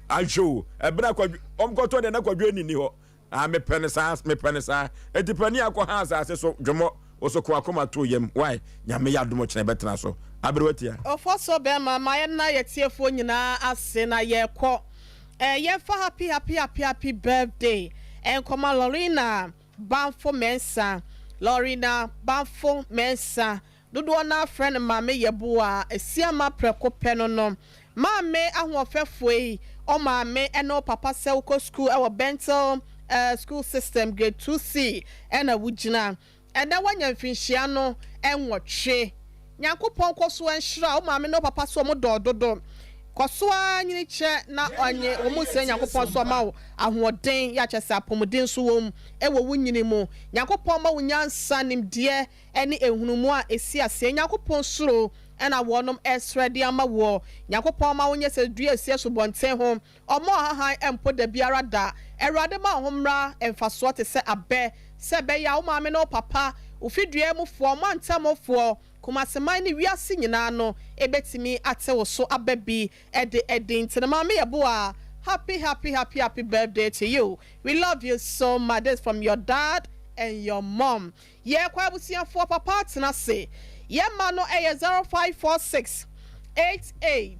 Ahwɛ o, ɛberɛ a kwadwo, wɔn kɔtɔ deɛ na kwadwo ani ni hɔ. Ah, mepɛ no saa, mepɛ no saa. Eti panin akɔ ha asase so, dwomɔ, woso ko akoma to yam. Why? Nyame yɛ adom ɔkyena ɛbɛtena so. Aberewa tia. Ofoso bɛɛma ma yɛnna yɛtiefoɔ nyinaa ase na yɛkɔ eh yɛnfa happy happy happy happy birthday nkɔma Lorena Banfo Mensah Lorena Banfo Mensah Dodoɔ no ara frɛ no Maame Yeboah Asiamah prɛko pɛ no no. Maame ahoɔfɛfoɔ yi, wo maame ne wo papa sɛ wokɔ sukuu wɔ Bentel School System Grade 2C na wogyina. Ɛnnɛ woanya mfinhyia no nwɔtwe. Nyankopɔn kɔ so nhyira wo maame ne wo papa sɛ wɔn dɔ wo dodo. Kɔ so ara nyini kyɛ na ɔnye wɔn nsrɛ Nyankopɔn sɛ ɔma wo ahoɔden, yɛ akyɛ sɛ apɔmuden nso wɔ mu wɔ wo nyini mu. Nyankopɔn ma wo nyansa, nimdeɛ, ne nhunumu a ɛsi aseɛ. Nyankopɔn suro na wɔnom resrɛ de ama woɔ. Nyankopɔn mma wo nyɛ sɛ dua a ɛsi asubɔnten ho, ɔmma ɔhahan mpo dabiara da. Awurade ma wo ho mmra mfasoɔ te sɛ abɛ, sɛ ɛbɛyɛ a wo maame ne wo papa, wo fidua mufoɔ, mantamufoɔ, Kumaseman ne wiase nyinaa no bɛtumi ate wo so aba bi de adi. Nti no Maame Yeboah, happy happy happy happy birthday to you. We love you so much. This from your dad and your mom. Yɛkɔ abusuafoɔ papa atena ase yɛ mma no ɛyɛ 0546 88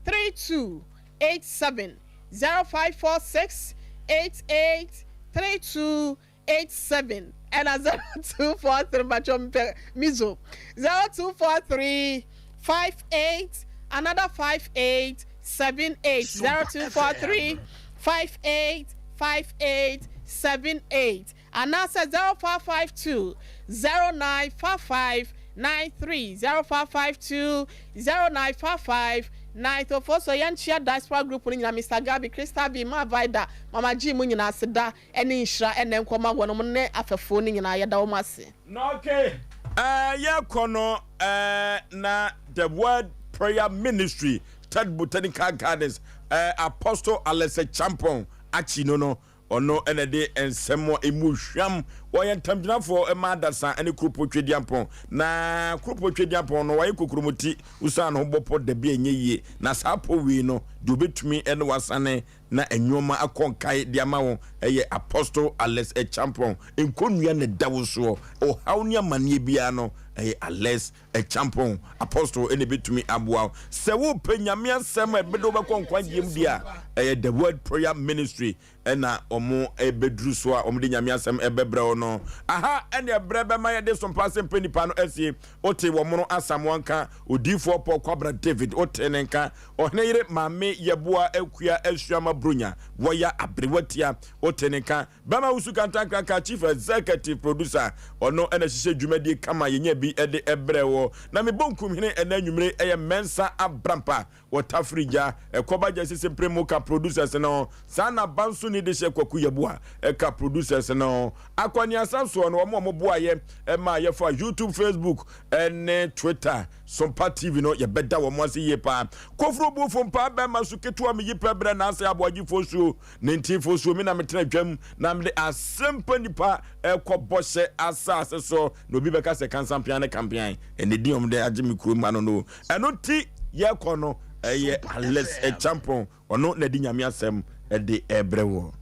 32 87 0546 88 32 87 ɛna 0243 mpakyɛw mepɛ mizo 0243 58 another 58 78 0243 58 58 78 Anaasɛ 0552 0955 93, 0552 0955 93. Ofo so yɛnkyea Diaspora group no nyinaa, Mister Gabi, Crystal B, Ma Vida, Mama G mo nyinaa aseda ne nhyira na ɛnkɔ ma wɔnom ne afɛfoɔ no nyinaa yɛda wɔn ase. Na okay eh yɛkɔ no eh na The Word Prayer Ministry Third Botanical Gardens eh Apostle Alex Acheampong akyi no no Ɔno na ɛde nsɛm a emu hwam. Ɔyɛ ntamgyinafoɔ ma adasa ne Kuropɔn Tweduampɔn. Na Kuropɔn Tweduampɔn no, wayɛ kokuromoti, wosiane ne ho bɔ pɔ dabi a ɛnyɛ yie. Na saa pɔ wei no, deɛ ɔbɛtumi ne wo asane na nnoɔma akɔ nkae de ama wo yɛ Apostle Alex Acheampong. Nkɔnnua na ɛda wo soɔ. Ɔhaw ne amaneɛ biara no, ɛyɛ Alex Acheampong Apostle na ɛbɛtumi aboa wo. Sɛ wopɛ Nyame asɛm a ɛbɛde wo bɛkɔ nkwagyeɛ mu deɛ a, ɛyɛ The Word Prayer Ministry na wɔn ɛbɛduru so a wɔde Nyame asɛm ɛbɛbrɛ wo no. Aha ɛne ɛbrɛ bɛma yɛde sompa asɛmpɛ nipa no asie. Wote wɔn no Asamoah nka, Odiyifoɔ Paul Kwabena David, wote ne nka, Ɔhene yere Maame Yeboah Akua Asuama Bronya, Wɔya Aberewa Tia, wote ne nka, Bɛma Wusu Kantankraka Chief Executive Producer, ɔno na ɛhyehyɛ dwumadie kama yɛnya bi de brɛ wɔ. Na me bonkumhene ɛnɛ anwummere yɛ Mensah Abrampa wɔ Tafiri Gya, Ɛkɔba Gya Sisi Mpere mu ka producers no. Saa na Bansoni de hyɛ Kwaku Yeboah ɛka producers no. Akɔneasa soɔ no, wɔn a wɔboaeɛ ɛma yɛfa YouTube, Facebook ne Twitter, Sompa TV no, yɛbɛda wɔn ase yie paa. Koforo Buofo Mpaa Bɛma Su Ketewa Meyi Pɛ Brɛ Naasɛ Aboagyefoɔ Suo. Ne ntifo so, me na metena dwam na mede asɛmpa nipa ɛkɔ bɔhyɛ asase so. Na obi bɛka sɛ kansampean ne kampean ɛne din wɔn de agye me kurom ano no. Ɛno ti yɛkɔ no ɛyɛ Alex Acheampong, ɔno na ɛde Nyame asɛm ɛde ɛbrɛ wɔ.